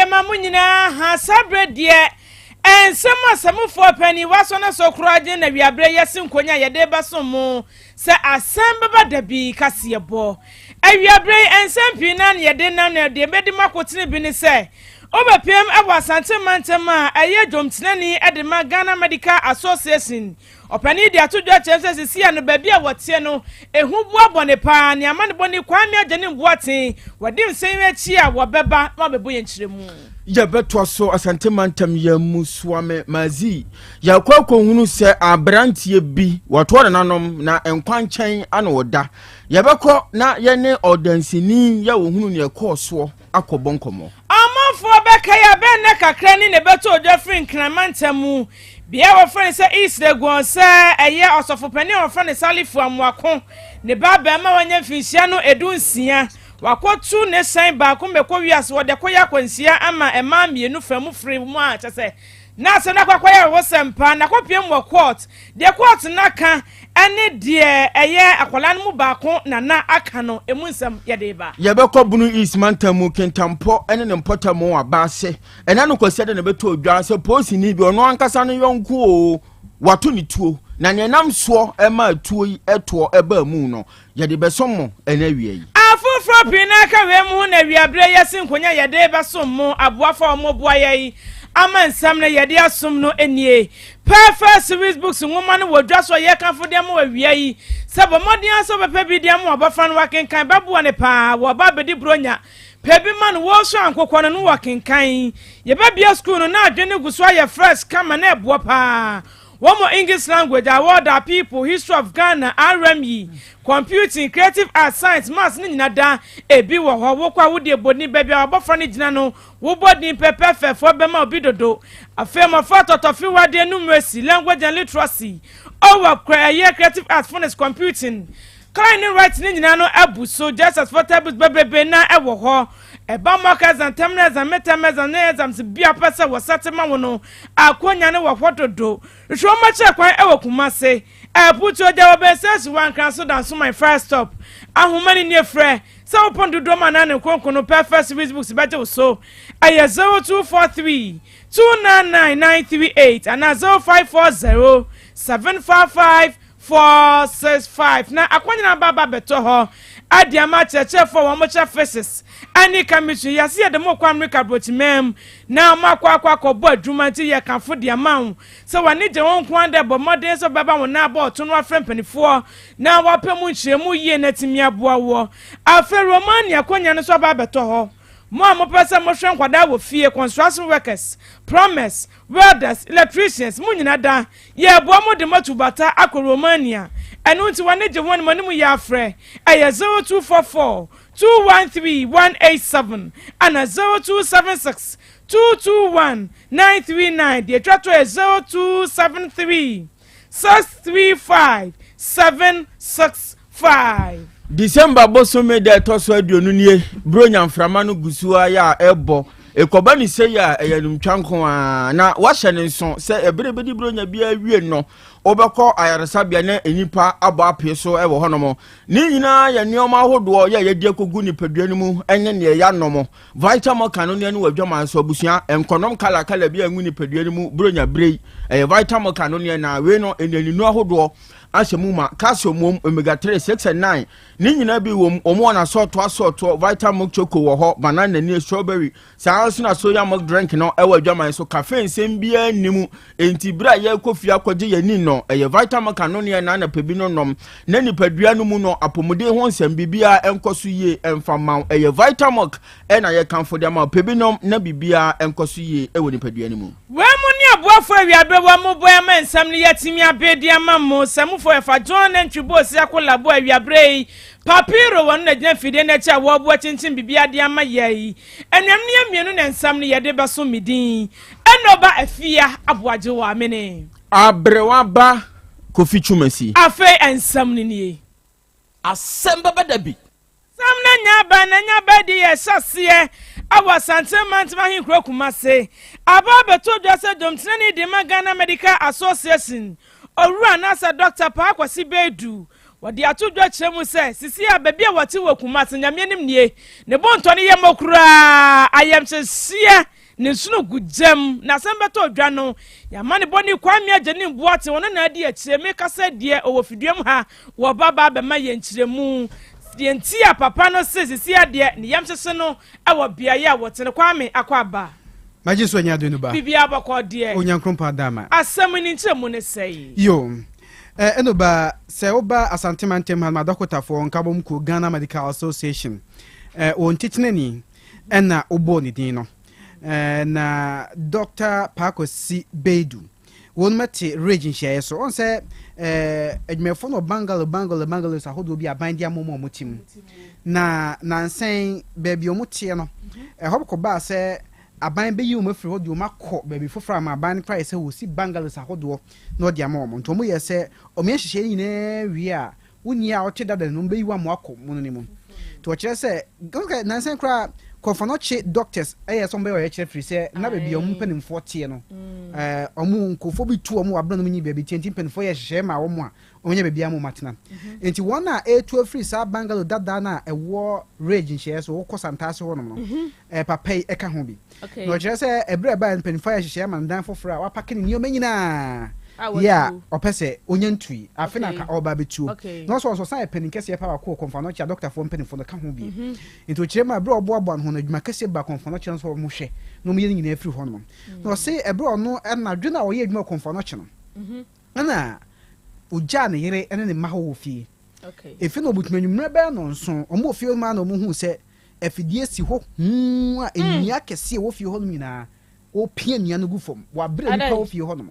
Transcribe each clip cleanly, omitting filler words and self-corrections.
Yɛma mo nyinaa ha saa berɛ deɛ nsɛm a sɛmufoɔ panin wasɔ no so koraa gye na wiaberɛ yɛse nkonya a yɛde bɛsom mo sɛ asɛm bɛba da bi kaseɛ bɔ awiaberɛ yi nsɛm pii na ne yɛde nam na deɛ bɛdi mu akotene bi ne sɛ wobɛpiem wɔ Asante mantam a ɛyɛ dwomtenani de ma Ghana Medical Association. Ɔpanin de ato dwa kyerɛ sɛ sisi a no baabi a wɔteɛ no ehu boa bɔne paa ne amanebɔ Kwame Agyenim Boateng wɔde nsɛm yi akyi a wɔbɛba na wɔabɛbɔ yɛn nkyerɛmu. Yɛbɛtoa so Asante mantam yɛn mu Suame Mazi. Yɛkɔ akɔhunu sɛ aberanteɛ bi wɔtoɔ nananom na nkwankyɛn ano ɔda. Yɛbɛkɔ na yɛne ɔdansini yɛ wɔhunu neɛ ɛkɔɔ soɔ akɔbɔ nkɔmmɔ. Amanfoɔ bɛkae a bɛn nna kakra ni na ɛbɛtɔ odwa firi Nkran mantam mu, bea a wɔfrɛ no sɛ East Legon sɛ ɛyɛ ɔsɔfopanin a wɔfrɛ no Salifu Amoako ne ba abarimaa a wanya mfinhyia no 16. Wakɔtu ne hyɛn baako mɛkɔ wiase wɔde kɔyɛ akwanhyia ama mmaa mmienu fa mu firi mu a kyɛ sɛ na asɛm no akɔakɔyɛ awerɛhosɛm paa na akɔpiem wɔ court. Deɛ court no aka ne deɛ ɛyɛ akwadaa no mu baako na na aka no emu nsɛm yɛde ba. Yɛbɛkɔ Bono East mantam mu Kintampo ne ne mpɔtam aba ase. Ɛna no Kwasiada na ɛbɛtɔ dwa sɛ polisini bi ɔno ankasa no yɔnko o wato ne tuo na nea ɛnam soɔ ma tuo yi toɔ ɛbaa mu no yɛde bɛsom mo ɛna awia yi. Afoforɔ pii na aka wei mu ho na awiaberɛ yi ase nkonya yɛde bɛsom mo aboafo a wɔboa yɛn ama nsɛm no yɛde asom no nie. Perfect Series Books nwoma no wɔ dwa so a yɛkamfo de ama wɔ awia yi. Sɛ bɔ mmɔden ara sɛ wobɛpɛ bi de ama w'abɔfra no wakenkan, bɛboa no paa wɔ ɔba abɛdi Buronya. Pɛ bi ma no, wɔresua nkokɔ no no wɔkenkan. Yɛbɛbia sukuu no na adwene no gu so ayɛ fresh kama na ɛboa paa. Wɔn English language, award our people, history of Ghana, RME, computing, creative arts, science, maths ne nyina da ebi wɔ hɔ. Wokɔ a wode ebɔdin baabi a wabɔfra no gyina no, wobɔ din pɛpɛɛfɛfoɔ bɛma obi dodo. Afei mmɔfra tɔtɔfewadeɛ, numeracy, language and literacy, ɔwɔ kora ɛyɛ creative arts, phonics, computing, climb ne writing ne nyinaa no abu so. JSS for tables bebrebe na ɛwɔ hɔ. Ɛba mock exam, terminal exam, midterm exam ne exams bi a pɛ sɛ wɔsɛte ma wo no, akonya no wɔ hɔ dodo. Hwehwɛ wɔn akyerɛ kwan ɛwɔ Kumase, Aputuo gya wɔ bɛnsa si wɔ Ankran so Dansoman Fire Stop. Ahoma ne nie frɛ sɛ wopɔn dodoɔ ma nan ne nkonko no Perfect Series Books bɛgye wo so. Ɛyɛ 0243 299 938 anaa 0540 755 465 na akwanyina ba ba bɛtɔ hɔ ade ama akyerɛkyerɛfoɔ a wɔn kyerɛ physics ɛne chemistry. Yɛse yɛde mo kɔ Amerika aburokyiman mu na mo akɔ akɔ akɔbɔ adwuma nti yɛkamfo de ama wo sɛ w'ani gye wo nko ara dɛ bɔ mmɔden sɛ wobɛba wo nan abɔ ɔto no afrɛ mpanimfoɔ na wapɛ mu nkyerɛmu yie na atumi aboa woɔ. Afei Romania akonnwa no nso aba abɛtɔ hɔ. Mo a mopɛ sɛ mohwɛ nkwadaa wɔ fie, construction workers, plumbers, welders, electricians, mo nyina da yɛboa mo de moatu bata akɔ Romania. Ɛno nti wɔne gye ho no mo anim yɛ afrɛ ɛyɛ 0244 213 187 ana 0276 221 939. Deɛ atwa to yɛ 0273 635 765. December bosome da ɛtɔ so 20 nie. Buronya mframa no gu so ayɛ a ɛbɔ ekɔba ne sɛ yi a ɛyɛ numtwa nko a na wahyɛ ne nso sɛ ɛberɛ bɛdi buronya biara wie no wobɛkɔ ayaresabea na nnipa abɔ apee so ɛwɔ hɔnom. Ne nyinaa yɛ nneɛma ahodoɔ yɛ yɛde akɔgu nipadua no mu ɛne neɛ yɛanom. Vitamilk no ne wɔ adwaman so. Abusua nkɔnɔm kalakala bi a ɛngu nipadua no mu buronya bere yi ɛyɛ Vitamilk no ne na wei no nnuaninu ahodoɔ ahyɛ mu ma calcium wom, omega 3, 6 and 9 ne nyinaa bi wom. Wɔn wɔ n'asɔɔto asɔɔtoɔ. Vitamilk Choco wɔ hɔ, banana ne strawberry, saa nso na soya milk drink no ɛwɔ adwaman so. Cafe nsɛm biara nni mu nti bere a yɛrekɔ fie akɔgye yɛn ni no ɛyɛ Vitamilk no ne ɛna anapa bi no nom na nipadua no mu no apɔmuden ho nsɛm biribiara ɛnkɔ so yie ɛmfa ma wo. Ɛyɛ Vitamilk ɛna yɛkamfo de ama wo. Pɛ bi nom na biribiara ɛnkɔ so yie ɛwɔ nipadua no mu. Wei mu ne aboafo awiaberɛ wɔ mo bɔ ama nsɛm no yɛatumi abɛdi ama mo. Sɛ mofo ɛfa John Nantwi Bɔɔsi akolabo awiaberɛ yi Papiro wɔn na gyina fidie no akyi a wɔreboa kyinkyin biribiara de ama yɛ yi. Anuanom no yɛ mmienu na nsɛm no yɛde bɛso me din ɛnɔba Afia Aboagye wɔ amene. Aberewa ba Kofi Twumasi. Afei nsɛm no nie. Asɛm bɛba da bi. Sam na nya aba na nya aba di yɛ hyɛseɛ awɔ Asante mantam ahenkuro Kumase. Aba abɛto dwa sɛ dwomtenani de ma Ghana Medical Association owura anaasɛ Dr. Paa Kwasi Beidu wɔde ato dwa kyerɛ mu sɛ sisi a baabi a wɔte wɔ Kumase, Nyame anim nie, ne bontɔ no yɛ mmɔ koraa ayamhyehyeɛ. Ne nsono gu gyam, na asɛm bɛtɔ dwa no, yɛama ne bɔne Kwame Agyenim Boateng, ɔno na adi akyire. Mekasa deɛ, ɔwɔ fiduam ha, wɔba ba abɛma yɛn nkyerɛmu deɛ nti a papa no se sisi adeɛ ne yam hyehye no wɔ beaeɛ a wɔte no. Kwame Akwaaba. Magye so anya ado no ba. Biribiara bɔkɔ deɛ. Onyankrompɔn adama. Asɛm ne nkyerɛmu ne sɛe. Yo. Eh, ɛno ba sɛ woba Asante mantam ha no adɔkotafoɔ nkabom kuo Ghana Medical Association eh, wɔn titenani ɛna wobɔɔ ne din no eh, na Dr. Paakwasi Beidu wɔn te rage nhyiaeɛ so ɔn sɛ eh, adwumayɛfoɔ no wɔ bungalow bungalow bungalows ahodoɔ bi aban de ama wɔn a wɔte mu na nansɛn baabi a wɔteɛ no ɛhɔ kɔbaa sɛ aban bɛyi wɔn afiri hɔ de wɔn akɔ baabi foforɔ ama aban no koraa yɛ sɛ wɔsi bungalows ahodoɔ na ɔde ama wɔn. Nti wɔn yɛ sɛ wɔn yɛ nhyehyɛeɛ no nyinaa wie a, wonni a ɔte dada no, wɔn bɛyi wɔn ama wakɔ mu no ne mu. Nti wɔkyerɛ sɛ, nansa koraa Kɔfɔnɔkye doctors ɛyɛ sɛ wɔn bɛyɛ ɔyɛkyerɛ firi sɛ na baabi a wɔn mpanimfoɔ teɛ no, ɛɛ wɔn nkurɔfoɔ bi tu wɔn wɔ abena no nyi baabi teɛ, nti mpanimfoɔ yɛ nhyehyɛeɛ ma wɔn a wɔn nya baabi ama wɔn atena. Nti wɔn a ɛretu afiri saa bungalow dada no a ɛwɔ Ridge nhyehyɛeɛ so, wɔkɔ Santase hɔnom no, ɛɛ papa yi ɛka ho bi. Na ɔkyerɛ sɛ ɛberɛ a ɛbaeɛ no mpanimfoɔ ayɛ nhyehyɛeɛ ama no dan foforɔ a wapake ne nneɛma nyinaa yɛ a ɔpɛ sɛ ɔnya ntui. Afe na anka ɔreba abɛtuo. Na ɔsɛ ɔsɛ ɔsan yɛ panin kɛseɛ paa baako wɔ Kɔmfoanɔkye a dɔktafoɔ mpanimfoɔ no ka ho bi. Nti ɔkyerɛ mu a ɛberɛ a ɔboaboa ne ho no adwuma kɛseɛ baa Kɔmfoanɔkye no sɛ wɔhwɛ na wɔyɛ ne nyinaa firi hɔnom. Na ɔse ɛberɛ a ɔno anadwo no a ɔyɛ adwuma wɔ Kɔmfoanɔkye no ɛna ɔgyaa ne yere ne ne mma hɔ wɔ fie. Efi no ɔbɛtumi anwummerɛ bɛyɛ nnɔnson wɔn wɔ fie hɔ nom ara na wɔhuu sɛ Afidie si hɔ huu a nnua akɛseɛ ɛwɔ fie hɔnom nyinaa, wɔpia nnua no gu fam. Wɔabrɛ nnipa wɔ fie hɔnom.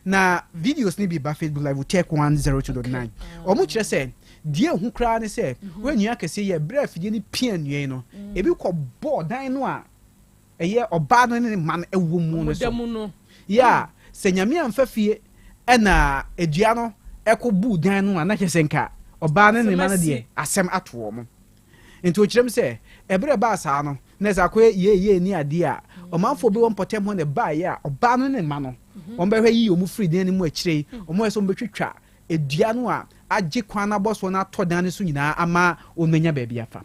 Na videos no bi ba Facebook Live Tech 102.9. Wɔn kyerɛ sɛ deɛ ehu koraa ne sɛ wɔn nnua akɛseɛ yi ɛbrɛ afidie no pia nnua yi no, ebi kɔ bɔɔ dan no a ɛyɛ ɔbaa no ne ne mma no ɛwɔ mu no so. Yɛ a sɛ Nyame amfa fie ɛna dua no ɛkɔ buu dan no a na kyerɛ sɛ nka ɔbaa no ne ne mma no deɛ asɛm ato wɔn. Enti ɔkyerɛ mu sɛ, ɛberɛ a ɛbaa saa no, na ɛsɛ akɔyɛ yee-yee ne adeɛ a ɔmanfoɔ bi wɔ mpɔtam hɔ na ɛbaeɛ a ɔbaa no ne ne mma no, wɔbɛhwɛ yiyi wɔn firii dan no mu akyire yi, wɔyɛ sɛ wɔbɛtwitwa dua no a agye kwan no abɔsoɔ no atɔ dan no so nyinaa ama wɔanya baabi afa.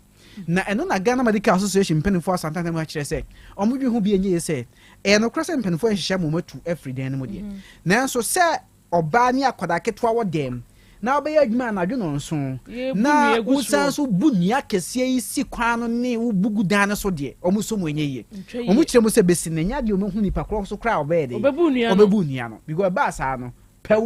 Na ɛno na Ghana Medical Association mpanimfoɔ asantantan mu akyerɛ sɛ wɔdwene ho bi ɛnyɛ yie sɛ ɛyɛ nokorɛ sɛ mpanimfoɔ nhyehyɛ ma wɔatu afiri dan no mu deɛ, nanso sɛ Ɔbaa ne akwadaa ketewa wɔ dɛm na wobɛyɛ adwuma anadwo nnɔnson na wosan nso bu nnua kɛseɛ yi si kwan no ne wobu gu dan no so deɛ, wɔn nso mu ɛnyɛ yie. Wɔn kyerɛ mu sɛ bɛsi nnɛ nyɛ adeɛ wɔn ahu nipa korɔ so koraa a ɔbɛyɛ dɛ ɔbɛbu nnua no because ɛbaa saa no pɛw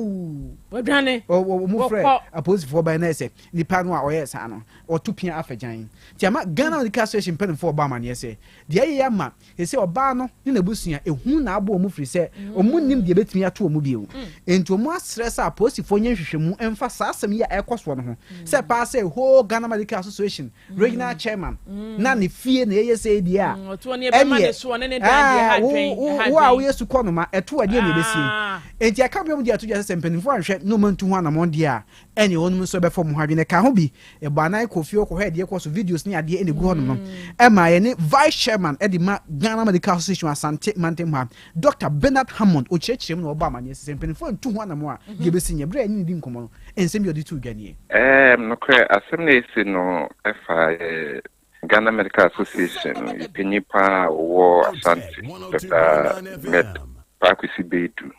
wɔn frɛ apolisifoɔ ban na ɛsɛ nipa no a ɔyɛ saa no ɔto pia afɛgyan nti ama Ghana Medical Association mpanimfoɔ ɔbɔ amaneɛ sɛ deɛ ɛyɛ ama Seesei ɔbaa no ne n'abusua, ehu na abɔ wɔn firi sɛ wɔn nnim deɛ ɛbɛtumi ato wɔn bio. Enti wɔn asrɛ sɛ apolisifoɔ nyɛ nhwehwɛmu mfa saa asɛm yi a ɛrekɔ soɔ no ho, sɛ paa sɛ whole Ghana Medical Association Regional Chairman na ne fie na ɛyɛ sei deɛ a, ɛneɛ ɛɛ wo wo a woyɛ sukɔnoma ɛto a deɛ na ɛbɛsie. Enti ɛka biom de ato dwa sɛ sɛ mpanimfoɔ anhwɛ na wɔn antu ho anamɔn deɛ a, ɛne wɔnom nso ɛbɛfa wɔn ho adwene. Ɛka ho bi, yɛbɔ anan kɔ fie hɔ kɔhwɛ deɛ ɛkɔ so, videos ne adeɛ ɛna ɛgu hɔnom no. Ɛma yɛne Vice Chairman de ma Ghana Medical Association Asante Mantam ha, Dɔkta Bernard Hammond, ɔkyerɛkyerɛ mu na ɔbɔ amaneɛ sɛ sɛ mpanimfoɔ antu ho anamɔ a, deɛ ɛbɛsi nyɛ. Berɛ a yɛne no di nkɔmmɔ no, nsɛm bi a ɔde too dwa nie. Ɛɛm, nokorɛ, asɛm no a ɛsi no fa yɛ Ghana Medical Association yɛ panyin paa a ɔwɔ Asante, Dɔkta Med Paa Kwesi Baidu.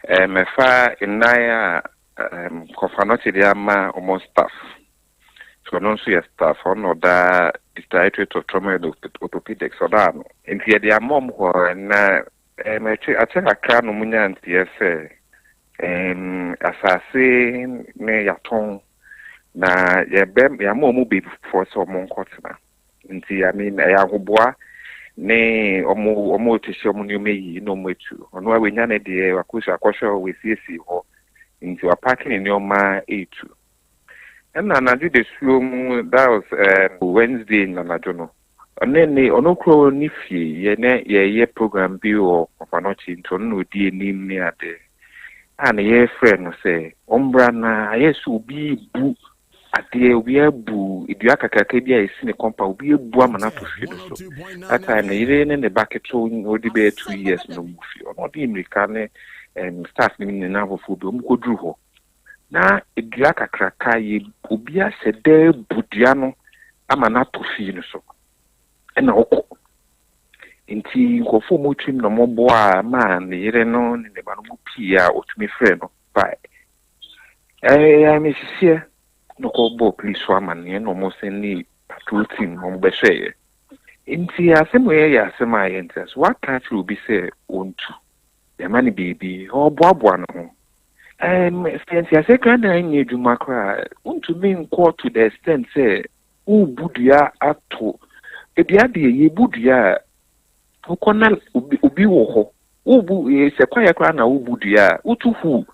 Ɛɛm, ɛfa nnan a Um, Kɔfanɔkye de ama wɔn staff. So ɔno nso yɛ staff, ɔno na ɔda Directorate of Trauma and Orthopedics, ɔda ano. Nti yɛde ama wɔn hɔ na um, akyɛ akyɛ kakra na wɔn nya nteɛ sɛ um, asase ne yɛatɔn na yɛbɛ yɛama wɔn baabi foforɔ sɛ wɔn nkɔtena. Nti I mean ɛyɛ ahoboa ne ɔmo ɔmo rehyehyɛ ɔmo nneɛma yie na ɔmo atu. Ɔno a wanya ne deɛ wakɔsi akɔhwɛ hɔ wasiesie hɔ nti wapaake ne nneɛma retu. Ɛna anadwo dasuo mu that was um, Wednesday anadwo no ɔne ne ɔno kura ne fie yɛ ne yɛyɛ program bi wɔ Kɔfanɔkye nti ɔno na ɔdi anim ne ade a na yɛfrɛ no sɛ ɔmmra na ayɛ sɛ obi bu Adeɛ, obiara bu dua kakraka bi a ɛsi ne compound, obi abu ama no ato fie no so. That time ne yere ne ne ba ketewa na ɔdi bɛyɛ 2 years na ɔmu fie. Ɔno ɔde mmirika ne staff ne ne nnamfofoɔ bi, wɔn kɔduru hɔ. Na dua kakraka yɛ obi ahyɛ dɛ bu dua no ama no ato fie no so. Ɛna ɔkɔ. Nti nkurɔfoɔ a wɔtwam na wɔboaa maa ne yere no ne ne ba no mu pii a ɔtumi frɛ no bae. Ɛyɛ amesisiɛ na ɔkɔbɔɔ police so amanneɛ na wɔsɛndee patrol team na wɔbɛhwɛeɛ. Nti asɛm wei yɛ asɛm a yɛnte ase. Woaka akyerɛ obi sɛ ɔntu, yɛama no biribi, ɔreboaboa ne ho. Ɛm, sɛ nteaseɛ koraa na ɛnyɛ adwuma koraa a, wontumi nkɔ to the extent sɛ worebu dua ato. Dua deɛ, yɛbu dua a, wokɔ na obi, obi wɔ hɔ. Wobu, eh, sɛ kwaeɛ koraa na wobu dua a, wotu huu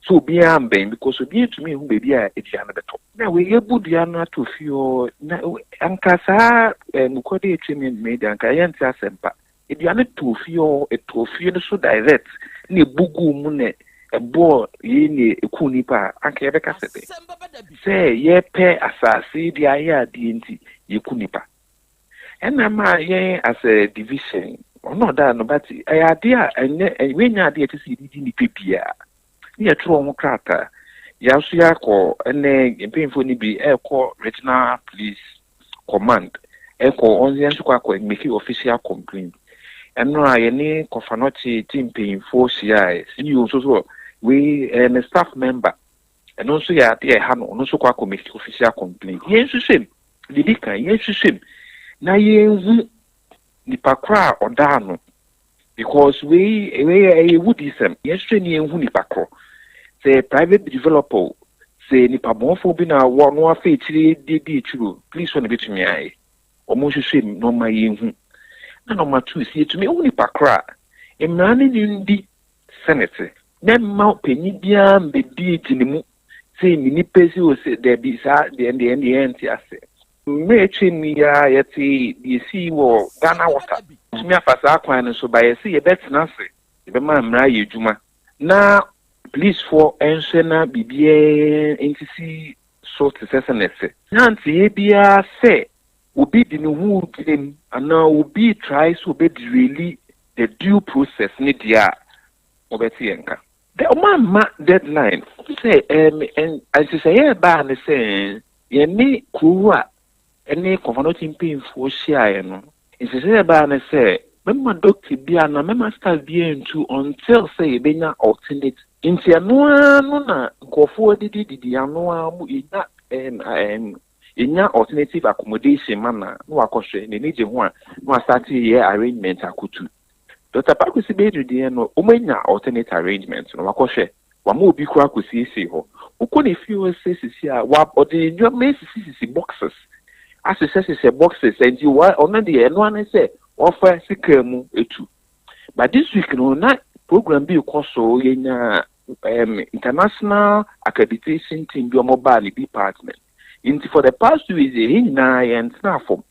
sɛ obiara mbɛn because obiara ntumi nhu baabi a dua no bɛtɔ. Na wei yɛbu dua no ato fie hɔ, na anka saa eh, nokwadi a atwam yi mmere deɛ anka yɛnte asɛmpa. Dua no tɔɔ fie hɔ, ɛtɔɔ fie no so direct na ɛbu guu mu na ɛbɔɔ yei na ɛkuu nipa a, anka yɛbɛka sɛ dɛn? Sɛ yɛpɛ asase de ayɛ adeɛ nti yɛku nipa. Ɛna ma yɛn as a division, ɔno ɔda no but ɛyɛ adeɛ a ɛnyɛ, wei nyɛ adeɛ a ɛte sɛ yɛde di nipa biara. Ne yɛtwerɛ ho krataa. Yɛn nso yɛakɔ ɛnɛ mpanyinfoɔ no bi ɛrekɔ regional police command ɛkɔ ɔn yɛn nso kɔ akɔ make official complaint. Ɛno a yɛne Kɔfanɔkye ti mpanyinfoɔ hyiaeɛ. CEO nso so wei ɛyɛ ne staff member. Ɛno nso yɛ adeɛ a ɛha no, ɔno nso kɔ akɔ make official complaint. Yɛn nhwehwɛ mu, deɛ di kan yɛn nhwehwɛ mu na yɛnhu nipa korɔ a ɔda ano because wei wei ɛyɛ wudisɛm. Yɛn nhwehwɛ ne yɛnhu nipa korɔ. Sɛ private developer o, sɛ nipa bɔnfoɔ bi na wɔ no afa akyire de di akyire o, police hɔ na ebetumi ayɛ. Wɔn nhwehwɛ mu na ɔma yɛnhu. Na number two, sɛ yɛtumi hu nipa korɔ a, mmara no ne ndi sɛnɛte. Na mma panyin biara mbɛdi gyina mu sɛ me nipa si o sɛ daabi saa deɛ deɛ deɛ yɛnte ase. Mmerɛ atwa mu yi ara yɛte deɛ esii wɔ Ghana Water. Tumi afa saa kwan no so ba yɛsɛ yɛbɛtena ase, yɛbɛma mmara ayɛ adwuma na policefoɔ nhwɛ na biribiara nsisi so te sɛ sɛnɛte. Nanteɛ biara sɛ obi de ne ho gyina mu anaa obi try sɛ obɛderail the due process ne deɛ a wɔbɛte yɛn ka. Dɛ ɔmo amma deadline sɛ nhyehyɛeɛ baa ne sɛ yɛne kurow a ɛne Kɔfanɔkye mpanyinfoɔ hyiaeɛ no, nhyehyɛeɛ baa ne sɛ mɛma doctor bi anaa mɛma staff bi ntu until sɛ yɛbɛnya alternate. Nti ɛno ara no na nkurɔfoɔ didididi ano ara mo yɛnya ɛm ɛm yɛnya alternative accommodation ma na na wakɔhwɛ n'ani gye ho a na wasate yɛ arrangement akotu. Dr. Pakwesi Bedu deɛ no, wɔn anya alternate arrangement no, wakɔhwɛ wama obi kora akɔsiesie hɔ. Wokɔ ne fie hɔ sɛ sisi a wa ɔde nneɛma esisisisi boxes ahyehyɛhyehyɛ boxes, nti wa ɔno deɛ ɛno ano sɛ wɔfa sika mu etu. But this week no na program bi kɔ so, yɛnya international accreditation team bi ɔmo baa ne department, nti for the past 2 weeks yɛn nyinaa yɛn tena fam.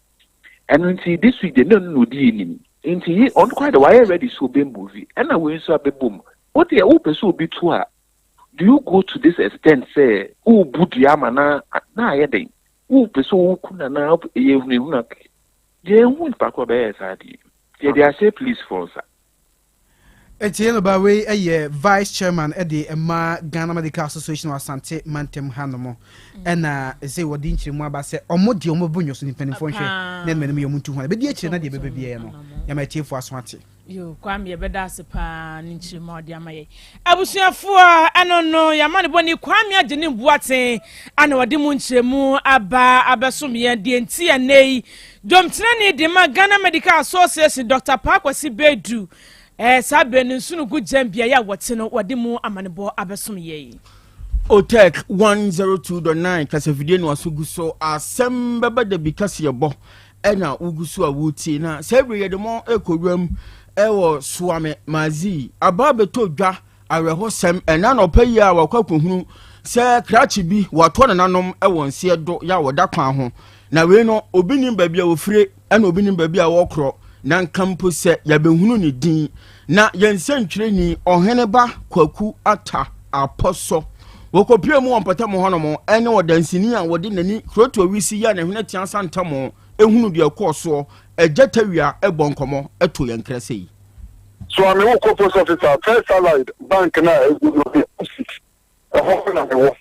Ɛno nti this week de ne no na odi anim, nti yi ɔno koraa de wayɛ ready sɛ ɔbɛ move. Ɛna wei nso abɛbɔ mu. O deɛ wopɛ sɛ obi to a, do you go to this extent sɛ wobu dua ama na na ayɛ den wopɛ sɛ woku na na ɛyɛ ehunahuna deɛ ehu nipa korɔ bɛyɛ saa deɛ yɛde ahyɛ police foɔ nsa. Eti yɛn ba wei yɛ vice chairman de ma Ghana Medical Association wɔ Asante mantam hanom, ɛna ɛsɛ wɔde nkyerɛmu aba sɛ ɔmo deɛ ɔmo bɛbɔ nnwa so ne mpanimfoɔ nhwɛ na ɛnum anim yɛ ɔmo ntu ho a ɛbɛdi akyire na deɛ ɛbɛba biara no yɛma atiefoɔ aso ate. Yo, Kwame, yɛbɛda ase paa ne nkyerɛmu a ɔde ama yɛ. Abusuafoɔ, ɛno no yɛama ne bɔne Kwame agye ne mbuaten ana ɔde mu nkyerɛmu aba abɛsom yɛn deɛ nti ɛnɛ yi dwomtenani de ma Ghana Medical Association, Dr. Paakwasi Bedu, saa berɛ no nsu no gu gyam beaeɛ a wɔte no, wɔde mu amanebɔ abɛsom yɛn. Otec 102.9 kasafidie no aso gu so, asɛm bɛba da bi kaseɛbɔ ɛna wogu so a wotie. Na saa bere yɛde mo ɛkɔwuram ɛwɔ Soame Mazi aba bɛtɔ dwa awerɛhosɛm ɛna na ɔpɛ yi a wakɔ akɔhunu sɛ krakye bi watoɔ nananom ɛwɔ nseɛ do yɛ a wɔda kwan ho. Na wei no obi nim baabi a wɔfire ɛna obi nim baabi a wɔkorɔ, na nka mpo sɛ yɛbɛhunu ne din. Na yɛn nsɛntwerɛni Ɔhene Ba Kwaku Ata Apɔsɔ wɔkɔpie mu wɔ mpɔtam hɔnom ɛne ɔdansini a wɔde n'ani kurotoɔ wisi yɛ ne hwene tea santam ehunu deɛ ɛkɔɔ soɔ Agya Tawia ɛbɔ nkɔmmɔ ɛto yɛn krɛ sɛ yi. So a mewɔ kɔ post office a First Allied Bank na egu no the opposite ɛhɔ na mewɔ.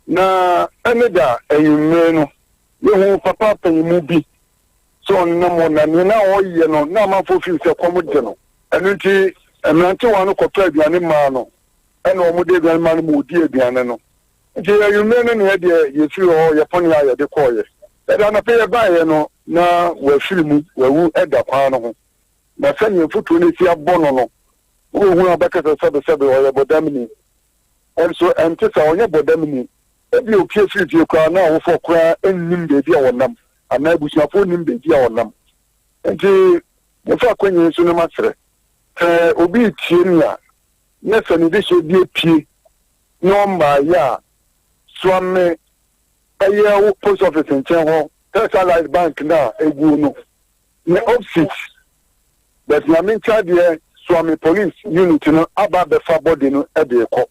Na ɛne da anwummere no yɛhu papa panyimu bi. sɛ ɔnenam hɔ na nea na ɔreyɛ no na amanfoɔ feel sɛ kɔm de no. Ɛno nti mmerantewa no kɔtɔɔ aduane maa no ɛna wɔde aduane maa no ma ɔdii aduane no. Nti anwummerɛ no na yɛdeɛ yɛfiri hɔ yɛpɔnee a yɛde kɔeɛ. Ɛda anɔpa yɛbaeɛ no na wafiri mu, wawu da kwan no ho. Na sɛdeɛ mfuturo no asi abɔ no no, wobɛhunu a wobɛka sɛ sɛbesɛbe ɔyɛ bɔdamni. Nso ɛnte saa, ɔnyɛ bɔdamni. Ebia opue firi fie koraa na awofoɔ koraa nnim baabi a ɔnam anaa abusuafoɔ nnim baabi a ɔnam. Enti mefa akwannya yi so na masrɛ, sɛ obi retie me a, na sɛ ne dehyeɛ bi apue na ɔmmaeɛ a, soa me ɛyɛ wo post office nkyɛn hɔ, First Allied Bank no a ɛguo no, ne opposite. But Nyame nkyɛ adeɛ, soa me police unit no aba abɛfa body no de rekɔ.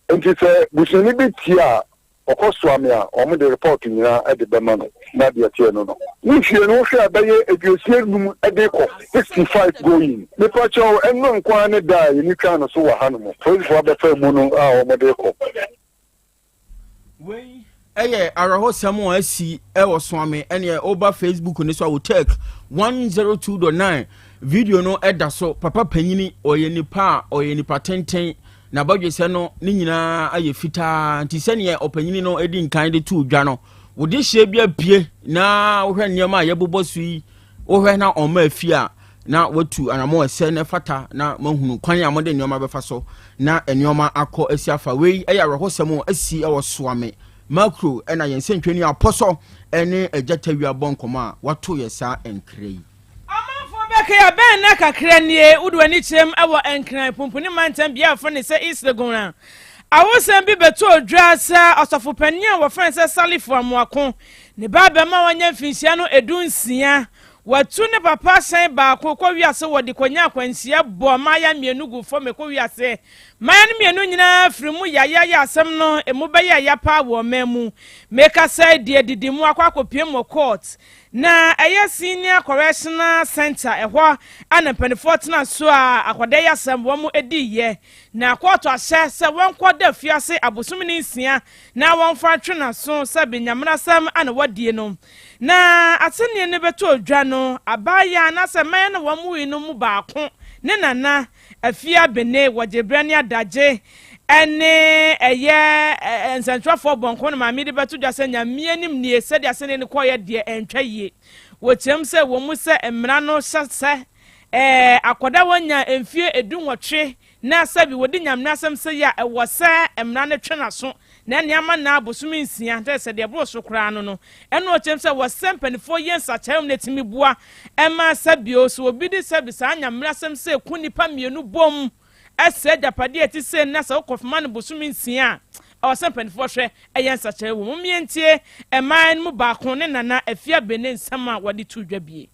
Nti sɛ busuani bi tie a, ɔkɔ soa me a, wɔn de report nyinaa de bɛma no, na deɛ ɛteɛ no no. Ne fie no wohwɛ a bɛyɛ aduosia num de kɔ, 65 going. Mepa kyɛw, ɛno nko ara ne da a yɛni twaa no so wɔ hanom. Polisifoɔ abɛfa amu no a wɔde rekɔ. Wei yɛ awerɛhosɛm a asi wɔ Soame ɛneɛ woba Facebook no so a wo tech 102.9 video no ɛda so. Papa panyini, ɔyɛ nipa a ɔyɛ nipa tenten na badwesɛ no ne nyinaa ayɛ fitaa, nti sɛneɛ ɔpanyini no ɛdi nkan de to dwa no, wode hyɛ bi apue na wohwɛ nneɛma a yɛbobɔ so yi, wohwɛ na ɔma afie a na watu anamɔ ɛsɛ na ɛfata na mahunu kwan a mode nneɛma bɛfa so na nneɛma akɔ asi afa. Wei ɛyɛ awerɛhosɛm asi ɛwɔ Soame Makro, ɛna yɛn nsɛntwani Apɔsɔ ɛne Agya Tawia bɔ nkɔmɔ a wato yɛ saa nkra yi. Amanfoɔ bɛkae a bɛn nna kakra nie, wode w'ani kyerɛm wɔ Nkran pumpuni mantam bea a wɔfrɛ no sɛ East Legon a, awosɛm bi bɛtɔɔ dwa sɛ ɔsɔfo panin a wɔfrɛ no sɛ Salifu Amoako, ne ba abarimaa a wanya mfinhyia no 16, watu ne papa hyɛn baako kɔ wiase wɔde kɔnya akwanhyia bɔɔ mmayewa mmienu guu fam kɔ wiase. Mmayewa no mmienu nyinaa firi mu yayaya. Asɛm no emu bɛyɛɛ ya paa wɔ ɔman mu. Mekasa yi deɛ didi mu akɔ akɔpiem wɔ court. Na ɛyɛ Senior Correctional Centre, ɛhɔ na mpanimfoɔ tena so a akwadaa yi asɛm wɔn diiɛ. Na kɔɔto ahyɛ sɛ wɔnkɔ da afiase abosome ne nsia na wɔmfa ntwe n'aso sɛ benyaminasɛm na wadie no. Na asɛnnie no bɛtɔ dwa no, abaayewa anaasɛ mmayewa no a wɔn wui no mu baako ne nana Afia Bene, wɔgye berɛ ne adagye ne ɛyɛ nsɛntwerɛfoɔ bɔ nkɔmmɔ na maame de bɛto dwa sɛ Nyame anim nie, sɛdeɛ asɛnnie no kɔeɛ deɛ ɛntwa yie. Wɔkyerɛm sɛ wɔ mu sɛ mmara no hyɛ sɛ akwadaa wɔnya mfie 18 na sɛbi wɔdi Nyame asɛm sɛ yɛ a ɛwɔ sɛ mmara no twe n'aso na ɛne ama nna abosome nsia nkyerɛ sɛ deɛ ɛboro so koraa no no. Ɛna ɔkyerɛm sɛ wɔ sɛ mpaninfoɔ yɛ nsakyeraɛ mu na ɛtumi boa ɛma sɛbio sɛ obi de sɛbi saa Nyame asɛm sɛ ku nnipa mmienu bom sɛe agyapadeɛ a ɛte sei na sɛ wokɔfema no bosome nsia a, ɛwɔ sɛ mpaninfoɔ hwɛ ɛyɛ nsakyeraɛ wɔ mu. Momyɛntie mmaa no mu baako ne Nana Afia Bene nsɛm a wɔde too dwa bie.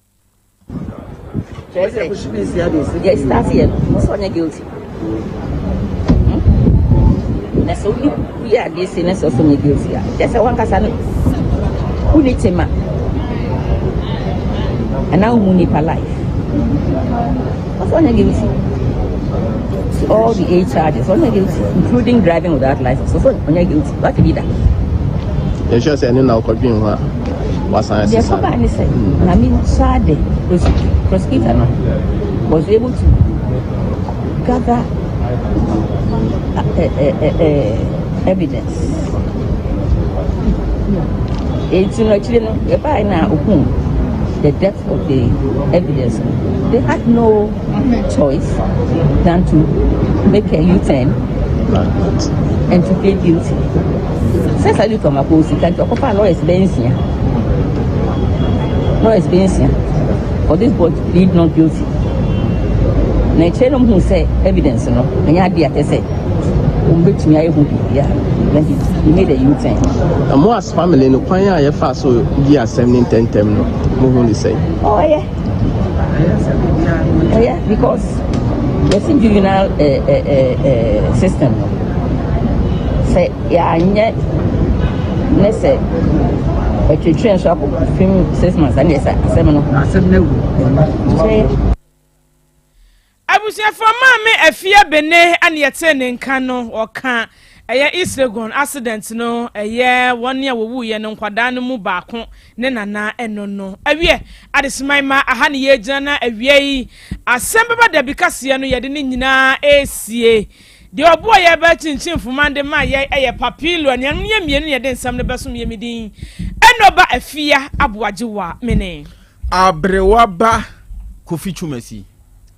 Kyerɛ sɛ yɛ start yɛ no mo sɛ ɔnyɛ guilty, Na sɛ wodi woyɛ adeɛ sei na sɛ ɔsɛ ɔnyɛ guilty a, kyerɛ sɛ wankasa no wonni tema anaa womu nipa life. Ɔsɛ ɔnyɛ guilty to all the eight charges. Ɔnyɛ guilty, including driving without license. Ɔsɛ ɔnyɛ guilty. Wate bi da. Yɛhwɛ sɛ ɛne na wokɔdwen ho a wasan Deɛ asesa. ɛkɔbaa ne sɛ maame saa de prosecutor no was able to gather evidence. Enti no akyire no yɛbaeɛ na ohun the depth of the evidence no, they had no choice than to make a U-turn and to plead guilty. Sɛ saa nipa ma kɔ sika nti ɔkɔfa lawyers bɛyɛ nsia, lawyers bɛyɛ nsia for this boy to plead not guilty. Na akyire no hu sɛ evidence no ɛnyɛ adeɛ a kyerɛ sɛ wɔn bɛtumi ayɛ ho biribiara, then he made a U-turn. Na mo as family no, kwan a yɛfa so di asɛm ne ntɛntɛm no, mo hu ne sɛn? Oh, ɛyɛ ɛyɛ because yɛsi juvenile system no, sɛ yɛanyɛ ne sɛ ɛtwetwe nso akɔ fim 6 months, ɛne sɛ asɛm no asɛm no awu. Sɛ Abusuafoɔ, Maame Afia Bene ɛne yɛtee ne nka no, ɔka Ɛyɛ East Legon accident no ɛyɛ wɔn a wɔwuiɛ no nkwadaa no mu baako ne nana ɛno no. Awiɛ adeseman ma aha ne yɛgyina na awia yi asɛm bɛba dabi kaseɛ no yɛde ne nyinaa ɛresie. Deɛ ɔboɔ yɛ bɛ kyinkyin mfoma de ma yɛ ɛyɛ Papilo anuanom no yɛ mmienu na yɛde nsɛm no bɛsom yɛ me din Enoba Afia Aboagyewa mene. Aberewa ba Kofi Twumasi.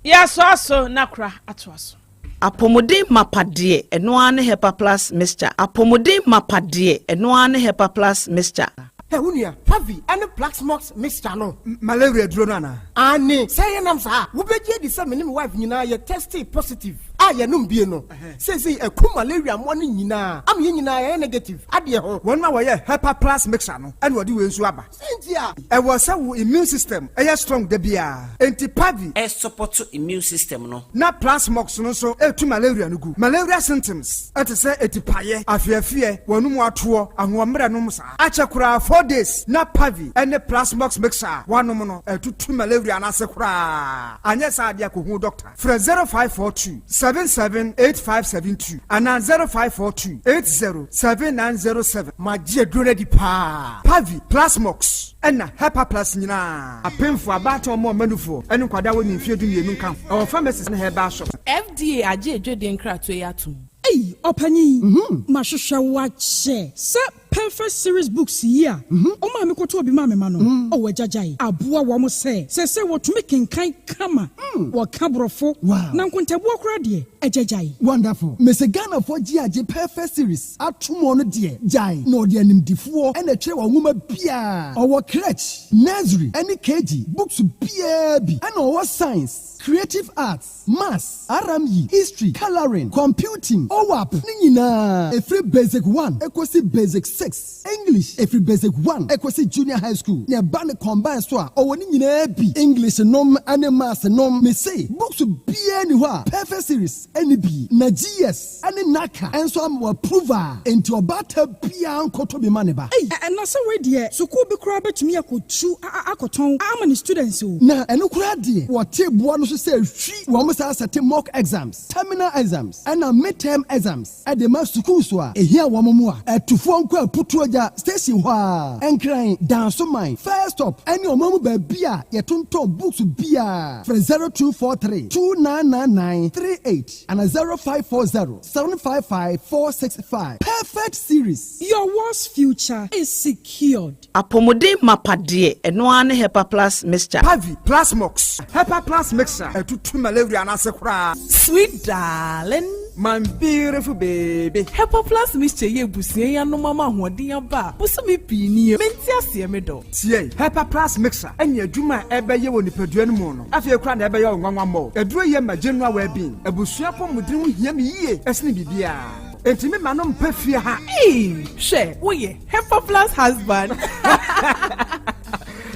Yɛasoa so na kora atoa so. Apɔmuden mapa deɛ, ɛno ara ne Hepa Plus Mixture. Apɔmuden mapa deɛ, ɛno ara ne Hepa Plus Mixture. Hɛ wo nua, Pavi ne Plaxmox mixture no. Malaria aduro no anaa? Aane, sɛ ɛyɛ nam saa a, wobɛgye adi sɛ me ne me wife nyinaa yɛ testee positive a yɛnom bie no. Seesei aku malaria mmoa no nyinaa ama yɛn nyinaa yɛayɛ negative adeɛ ho. Wɔn a wɔyɛ Hepa Plus mixture no na wɔde wei nso aba. Sɛn nti a? Ɛwɔ sɛ wo immune system yɛ strong da biara. Enti Pavi. Ɛsupɔto immune system no. Na Plasmox no nso ɛtu malaria no gu. Malaria symptoms te sɛ atipaeɛ, afeafeɛ, w'anum atoɔ, ahoɔmmerɛ nom saa. Akyɛ koraa 4 days na Pavi ne Plasmox mixture a woanom no atutu malaria no ase koraa. Anyɛ saa deɛ kɔhu doctor. Frɛ 0542 77 8572 anaa 0542 80 7907. Magye aduro no adi paa. Pavi, Plasmox, ɛna Hepaplus nyinaa. Apemfoɔ, abaatan, wɔn a wɔma nufoɔ, ne nkwadaa a wɔnnii mfeɛ dumienu nka ho. Ɛwɔ pharmacies ne herbal shops. FDA agye adwadie nkratoɔ yi atom. Ei ɔpanyin, mahwehwɛ wo akyɛ. Sɛ Perfect Series Books yi a ɔmaa mekɔtɔɔ bi maa me mma no, oh agya gyae, aboa wɔn sɛ seesei wɔtumi kenkan kama, wɔka Borɔfo, na nkontabuo koraa deɛ, agya gyae. Wonderful. Mese Ghanafoɔ gye agye Perfect Series atom ɔno deɛ gyae na ɔde animdifoɔ na ɛtwerɛ wɔ nwoma biara. Ɔwɔ crèche, nursery ɛne KG books biara bi ɛna ɔwɔ science, creative arts, Maths, RME, History, Colouring, Computing, OWAP ne nyinaa ɛfiri Basic one kɔsi Basic 6, English ɛfiri Basic one kɔsi Junior High School, na ɛba no combine so a ɔwɔ ne nyinaa bi, English nom ne Maths nom, mese books biara nni hɔ a Perfect Series nni bi, na GS ne NACA nso ama wɔ approve a enti ɔbaatan biara nkɔtɔ bi ma ne ba. Ei, na sɛ wei deɛ sukuu bi koraa bɛtumi akɔtu akɔtɔn ama ne students o. Na ɛno koraa deɛ wɔte boɔ no so sɛ hwi, wɔn saa sɛte mock exams, terminal exams ɛna mid term exams de ma sukuus a ɛhia wɔn mmoa. Atufoɔ nkɔ Aputuogya station hɔ ara, Nkran, Dansoman, First Stop ɛne ɔman mu baabi a yɛtontɔn books biara. Frɛ 0243 2999 38 ana 0540 755 465. Perfect series. Your world's future is secured. Apɔmuden mapa deɛ, ɛno ara ne Hepa Plus Mixture. Pavi, Plasmox, Hepa Plus Mixture ɛtutu malaria no ase koraa. Sweet darling. My beautiful baby. Hepa Plus Mixture yi abusua yi anom ama ahoɔden aba a bosome pii nie. Mente aseɛ me dɔ. Tie, Hepa Plus Mixture ɛne adwuma a ɛbɛyɛ wɔ nipadua no mu no afei koraa na ɛbɛyɛ wo nwanwa mmɔɔ. Aduro yi ma general well-being. Abusua apɔmuden ho hia me yie ɛsene biribiara. Enti me ma no mpɛ fie ha. Eii hwɛ woyɛ Hepa plus husband.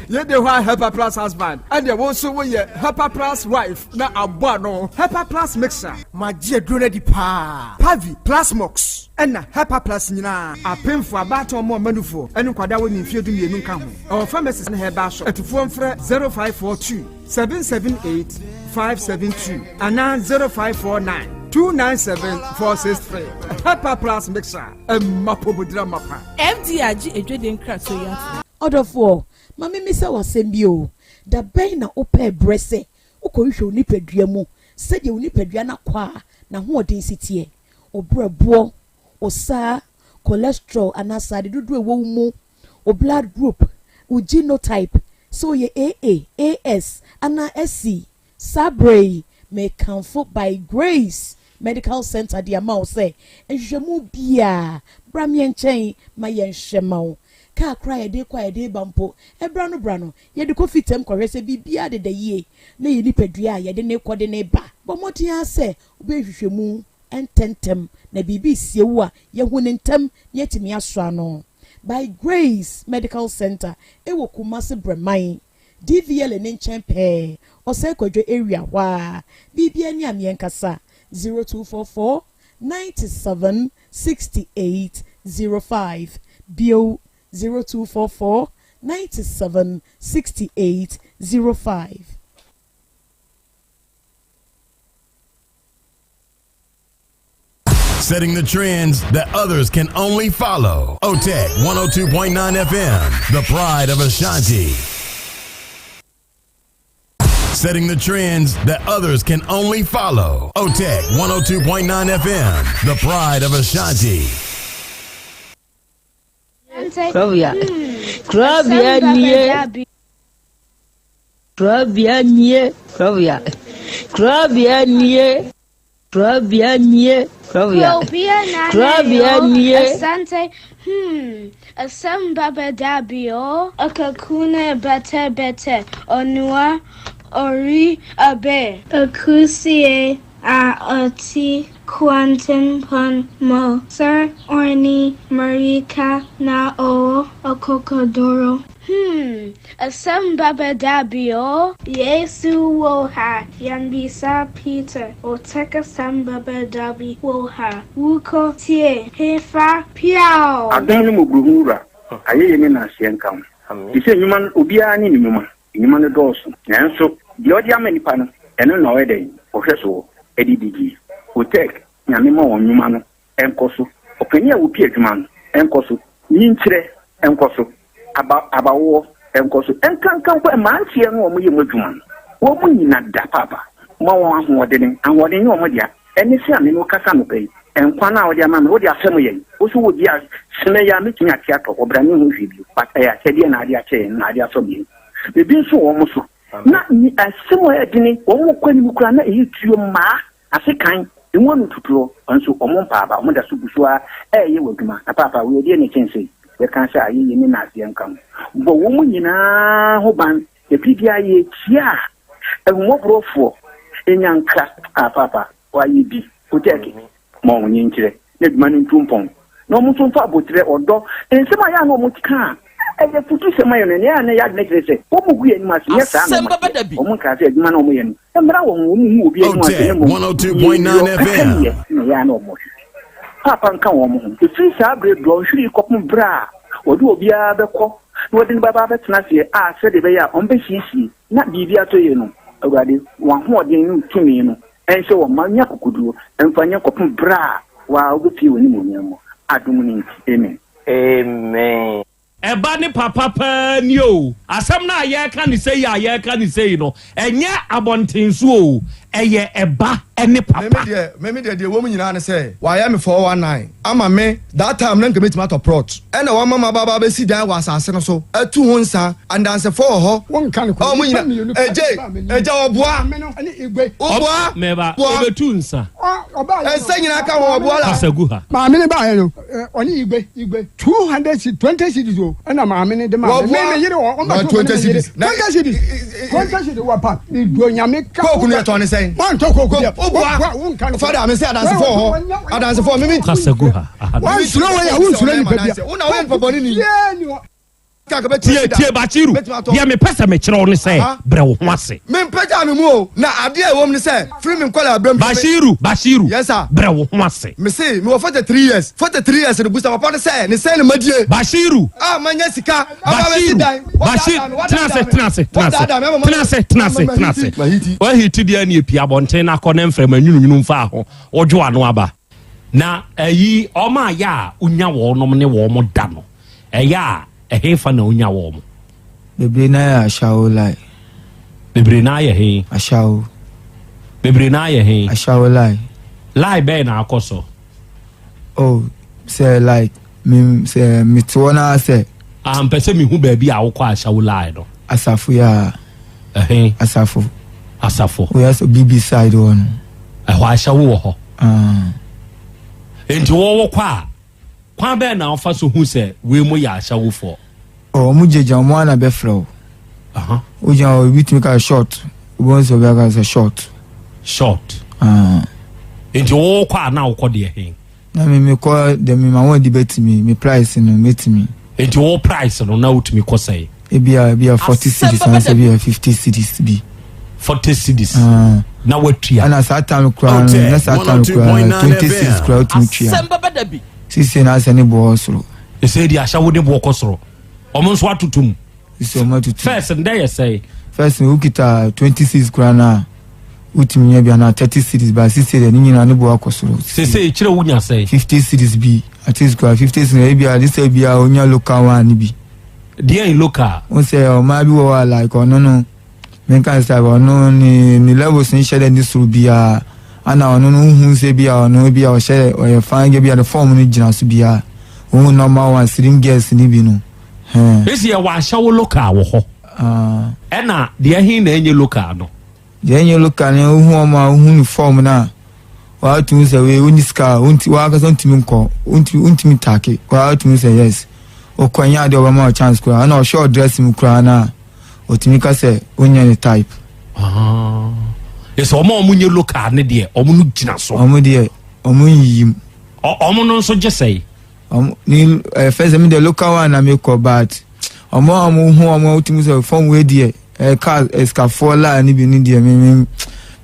Yɛ de hɔ a Hepa plus husband ɛdeɛ wo nso woyɛ Hepa plus wife na abɔ ano. Hepa plus mixer. Magye aduro no adi paa. Pavi, Plasmox ɛna Hepa plus nyinaa. Apemfoɔ, abaatan, wɔn a wɔma nufoɔ ɛne nkwadaa a wɔnni mfeɛ 12 nka ho. Ɛwɔ pharmacies ne herbal shop. Atufoɔ mfrɛ 0542. 778 572 anaa 0549 297 463. Hepa Plus Mixer, ɛma pomodira mapa. FDA agye adwadie nkratoɔ yi atom. Ɔdɔfoɔ, ma memmisa wo asɛm bi o, da bɛn na wopɛɛ berɛ sɛ wokɔhwehwɛ wo nipadua mu sɛdeɛ wo nipadua no akwaa n'ahoɔden si teɛ, wo berɛboɔ, wo saa, cholesterol anaa sradeɛ dodoɔ a ɛwɔ wo mu, wo blood group, wo genotype, sɛ woyɛ AA, AS anaa SC. Saa berɛ yi, mekamfo By Grace Medical Center de ama wo sɛ nhwehwɛmu biara, bra me nkyɛn ma yɛnhwɛ ma wo. Kaa koraa a yɛde rekɔ a yɛde reba mpo, ɛberɛ ano berɛ ano, yɛde kɔ fitam kɔhwɛ sɛ biribiara deda yie na yɛn nipadua a yɛde no rekɔ de no reba. Bɔ mmɔden ara sɛ wobɛyɛ nhwehwɛmu ntɛmntɛm na biribi resie wo a, yɛahu no ntɛm na yɛatumi asɔ ano. By Grace Medical Centre wɔ Kumasi Brɛman, DVLA no nkyɛn pɛɛ, Ɔsɛe Kwadwo area hɔ ara. Biribiara ni a meɛnkasa, 0244 97 68 05, bio 0244 97 68 05. Setting the trends that others can only follow. OTEC 102.9 FM, the pride of Ashanti. Setting the trends that others can only follow. OTEC 102.9 FM, the pride of Ashanti. Krobea Krobea nie Krobea nie Krobea Krobea nie Krobea nie Krobea Krobea nie Asante hmm asɛm ba bɛda bi o Akakuna bɛtɛ bɛtɛ Onua ori abe Akusie a ɔte kwantempɔn mu sɛ ɔne mmirika na ɔwɔ akokoduru. Hmm, asɛm ba bɛda bi o. Yesu wɔ ha, yɛmmisa Peter, Otek asɛm ba bɛda bi wɔ ha, wokɔ tie hefa piaw. Adom ne mmɔborɔhunu Wura, ayɛyie ne nnaseɛ nka wo. Te sɛ nnwuma no, obiara ne ne nnwuma. Nnwuma no dɔɔso, nanso deɛ ɔde ama nnipa no, ɛno na ɔyɛ dɛn? Ɔhwɛ soɔ de didie. Otek, Nyame ma wɔn nnwuma no nkɔ so. Ɔpanin a ɔpi adwuma no nkɔ so. Nyinkyerɛ nkɔ so. Aba, abawoɔ nkɔ so. Nkanka mpo mmeranteɛ no a wɔyɛ mu adwuma no, wɔn nyina da paapa. Ma wɔn ahoɔdene. Ahoɔden nyɛ wɔn dea. Ɛne sɛ a me ne wo kasa anɔpa yi, nkwa no a wode ama me, wode afɛm yɛn. Wo so wogye a, sene yi a mɛtumi ate atɔ hɔ, bra menhu hwee bio. But ɛyɛ akyɛdeɛ na ade akyɛ yɛn, na ade asɔ yɛn. Ebi nso wɔ wɔn so. Na ni asɛm a ɛyɛ dene, wɔn kɔ anim koraa na ɛyɛ tuo mmaa, asekan, emu ano tutuo, nso wɔn mpa aba, wɔn da so gu so ara ɛreyɛ wɔ adwuma. Na paapa, wei ɛdeɛ na ɛkyɛn sei? Yɛka sɛ ayɛyie ne naaseɛ nka ho. Bɔ wɔn nyinaa ho ban, na biribiara yɛkyia a, Ahummɔborɔfoɔ nya nkra a paapa wayɛ bi kotɛɛke ma wɔn nkyerɛ na adwuma no ntu mpɔn na wɔn nso mfa aboterɛ, ɔdɔ, nsɛm a ɛyɛ a na wɔn ka a ɛyɛ afutusɛm ayɛ no nea na ɛyɛ adwene kyerɛ sɛ wɔn gu yɛn anim ase nyɛ saa na wɔn ateɛ wɔn nkaa sɛ adwuma no a wɔyɛ no mmra wɔn ho wɔn nhu obi anim ase na mmom deɛ ɔpɛ yɛ na ɛyɛ a na wɔn hwehwɛ paapa nka wɔn ho ɛfiri saa berɛ dɔnhwere yi kɔpem berɛ a wɔde obiara bɛkɔ na wɔde no bɛba abɛtena aseɛ a sɛdeɛ ɛbɛyɛ a wɔbɛsiesie Na biribi atɔ yie no, Awurade, w'ahoɔden ne wo tumi no nhyɛ wɔn ma nya akokoduo mfa nyɛ kɔpem berɛ a wo ara wobɛpue w'animuonyam mu, adom no nti, amen. Amen. Ɛba ne papa paa nie oo. Asɛm no a yɛreka no sei a yɛreka no sei no, ɛnyɛ abɔnten so oo, ɛyɛ ɛba ne Me papa. me deɛ me me deɛ deɛ ɛwɔ mu nyinaa ne sɛ wayɛ me 419 ama me that time na nka mɛtumi atɔ plot ɛna wama maba aba abɛsi dan wɔ asase no so atu ho nsa andansefoɔ wɔ hɔ Wonka no a wɔn nnipa nyina mmienu pɛ ɛgye na m'anim. ɛgya ɔboa Maame no ne Igwe. woboa Meba, boa ɔbɛtu nsa. Ɔ- ɔbaeɛ no, ɛnsɛ nyinaa ka ho ɔboa la Kasa gu ha. Maame no baeɛ no, ɛ, ɔne Igwe, Igwe, 200 cedis, 20 cedis o, ɛna maame no de maa me. Me, wɔboa me yere wɔ, na ɔmbɛto me ne 20 me yere. cedis na 20 cedis, 20 cedis wɔ pa. Meduo Nyame ka. Coke no yɛtɔn ne sɛn Woantɔ coke deɛ. Woboa Woboa, wonka no. fada me sɛ adansefoɔ wɔ hɔ adansefoɔ me me Kasa gu ha. Aha no. Wansuro wei a, wonsuro nipa bia. Wo na woyɛ nipa bɔne ni. Yee ni hɔ. Tie, tie, Bashiru, deɛ mepɛ sɛ mekyerɛ wo ne sɛ, brɛ wo ho ase. Mempagyaa me mu o, na adeɛ a ɛwɔ mu ne sɛ, firi me nkwadaa berɛ mu. Bashiru, Bashiru, Yes sir. brɛ wo ho ase. Mese, mewɔ 43 years, 43 years no, busa papa no sɛ, ne sɛn na madie? Bashiru. A manya sika, aba abɛsi Bashiru, dan. Bashir, Wadaadaa me, tena ase, wadaadaa me, tena ase, tena ase, wadaadaa me ama ma- tena ase, tena ase, ama tena ase. mahiti, mahiti. Wahiti deɛ ne epie abɔnten na akɔ ne mframa nwununwunu mfaa ho, wodwo ano aba. Na ayi, wɔn a yɛ a wonya wɔnom ne wɔn da no, ɛyɛ a ɛhefa na wonya wɔn? Bebree naa yɛ ashawo lie. Bebree naa yɛ he? Ashawo. Bebree naa yɛ he? Ashawo lie. Lie bɛn na akɔ so? Oh, sɛ like me sɛ mete hɔ naa sɛ. Ah, mpɛ sɛ mehu baabi a wokɔ ashawo lie no. Asafo yɛ a. Ɛhe? Asafo. Asafo. Woyɛ sɛ BB side hɔ no. Ɛhɔ ashawo wɔ hɔ. Ah. Enti wɔwɔ kɔ a, kwan bɛn na wofa so hu sɛ wei mo yɛ ashawofoɔ? Oh, wɔn gyinagyina wɔn ara na bɛfrɛ wo. Wogyina hɔ, ebi tumi ka short. Wobɛhu sɛ obi aka sɛ short. Short. Ah. Enti wɔwɔ kɔ a na wokɔ deɛ he? Na me mekɔ deɛ me ma wɔn adi bɛtumi, me price no mɛtumi. Enti wo price no na wotumi kɔ sɛn? Ebia ebia 40 cedis anaasɛ ebia 50 cedis bi. 40 cedis Ah. na watua. Ɛna saa time koraa no, na saa time koraa 20 cedis koraa wotumi tua. Asɛm bɛba da bi. Sisi na asɛ ne boɔ soro. Ɛsɛ di ahyɛ wo de boɔ kɔ soro. Ɔmo nso atoto mu. Sisi ɔmo atoto. First ndɛ yɛ sɛe. First no wokita 20 cedis koraa na. Wotumi nya bi anaa 30 cedis but sisei deɛ ne nyinaa ne bo akɔ soro. Sesei kyerɛ wonya sɛn? 50 cedis bi at least koraa 50 cedis ebi a de sɛ bi a onya local one no bi. Deɛn local? Wo sɛ ɔmaa bi wɔ hɔ a like ɔno no menka sɛ ɔno ne ne levels nhyɛ dɛ ne soro biara ana ɔno no wohu sɛ bi a ɔno bi a ɔhyɛ ɔyɛ fine girl bi a ne form no gyina so biara wohu normal one slim girls ne bi no hɛn. Esi yɛ wɔ ahyɛwo local wɔ hɔ. Ɛna deɛ he na ɛnyɛ local no? Deɛ ɛnyɛ local no wohu wɔn a wohu ne form no a wɔatumi sɛ wei wonni sika a wonti wɔakasa wontumi nkɔ wontumi wontumi take wɔatumi sɛ yes wokɔ nyɛ adeɛ ɔbɛma wo chance koraa ɛna ɔhwɛ ɔdress mu koraa no a ɔtumi ka sɛ wonyɛ ne type. Ɛsɛ wɔn a wɔn nyɛ local ne deɛ wɔn no gyina so. Wɔn deɛ wɔn nyiyim. Wɔn no nso gye sɛe. Ɔmo ni ɛɛ fɛn sɛ mi deɛ local one na mi kɔ but ɔmo a ɔmo hu ɔmo a wotumi sɛ fɔm wei deɛ ɛɛ car ɛsikafoɔ laa ne bi ne deɛ mi mi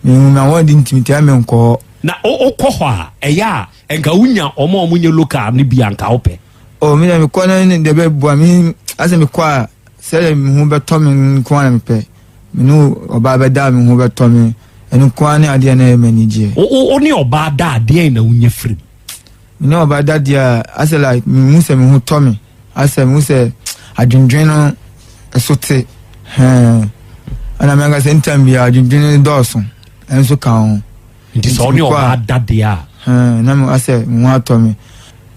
mi hu mi ahoɔden ntumi tia mi nkɔ hɔ. Na o wokɔ hɔ a ɛyɛ a nka wonya ɔmo a ɔmo nyɛ local ne bi a nka wopɛ. O mi deɛ mi kɔ ne ne deɛ bɛ bua mi asɛ mi kɔ a sɛdeɛ mi ho bɛtɔ mi nko ara na mi pɛ mi ne ɔbaa bɛ da a mi ho bɛtɔ mi ɛno nko ara ne adeɛ na ɛyɛ mi anigyeɛ. O o wo ne ɔbaa da a deɛn na wonya firi mu? Me ne ɔbaa da deɛ a asɛ like mehu sɛ me ho tɔ me asɛ mehu sɛ adwendwen no ɛso te hɛn ɛna me ankasa ntam bi adwendwen no dɔɔso ɛnso ka ho nti sɛ ɔne ɔbaa da deɛ a hɛn na me asɛ me ho atɔ me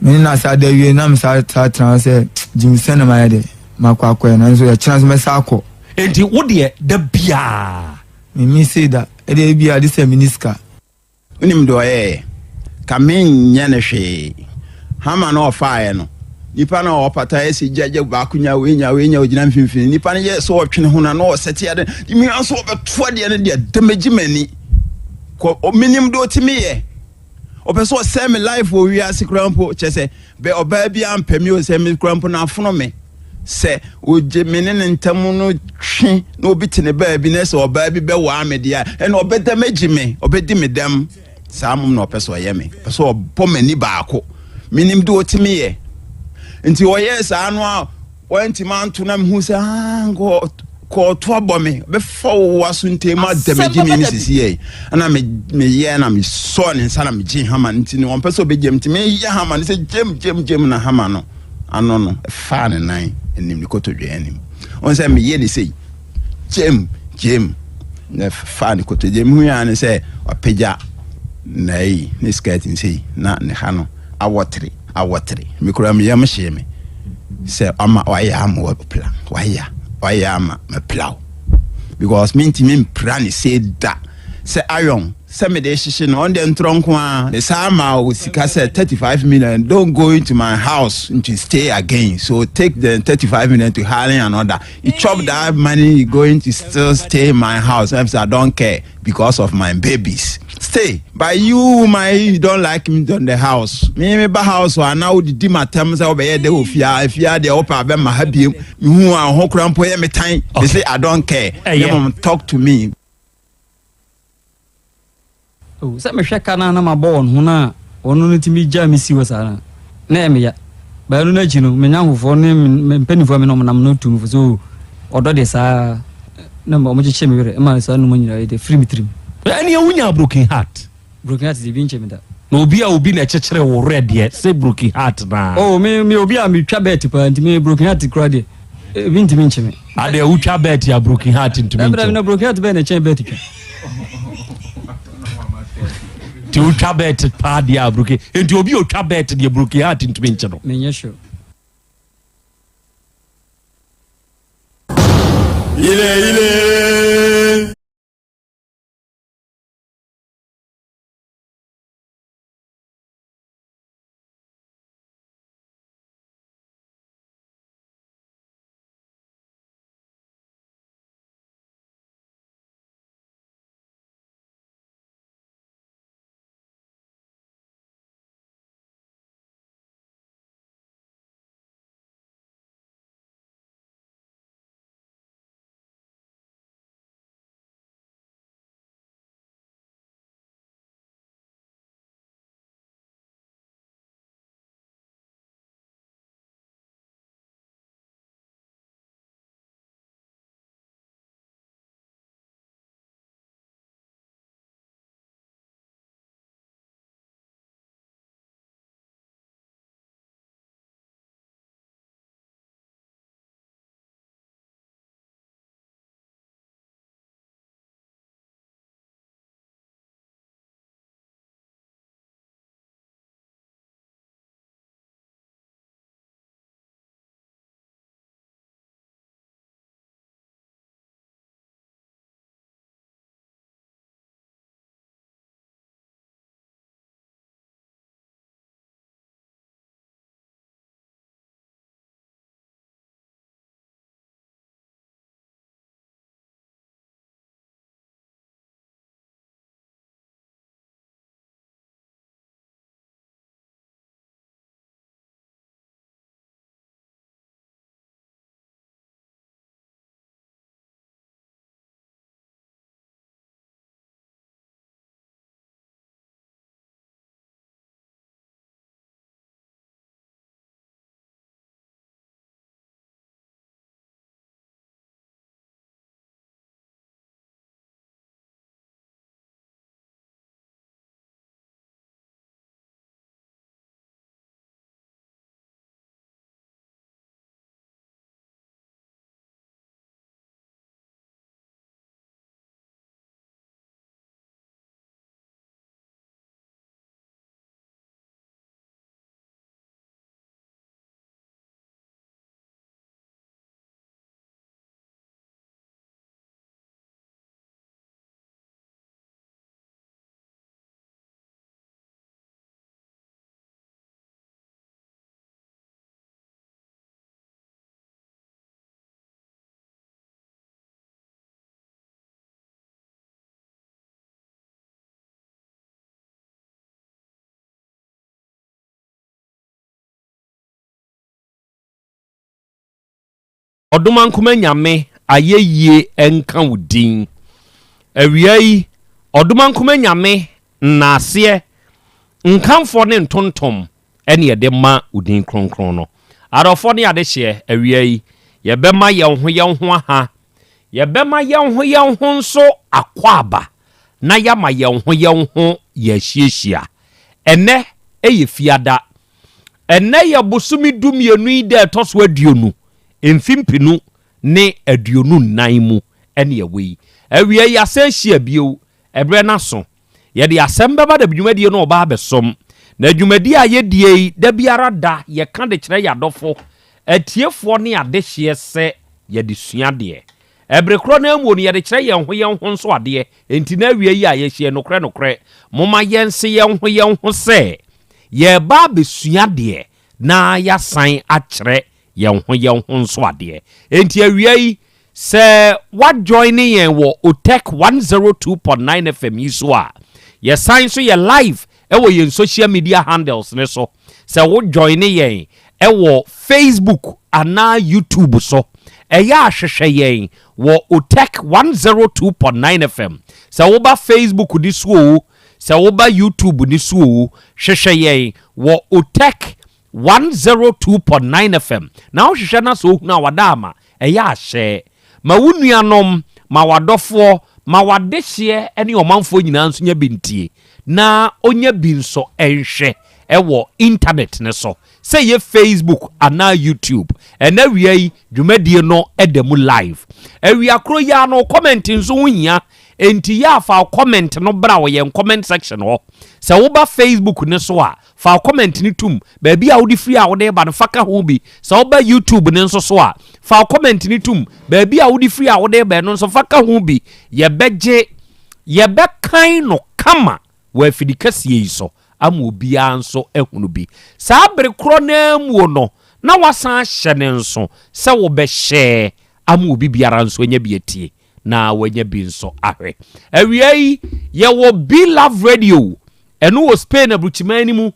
me ne na asa da wie na me saa saa tena hɔ sɛ gyim sɛ na mayɛ dɛ makɔ akɔɛ nanso ɛkyena nso mɛsa akɔ. Nti wo deɛ da biaa. Me mi sei da ɛdeɛ ebi a de sɛ me ni sika. Wonim deɛ ɔyɛeɛ? Ka menyɛ no hwee. Hama no ɔfaeɛ no, nipa no a ɔpata yɛ sɛ gya gya baako nya wei nya wei nya ogyina mfimfini. Nipa no yɛ sɛ ɔtwene ho na na ɔsɛte ade. Mmea nso ɔbɛto adeɛ no deɛ damage m'ani. Kɔ menim deɛ ɔtumi yɛ. Ɔpɛ sɛ ɔsɛe me life wɔ wiase koraa mpo kyɛ sɛ Bɛ ɔbaa bi ampɛ me o sɛ me kura mpo na afono me sɛ ogye me ne ne ntam no twe na obi te ne baabi na sɛ ɔbaa bi bɛwaa me deɛ a ɛna ɔbɛda m'agyi me ɔbɛdi me dɛm saa mom na ɔpɛ sɛ ɔyɛ me ɔpɛ sɛ ɔbɔ m'ani baako menim de ɔtumi yɛ nti ɔyɛɛ saa no a Wantumi anto na mehu sɛ ah, nka kɔɔto abɔ me bɛfa wo waso ntɛm mu adamagye me ne sisi yɛ ɛna meyɛ na mesɔɔ ne nsa na megye hama no nti ne wɔmpɛ sɛ ɔbɛgyam nti meyɛ hama no sɛ gyam gyam gyam na hama no ano no ɛfaa ne nan anim ne kotodwe anim ɔn sɛ meyɛ ne sei gyam gyam na ɛfaa ne kotodwe mehu yɛ ne sɛ wapagya na yi ne skirt nsei na ne ha no awɔtere awɔtere. Me koraa me yam hyee me sɛ ama wayɛ ama wapira wayɛ wayɛ ama mapira wo because mentumi mpira ne se da sɛ iron sɛ mede hyehye no ɔno deɛ ntorɔ nko ara me saa ma wo sika sɛ 35 million don't go into my house to stay again so take the 35 million to hire another you chop that money you going to still stay in my house I say I don't care because of my babies stay but you woman you don't like me on the house me me ba house a na wodidi matam sɛ wobɛyɛ dɛ wɔ fie a fie a deɛ wopɛ abɛma ha biem mehu a ho kora mpo yɛ me tan me say I don't care ne mom talk to me. Oh, sɛ mehwɛ ka no a na mabɔ wɔn ho no a wɔn no tumi gyaa me si hɔ saa no a, na ɛyɛ me ya. But ɛno no akyi no, me nnamfofoɔ ne me mpanimfoɔ a me ne wɔn nam no tuu me fo sɛ, oh, ɔdɔ deɛ saa na wɔkyekyee me werɛ ma saa nnoma nyinaa de firi me tirim. Ɛnneɛ wonyaa broken heart? Broken heart deɛ ebi nkyɛ me da. Na obi a obi na ɛkyekyere wo werɛ deɛ sɛ broken heart no ara. Oh, me meyɛ obi a metwa bet paa nti me broken heart koraa deɛ ebi ntumi nkye me. Adeɛ wotwa bet a broken heart ntumi Dabi dabi nkye na wo. broken heart bɛyɛ na ɛkyɛn bet twa. Nti wotwa bet paa deɛ a broken nti obi a otwa bet deɛ broken heart ntumi nkye no. Menyɛ sure. Ile ile. Ɔdomankoma Nyame ayɛyie nka wo din. Awia yi, Ɔdomankoma Nyame nnaaseɛ, nkamfoɔ ne ntontom ɛne yɛde ma wo din kronkron no. Adɔfoɔ ne adehyeɛ, awia yi, yɛbɛma yɛn ho yɛn ho aha, yɛbɛma yɛn ho yɛn ho nso akwaaba, na yɛama yɛn ho yɛn ho yɛahyiahyia. Ɛnnɛ yɛ Fiada. Ɛnnɛ yɛ bosome dumienu yi da ɛtɔ so aduonu, mfe mpenu ne 24 mu ɛne ɛwɔ yi. Awia yi yɛasan ahyia bio, ɛberɛ no aso. Yɛde asɛm bɛba da dwumadie no ɔba abɛsom. Na dwumadie a yɛdie yi, da biara da yɛka de kyerɛ yɛn adɔfo, atiefoɔ ne adehyeɛ sɛ yɛde sua adeɛ. Ɛbere korɔ no ara mu no, yɛde kyerɛ yɛn ho yɛn ho nso adeɛ. Enti na awia yi a yɛahyia yi, nokorɛ nokorɛ, momma yɛnse yɛn ho yɛn ho sɛ yɛreba abɛsua adeɛ na yɛasan akyerɛ yɛn ho yɛn ho nso adeɛ. Enti awia yi, sɛ woajoine yɛn wɔ Otec 102.9 FM yi so a, yɛsan nso yɛ live wɔ yɛn social media handles no so. Sɛ wo joine yɛn wɔ Facebook anaa YouTube so, ɛyɛ a hwehwɛ yɛn wɔ Otec 102.9 FM. Sɛ woba Facebook no so oo, sɛ woba YouTube no so oo, hwehwɛ yɛn wɔ Otec 102.9 FM. Na wohwehwɛ na sɛ wohunu a wada ama, ɛyɛ a hyɛ. Ma wo nuanom, ma w'adɔfoɔ, ma w'adehyeɛ ne ɔmanfoɔ nyinaa nso nya bi ntie, na ɔnya bi nso nhwɛ wɔ intanɛt no so, sɛ ɛyɛ Facebook anaa YouTube. Ɛnnɛ awia yi, dwumadie no da mu live. Awia korɔ yi ara no, wo comment nso ho hia, enti yɛ a fa wo comment no bra wɔ yɛn comment section hɔ. Sɛ woba Facebook no so a, Fa wo comment no tom. Baabi a wode firi a wode reba no, fa ka ho bi. Sɛ woba YouTube no nso so a, fa wo comment no tom. Baabi a wode firi a wode reba no nso, fa ka ho bi. Yɛbɛgye, yɛbɛkan no kama wɔ afidi kɛseɛ yi so ama obiara nso ahunu bi. Saa bere korɔ no ara muo no, na woasan ahyɛ no nso sɛ wobɛhyɛɛ ama obi biara nso anya bi atie na wanya bi nso ahwɛ. Awia yi, yɛwɔ Be Love Radio Ɛno wɔ Spain aburukyiman no mu.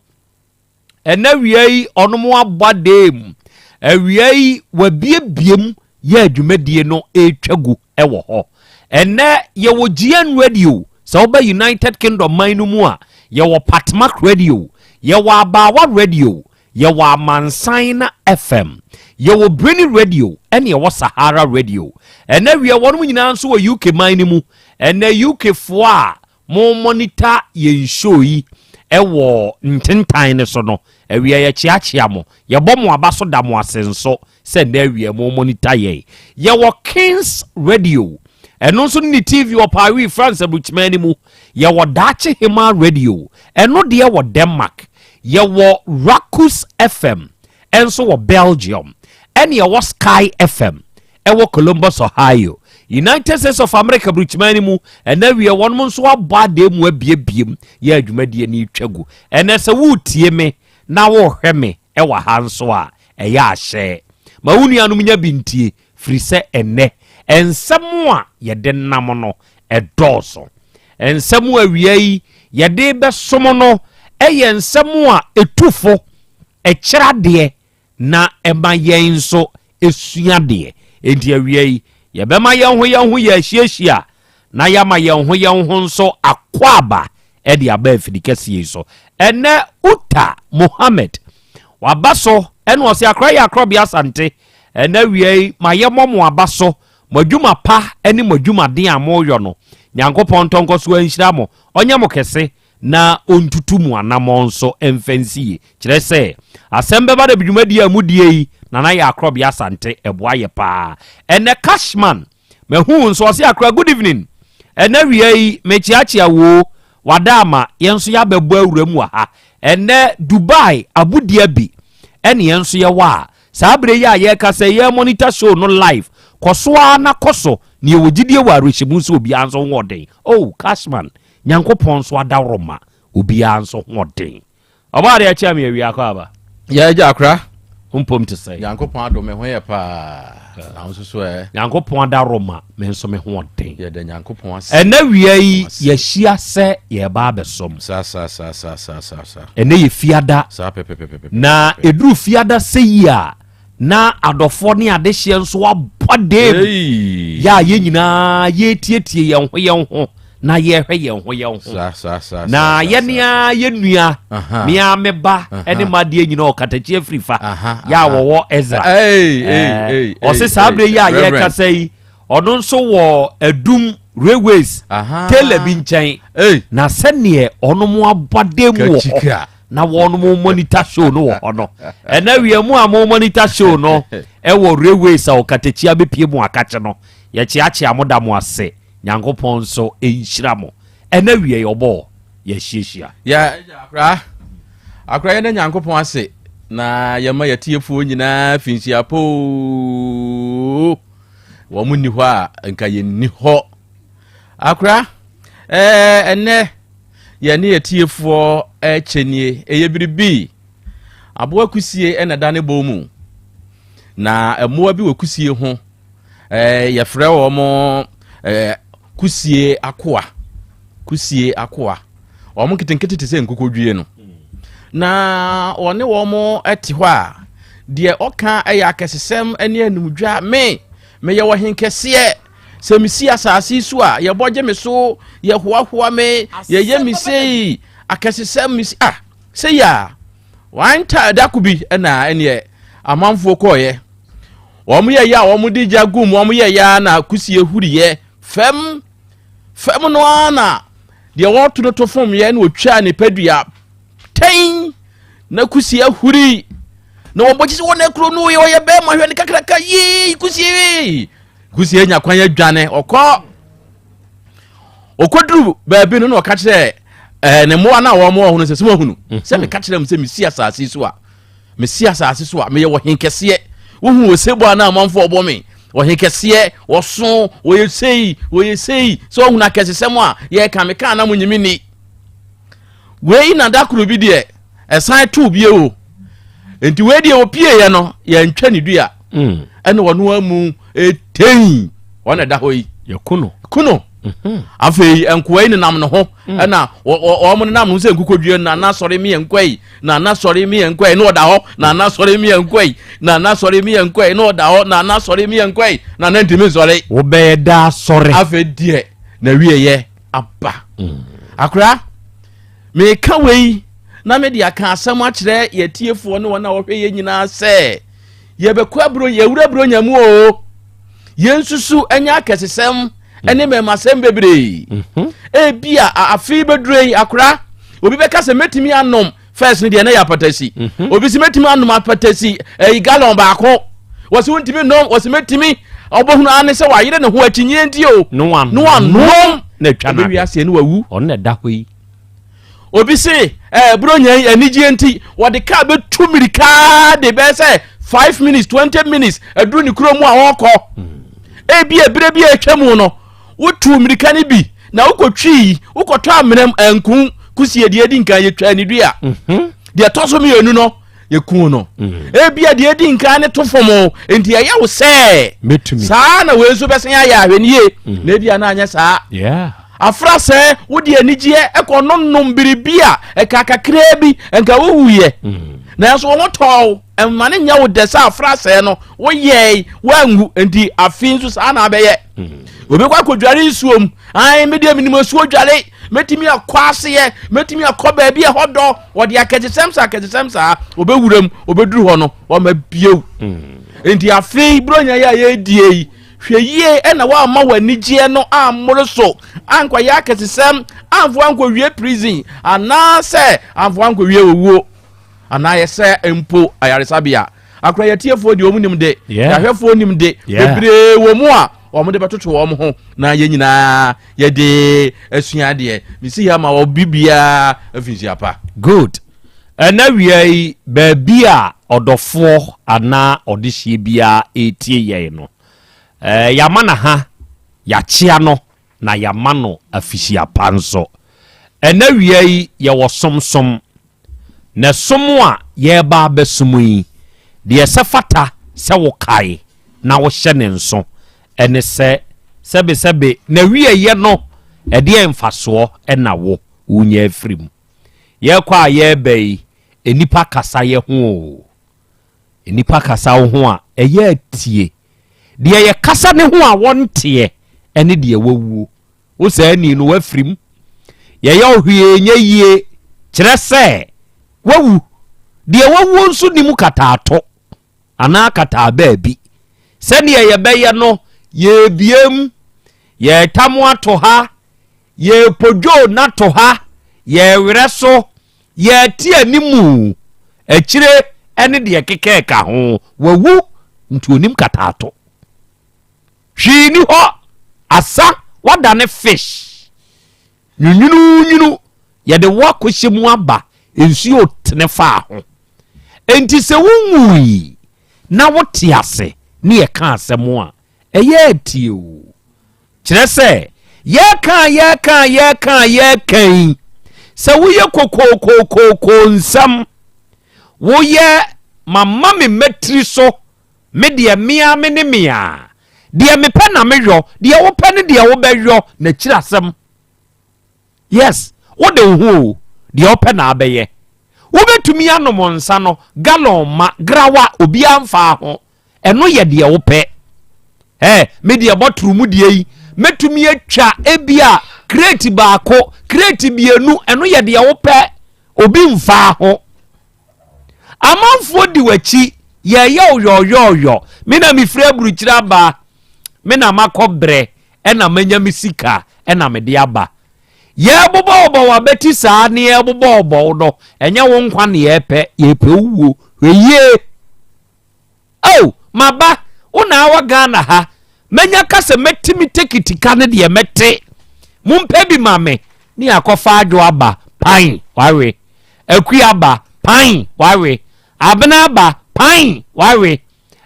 Ɛnɛ awia yi ɔnom abɔ adee mu. Awia yi wabiebie mu yɛ adwumadie no ɛretwa gu wɔ hɔ. Ɛnɛ yɛwɔ GN Radio. Sɛ woba United Kingdom man no mu a, yɛwɔ Patmak Radio, yɛwɔ Abaawa Radio, yɛwɔ Amansan na FM, yɛwɔ Brini Radio, ɛne yɛwɔ Sahara Radio. Ɛnɛ awia wɔnom nyinaa nso wɔ UK man no mu. Ɛnɛ UK foɔ a Mo monitor yɛn show yi wɔ ntentan no so no, awia yɛkyeakyea mo, yɛbɔ mo aba so da mo ase nso sɛ nnɛ awia mo monitor yɛn. Yɛwɔ Kings Radio, ɛno nso ne ne TV wɔ Paris, France aburukyiman no mu. Yɛwɔ Daakye Hemaa Radio, ɛno deɛ wɔ Denmark. Yɛwɔ Rakus FM nso wɔ Belgium, ɛne yɛwɔ Sky FM ɛwɔ Columbus, Ohio, United States of America burukyiman no mu. Ɛnɛ awie wɔnom nso abɔ adeɛ mu abiebiem yɛ adwumadie no retwa gu. Ɛnɛ sɛ woretie me na worehwɛ me ɛwɔ ha nso a, ɛyɛ ahyɛ. Ma wo nuanom nya bi ntie, firi sɛ ɛnɛ nsɛm a yɛde nam no ɛdɔɔso. Nsɛm a awia yi yɛde bɛsom no ɛyɛ nsɛm a ɛtu fo, ɛkyerɛ adeɛ, na ɛma yɛn nso sua adeɛ. Enti awia yi, yɛbɛma yɛn ho yɛn ho yɛahyiahyia na yɛama yɛn ho yɛn ho nso akwaaba de aba afidi kɛseɛ yi so. Ɛnɛ Uta Mohammed waba so ɛna ɔse akora yɛ akorɔbea Asante. Ɛnɛ awia yi ma yɛmmɔ mo aba so, mo adwuma pa ne mo adwumaden a moyɔ no. Nyankopɔn ntɔ nkɔsoɔ nhyira mo, ɔnyɛ mo kɛse na ɔntutu mo anammɔn nso mfa nsi yie. Kyerɛ sɛ, asɛm bɛba dɛ dwumadie a modie yi, Nana yɛ Akorɔbea Asante, ɛboa yɛ paa. Ɛnɛ Cashman, mahu wo nso, ɔse Akora good evening, ɛnɛ awia yi mekyeakyea woo, wada ama yɛn nso yɛabɛbɔ awura mu wɔ ha. Ɛnɛ Dubai, Abu Dhabi ɛne yɛn nso yɛwɔ a, saa berɛ yi a yɛrekasa yi, yɛ monitor show no live, kɔ so ara na kɔ so, na yɛwɔ gyidie wɔ awerɛhyɛmu sɛ obiara nso ho ɔden. Oh, Cashman, Nyankopɔn nso adaworoma obiara nso ho ɔden. Ɔbɔ adeɛ kyɛ me awia kɔ aba. Yɛ agya akora. Wo mpom te sɛn? Nyankopɔn adom me ho yɛ paa. Na wo nso so ɛ? Nyankopɔn adaworoma me nso me ho ɔden. Yɛda Nyankopɔn ase. Ɛnɛ wia yi yɛahyia sɛ yɛreba abɛsom. Saa saa saa saa saa saa saa. Ɛnɛ yɛ fiada. Saa pɛpɛpɛpɛpɛ. Na ɛduru fiada sɛyi a. Na adɔfoɔ ne adehyeɛ nso abɔ dam. Yɛ a yɛn nyinaa yɛretietie yɛn ho yɛn ho na yɛrehwɛ yɛn ho yɛn ho. Na yɛne a yɛn nua, me a me ba ne m'adeɛ nyinaa ɔkatakyi afiri fa yɛ a wɔwɔ Ezra. Ɔse saa berɛ yi a yɛrekasa yi, ɔno nso wɔ Adum Railways tailor bi nkyɛn. Na sɛdeɛ ɔnom abɔ dam wɔ hɔ. na wɔn monitor show no wɔ hɔ no ɛna wia mu a mo monitor show no ɛwɔ railways a ɔkatakyia bɛpie mu akakye no yɛkyeakyea mo da mo ase nyankopɔn nso nhyira mo ɛna wia yɛbɔ yɛhyiahyia yɛ akora akora yɛda nyankopɔn ase na yɛma yɛtiefoɔ nyinaa finhyia poo wɔn nni hɔ a nka yɛnni hɔ akora ɛɛ ɛnɛ Yɛne atiefoɔ rekyɛ nie. Ɛyɛ biribi. Aboa kusie na ɛda ne bɔn mu. Na mmoa bi wɔ kusie ho. Ɛɛ yɛfrɛ wɔn ɛɛ kusie akoa. Kusie akoa. Wɔn nketenkete te sɛ nkokodwie no. Na wɔne wɔn te hɔ a, deɛ ɔka yɛ akɛsesɛm ne anumdwa. Me, meyɛ ɔhenkɛseɛ. Sɛ mesi asase yi so a, yɛbɔ gye me so, yɛhoahoa me, yɛyɛ me sei, akɛsesɛm mesi ah sei a. One time da ko bi ɛna ɛneɛ amanfoɔ kɔɔyɛ. Wɔn yɛ yɛ a wɔn de gya gum, wɔn yɛ yɛ a na kusie huriyɛ fam fam no ara na deɛ wɔto no to fam yɛ na wɔtwaa ne padua tɛn na kusie ahuri na wɔn bɔ kyi sɛ wɔn akuro no yɛ ɔyɛ bɛrima hwɛ ne kakraka yii kusie Kusi anya kwan adwane ɔkɔ ɔkɔduru baabi no na ɔka kyerɛ ɛɛ ne mmoa no a wɔn wɔ ho no sɛ sɛ moahunu mhm. sɛ meka kyerɛ mu sɛ mesi asase so a mesi asase so a meyɛ ɔhen kɛseɛ wohu osebɔ a na amanfoɔ ɔbɔ me ɔhen kɛseɛ ɔso ɔyɛ sei ɔyɛ sei sɛ ɔhunu akɛsesɛm a yɛka meka na mo nyimi ni Wei na da koro bi deɛ ɛsan too bio o. Nti wei deɛ opieeɛ no yɛntwa ne dua. Mm. Ɛna ɔno amu etei ɔna ɛda hɔ yi. Yɛku no. Ku no. Mhm. Afei nkoa yi nenam ne ho mm. ɛna wɔn nenam ne ho sɛ nkukodua na na sɔre mi yɛn nkɔ yi na na sɔre mi yɛn nkɔ yi na ɔda hɔ na na sɔre mi yɛn nkɔ yi na na sɔre mi yɛn nkɔ yi na ɔda hɔ na na sɔre mi yɛn nkɔ yi na na ntumi nsɔre. Wobɛyɛ daa sɔre. Afei deɛ na wie yɛ. aba akora meka wei na mede aka asɛm akyerɛ yɛtiefoɔ ne wɔn a wɔhwɛ yɛ nyinaa sɛ yɛbɛkɔ aburo yɛwura aburo nya mu o yɛnsusu ɛnyɛ akɛsesɛm ɛne mmɛmasɛm bebree mhm. ebi a afei bɛduro yi akora obi bɛka sɛ mɛtumi anom first no deɛ na yɛ apatasi mhm. obi si mɛtumi anom apatasi ɛyi gallon baako wɔsi wontumi nom wɔsi mɛtumi ɔbɛhunu ane sɛ wayere ne ho akyinyie nti o no wanom na atwa no ɔbɛwi aseɛ ne wawu ɔno na ɛda hɔ yi obi se ɛɛ eh, buronya yi anigyeɛ nti wɔde kaa bɛtu mmirika de bɛyɛ sɛ five minutes twenty minutes aduru ne kurom a ɔrekɔ hmm. ebi ebire bi a atwa mu no Wotuu mmirika no bi na wokɔtwii, wokɔtɔ amena mu anku kusie deɛ edi nkan yɛtwaa ne dua. Mhm. Deɛ ɛtɔ so mmienu no yɛkuu no. Mm. Ebia deɛ edi nkan ne to fam o, nti ɛyɛ wo sɛ saa na wei nso bɛsan ayɛ ahwɛ nie mm. na ebia na anyɛ saa. Afra sɛ wode anigyeɛ ɛkɔ nonom biribi a ɛka kakraa bi nka wowuyɛ. Mm. Nanso wɔn tɔɔ ɛma ne nyɛ wo dɛ sɛ afra sɛɛ no woyɛe woanwu nti afei nso saa na abɛyɛ. Obi kɔ akɔdware nsuo mu ae me deɛ menim asuo dware mɛtumi akɔ aseɛ mɛtumi akɔ baabi ɛhɔ dɔ wɔde akɛsesɛm saa akɛsesɛm saa ɔbɛwura mu ɔbɛduru hɔ no wɔma bio hmm. nti afei buronya yi a yɛredie yi hwɛ yie ɛna woamma w'anigyeɛ no ammoro so ankɔyɛ akɛsesɛm amfo ankɔwie prison anaasɛ amfo ankɔwie owuo anaa yɛsɛ mpo ayaresabea Akora yɛtiefoɔ deɛ wɔn nim de, yɛahwɛfoɔ nim de, bebree wɔ mu a wɔn de bɛtoto wɔn ho na yɛn nyinaa yɛde asua adeɛ. Mesi yɛ ama wɔ bibiara afinhyia pa. Good. Ɛna wia yi baabi a ɔdɔfoɔ anaa ɔdehyeɛ biara ɛretie yɛn no, eh, yɛama no ha, yɛakyea no na yɛama no afihyia pa nso. Ɛna wia yi yɛwɔ somsom Na som a yɛreba abɛsom yi, deɛ ɛsɛ fata sɛ wokae na wohyɛ ne nso ne sɛ, sɛbesɛbe, n'awieeɛ no, ɛdeɛn mfasoɔ na wo wonya afiri mu? Yɛrekɔ a yɛreba yi, nnipa kasa yɛ ho oo. Nnipa kasa wo ho a, ɛyɛ atie. Deɛ yɛkasa ne ho a wɔnteɛ ɛne deɛ wawuo. Wo saa ni no wafirim. Yɛyɛ wo hwee nyɛ yie kyerɛ sɛ wawu. Deɛ wawuo nso nim kataato anaa kataa baabi. Sɛdeɛ yɛbɛyɛ no yɛrebiem, yɛretam ato ha, yɛrepodwo no ato ha, yɛrewerɛ so, yɛrete animu, akyire ne deɛ ɛkeka ho. Wawu nti onim kataato. Hwee ni hɔ, asa wadane fish. Nwunwununwunu, yɛde wo akɔhyɛ mu aba, nsuo tene faa ho. Enti sɛ wonwui na wote ase ne yɛka asɛm a, ɛyɛ atie o. Kyerɛ sɛ, yɛka a yɛka a yɛka a yɛka yi, sɛ woyɛ kokookookoo nsɛm, woyɛ mama me mmatiri so, me deɛ mea me ne mea, deɛ mepɛ na meyɔ, deɛ wopɛ ne deɛ wobɛyɔ, n'akyiri asɛm. Yes, wode wo ho o, deɛ wopɛ na abɛyɛ. Wobɛtumi anom nsa no gallon ma, grawa, obiara mfaa ho. Ɛno yɛ deɛ wopɛ. Ɛ, me deɛ bɔtoro mu deɛ yi, mɛtumi atwa ebi a kreti baako, kreti mmienu, ɛno yɛ deɛ wopɛ. Obi mfaa ho. Amanfoɔ di w'akyi, yɛyɛ wo yɔɔyɔɔyɔ. Me na mefiri aburukyiri aba, me na makɔ brɛ, ɛna manya me sika, ɛna mede aba. Yɛrebobɔbobɔ w'abati saa ne yɛrebobɔbobɔ wo no, ɛnyɛ wo nkwa ne yɛrepɛ, yɛrepɛ wo wuo. Hwɛ yie. Oh, maba, wo na awɔ Ghana ha. Manya ka sɛ mɛtumi tekiti ka no deɛ mɛte. Mompɛ bi ma me. Ne akɔfa adwo aba, pan, wawe. Akua aba, pan, wawe. Abena aba, pan, wawe.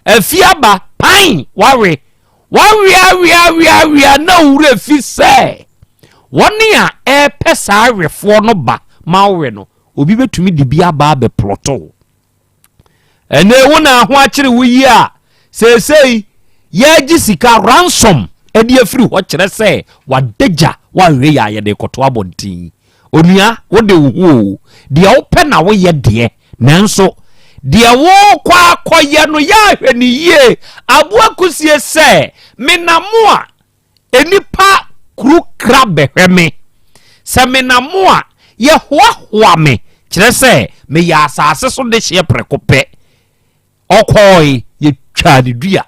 Afi aba, pan, wawe. Wawe awe awe awe a na wo werɛ fi sɛ wɔn a ɛrepɛ saa awefoɔ no ba ma wowe no, obi bɛtumi de bi aba abɛplɔto wo. Ɛnɛ wo na ho akyere wo yi a seesei yɛregye sika ransom de afiri hɔ kyerɛ sɛ wadagya woanhwɛ yɛ a yɛde kɔto abɔnten. Onua wode wo ho o, deɛ wopɛ na woyɛ deɛ nanso deɛ wokɔ akɔyɛ no yɛ ahwɛ ne yie. Aboa kusie sɛ menam a Nnipa kuru kra bɛhwɛ me. Sɛ menam a, yɛhoahoa me, kyerɛ sɛ, meyɛ asase so dehyeɛ prɛko pɛ. Ɔkɔɔe, yɛtwaa ne dua.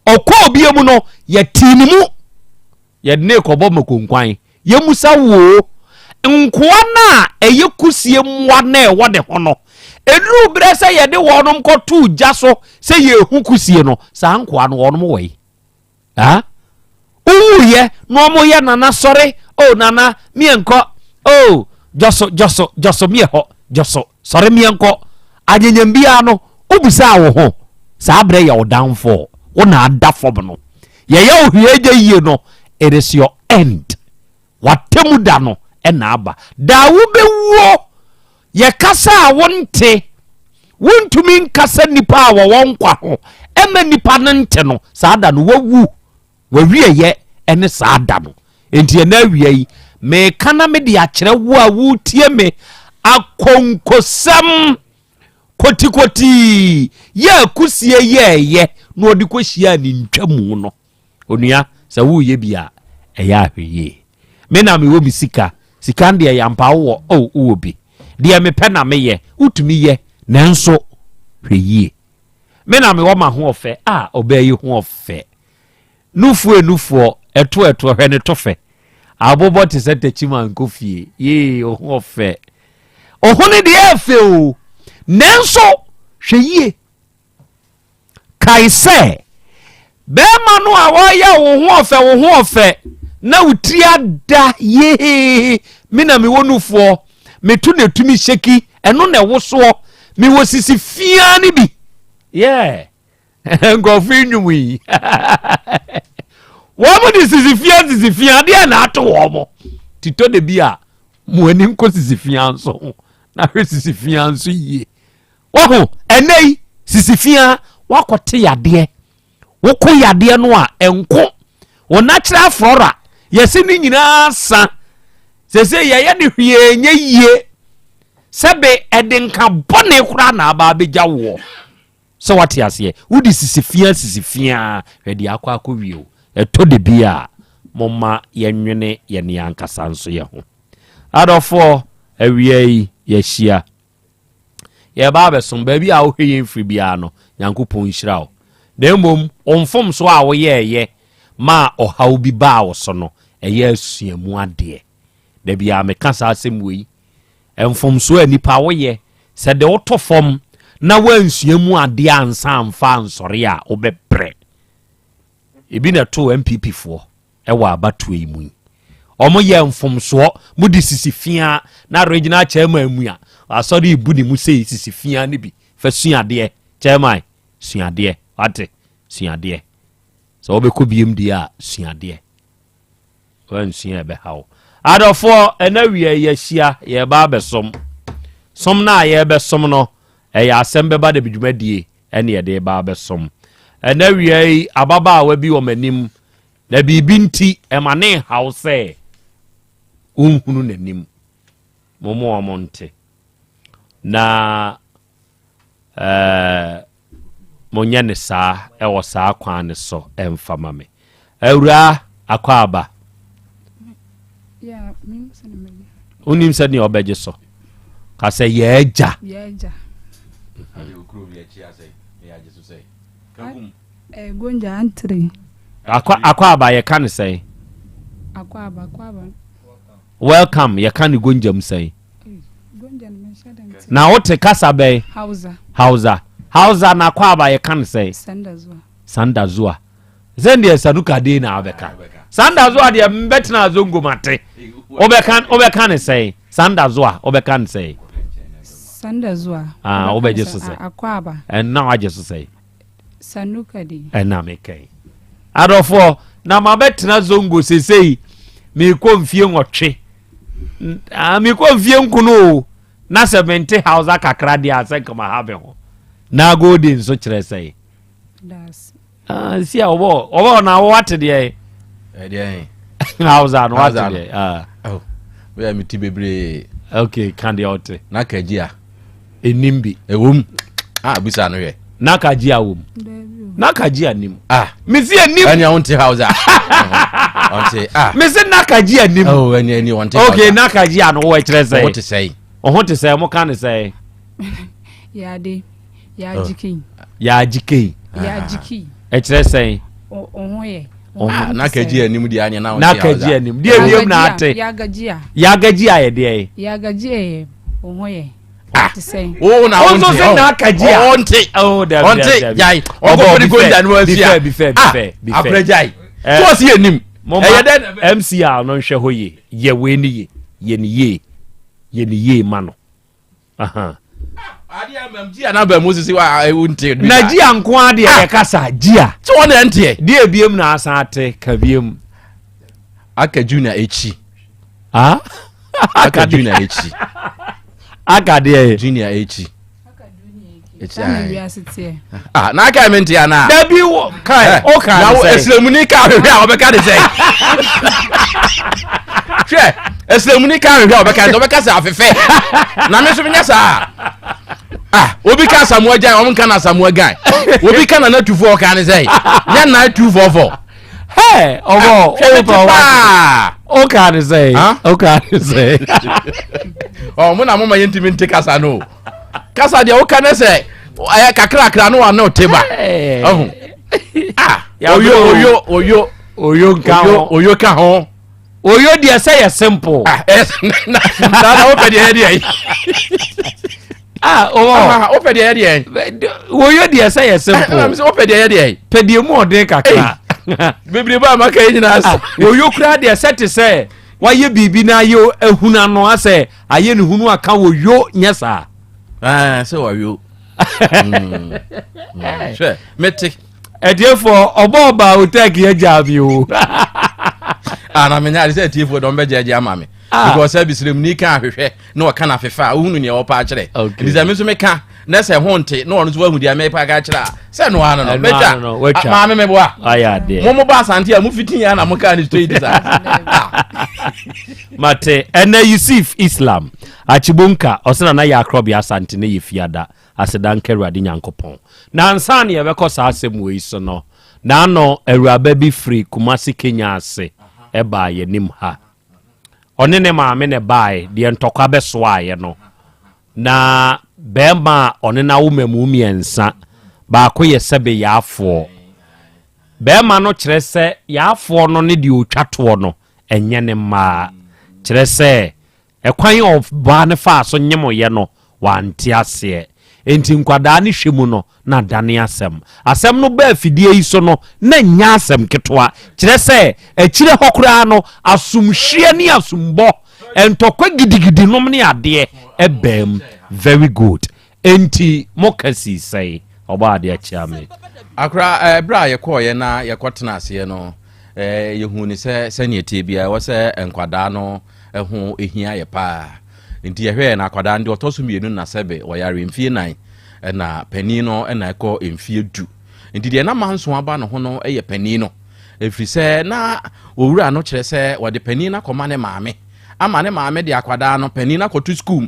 Ɔkɔɔ bie mu no, yɛtee ne mu. Yɛde ne rekɔbɔ makonkwan. Yɛmmusa wo o, nkoa no a ɛyɛ kusie mmoa no a ɛwɔ ne ho no, ɛduruu berɛ sɛ yɛde wɔnom kɔtoo gya so sɛ yɛrehu kusie no, saa nkoa no wɔnom wɔ he? Ah, wowuiɛ na wɔn yɛ nana sɔre, oh nana miɛnkɔ, oh jɔso jɔso jɔso miɛ hɔ jɔso sɔre miɛnkɔ. Anyenyem biara no wobisaa wo ho saa berɛ yɛ wo downfall, wo na ada fam no. Yɛyɛ wo hwee gye yie no, it is your end. W'atemmu da no na aba. Da a wobɛwuo, yɛkasa a wonte, wontumi nkasa nnipa a wɔwɔ nkwa ho ɛma nnipa no nte no, saa da no wawu. W'awieyɛ ɛne saa da no. Enti ɛnɛ awia yi, meka na mede akyerɛ wo a wotie me akonkosɛm kotikotii yɛ akusie yɛɛyɛ na ɔde kɔhyiaa ne ntwamu no. Onua, sɛ woreyɛ bi a, ɛyɛ a hwɛ yie. Me na mewɔ me sika. Sika no deɛ yampa wowɔ, oh, wowɔ bi. Deɛ mepɛ na meyɛ. Wotumi yɛ, nanso hwɛ yie. Me na mewɔ m'ahoɔfɛ. Ah, ɔbaa yi ho ɔfɛ. Nufoɔ enufoɔ, ɛto ɛtoɔ, hwɛ ne to fɛ. Abobɔ te sɛ takyima nkɔ fie. Yee, ɔho ɔfɛ. Ɔho no deɛ ɛfɛ o. Nanso, hwɛ yie. Kae sɛ, bɛrima no a ɔreyɛ wo ho ɔfɛ wo ho ɔfɛ na wo tiri ada yee me na mewɔ nufoɔ meto na etumi hyɛki ɛno na ɛwosoɔ mewɔ sisi fiaa no bi yɛ nkurɔfo yi nnwom yi wɔn de sisi fia sisi fia adeɛ na ato wɔn titɔ de bi a mo ani nkɔ sisi fia nso ho na hwɛ sisi fia nso yie. Wahu, ɛnɛ yi, sisi fia, wakɔte yadeɛ. Woko yadeɛ no a, ɛnko. Wo natural flora, yɛse ne nyinaa sa. Sese yɛyɛ ne hwee nyɛ yie. Sɛbe ɛde nka bɔne koraa na aba abɛgya woɔ. Sɛ wate aseɛ, wode sisi fia sisi fia, hwɛ deɛ akɔ akɔ wie o. Ɛtɔ da bi a, momma yɛnwene yɛne ankasa nso yɛ ho. Adɔfoɔ, awia yi yɛahyia. Yɛreba abɛsom. Baabi a wohwɛ yɛn firi biara no, Nyankopɔn nhyira wo. Na mmom, wo mfomsoɔ a woyɛɛyɛ maa ɔhaw bi baa wo so no, ɛyɛ asuamu adeɛ. Da biara meka saa asɛm wei. Mfomsoɔ a nipa woyɛ, sɛ de wotɔ fam na woansua mu adeɛ ansa amfa ansɔre a, wobɛbrɛ. Ebi na ɛtoo NPP foɔ ɛwɔ abatoɔ yi mu yi. Wɔn yɛ mfomsoɔ, mo de sisi fia na regional chairman mu a, asɔre ibu ne mu sei sisi fia ne bi. Fa sua adeɛ, chairman, sua adeɛ, wate, sua adeɛ. Sɛ wobɛkɔ biem deɛ a, sua adeɛ. Wansua ɛbɛha wo. Adɔfoɔ, ɛna wia yɛahyia, yɛreba abɛsom. Som no a yɛrebɛsom no, ɛyɛ asɛm bɛba da bi dwumadie ɛne yɛde reba abɛsom. Ɛna wia yi, ababaawa bi wɔ m'anim, na biribi nti, ɛma ne nhaw sɛ wonhunu n'anim. Mo wɔn nte. Na ɛɛ monyɛ ne saa ɛwɔ saa kwan ne so ɛmfa ma me. Awuraa akɔ aba. Wonim sɛ nea ɔbɛgye so. Ka sɛ yɛ agya. Akɔ aba yɛka ne sɛn? Welcome yɛka ne gonja mu sɛn? Na wote kasa bɛn? Hausa. Hausa. Hausa na akɔ aba yɛka ne sɛn? Sanda zuwa. Sanda zuwa. Sɛndeɛ sanuka den na abɛka. Sanda zuwa deɛ mbɛtena zongo mate. Wobɛka wobɛka ne sɛn? Sanda zuwa wobɛka ne sɛn? Sanda zuwa. Ah, wobɛgye so sɛ. Akɔ aba. Ɛnna wagye so sɛn? Sanuka de. Ɛnna mekɛn. Adɔfoɔ, na mabɛtena zongo sesei meekɔ mfie 8. Ah, meekɔ mfie 9 o. Na sɛ mente Hausa kakra deɛ a sɛ nka maha me ho. Na golden nso kyerɛ sɛn? Ah, si a ɔbɔ ɔbɔ na wate deɛ. Ɛdeɛn? Hausa no wate deɛ. Ah. Oh, bɛyɛ me ti bebree. Okay, ka deɛ ɔte. Na ka gyi a. Enim bi. Ɛwom. Ah, bisa no hwɛ. Na ka gyi a wom. Na ka gyi a nim. Ah. Mesi anim. Ɛni ɔnte Hausa. Ɔnte. Ah. Mesi na ka gyi anim. Oh, ɛni ɛni ɔnte Hausa. Okay, na ka gyi a no wɔ kyerɛ sɛ. Ɔho te sɛn. Ɔho te sɛn, mo ka ne sɛn. Yade. Yaagye kei. Yaagye kei. Yaagye kei. Ɛkyerɛ sɛn. Ɔho yɛ. Ah, na ka gyi anim deɛ anyɛ na ɔnte Na ka gyi anim. Deɛ ebiem na ate. Yagaji a. Yagaji a yɛ deɛ. Yagaji yɛ ɔho yɛ. Ah. Te sɛn. Wo na wonte. Ɔnso sɛ na ka gyi a. Ɔnte. Oh, dabi Ɔnte dabi. gyae. Ɔkɔ firi gonja no asia. Bifɛ bifɛ bifɛ bifɛ. Akora gyae. So ɔsi anim. Ɛyɛ dɛ MCR no nhwɛ hɔ yie. Yɛ wei ne yie. Yɛ ne yie. Yɛ ne yie ma no. Aha. Na gia nko ara deɛ yɛ kasa gia. Sɛ wɔn na ɛnteɛ. Deɛ ebiem na asan ate ka biem. Aka junior ekyi. Ah? Aka junior ekyi. Aka deɛ. Junior ekyi. Ah, na aka mi nti ana. Dabi wo kai o kan sɛ. Na esilemuni ka ahwehwɛ a ɔbɛka de sɛ. Hwɛ esilemuni ka ahwehwɛ a ɔbɛka de ɔbɛka sɛ afefɛ. Na mi nso mi nyɛ saa. Ah, obi ka Asamoah Gyan, ɔmo nka na Asamoah Gyan. Obi ka Nana Tufo ɔka ne sɛ. Nyɛ 9244. Hey, ɔbɔ ɔbɔ pa wa. Ɔka ne sɛ. Ɔka ne sɛ. Ɔmo na mo ma yɛn ntumi nte kasa no. Kasa deɛ woka ne sɛ ɛyɛ kakrakra no wa ne ɔte ba. Ɔho. Ah, oyo oyo oyo. Oyo nka ho. Oyo ka ho. Oyo deɛ sɛ yɛ simple. Ah, ɛ na na wopɛ deɛ yɛ deɛ. Ah, ɔwɔ. Wopɛ deɛ yɛ deɛ. Oyo deɛ sɛ yɛ simple. Ɛna mi sɛ wopɛ deɛ yɛ deɛ. Pɛ deɛ mu ɔden kakra. Bebree ba a maka yi nyinaa sɛ. Oyo kura deɛ sɛ te sɛ wayɛ biribi na ayɛ ehunu ano asɛ ayɛ ne hunu aka wɔ yo nyɛ saa. Ɛɛ sɛ wayo. Hwɛ mete. Ɛtiefoɔ ɔbɔ ɔba otɛk yɛ gyaa mi o. Ah na menya ade sɛ atiefoɔ dɔm bɛgyɛgye ama me. Because sɛ bisiremuni ka ahwehwɛ na ɔka no afefa a wohunu nea wɔpa akyerɛ. Nti sɛ me nso meka na sɛ ho nte na ɔno nso wahu deɛ mepa ka kyerɛ a sɛ no ano no Ɛno ano no, mɛtwa watwa. maame meboa Ayɛ adeɛ. mo mo ba asante a mo fiti yɛ na mo kaa ne straight saa. Mate. Ɛnɛ Yusuf Islam Akyibonka ɔsɛ nana yɛ akorɔbea Asante ne yɛ fiada aseda nka Awurade Nyankopɔn. Na ansa ne yɛbɛkɔ saa asɛm wei so no, naano awuraba bi firi Kumasi Kenya ase ɛbaa yɛnim ha. Ɔne ne maame ne bae deɛ ntɔkwa bɛsoaeɛ no. Na bɛrima a ɔne no awo mmamu mmiɛnsa, baako yɛ sɛbe yaafoɔ. Bɛrima no kyerɛ sɛ yaafoɔ no ne deɛ ɔtwa toɔ no ɛnyɛ ne mmaa. Kyerɛ sɛ ɛkwan a ɔbaa no faa so nyemoyɛ no wante aseɛ. Enti nkwadaa no hwɛ mu no na adane asɛm. Asɛm no baa afidie yi so no na nyɛ asɛm ketewa. Kyerɛ sɛ akyire hɔ koraa no asomhweɛ ne asombɔ, ntɔkwa gidigidi nom ne adeɛ ɛbaa mu. Very good. Enti moka sii sɛe? Ɔbɔ adeɛ kyea me. Akora, ɛberɛ a yɛkɔɔyɛ na yɛkɔtena aseɛ no, yɛhuu ne sɛ sɛneɛ tie biara ɛwɔ sɛ nkwadaa no ho hia yɛ paa. Nti yɛhwɛɛ na akwadaa no deɛ ɔtɔ so mmienu na sɛbe ɔyare mfie 4, ɛna panin no ɛna ɛkɔ mfie 10. Nti deɛ na manso aba ne ho no yɛ panin no, ɛfiri sɛ na owura no kyerɛ sɛ wɔde panin no akɔma ne maame ama ne maame de akwadaa no panin no akɔto sukuu mu,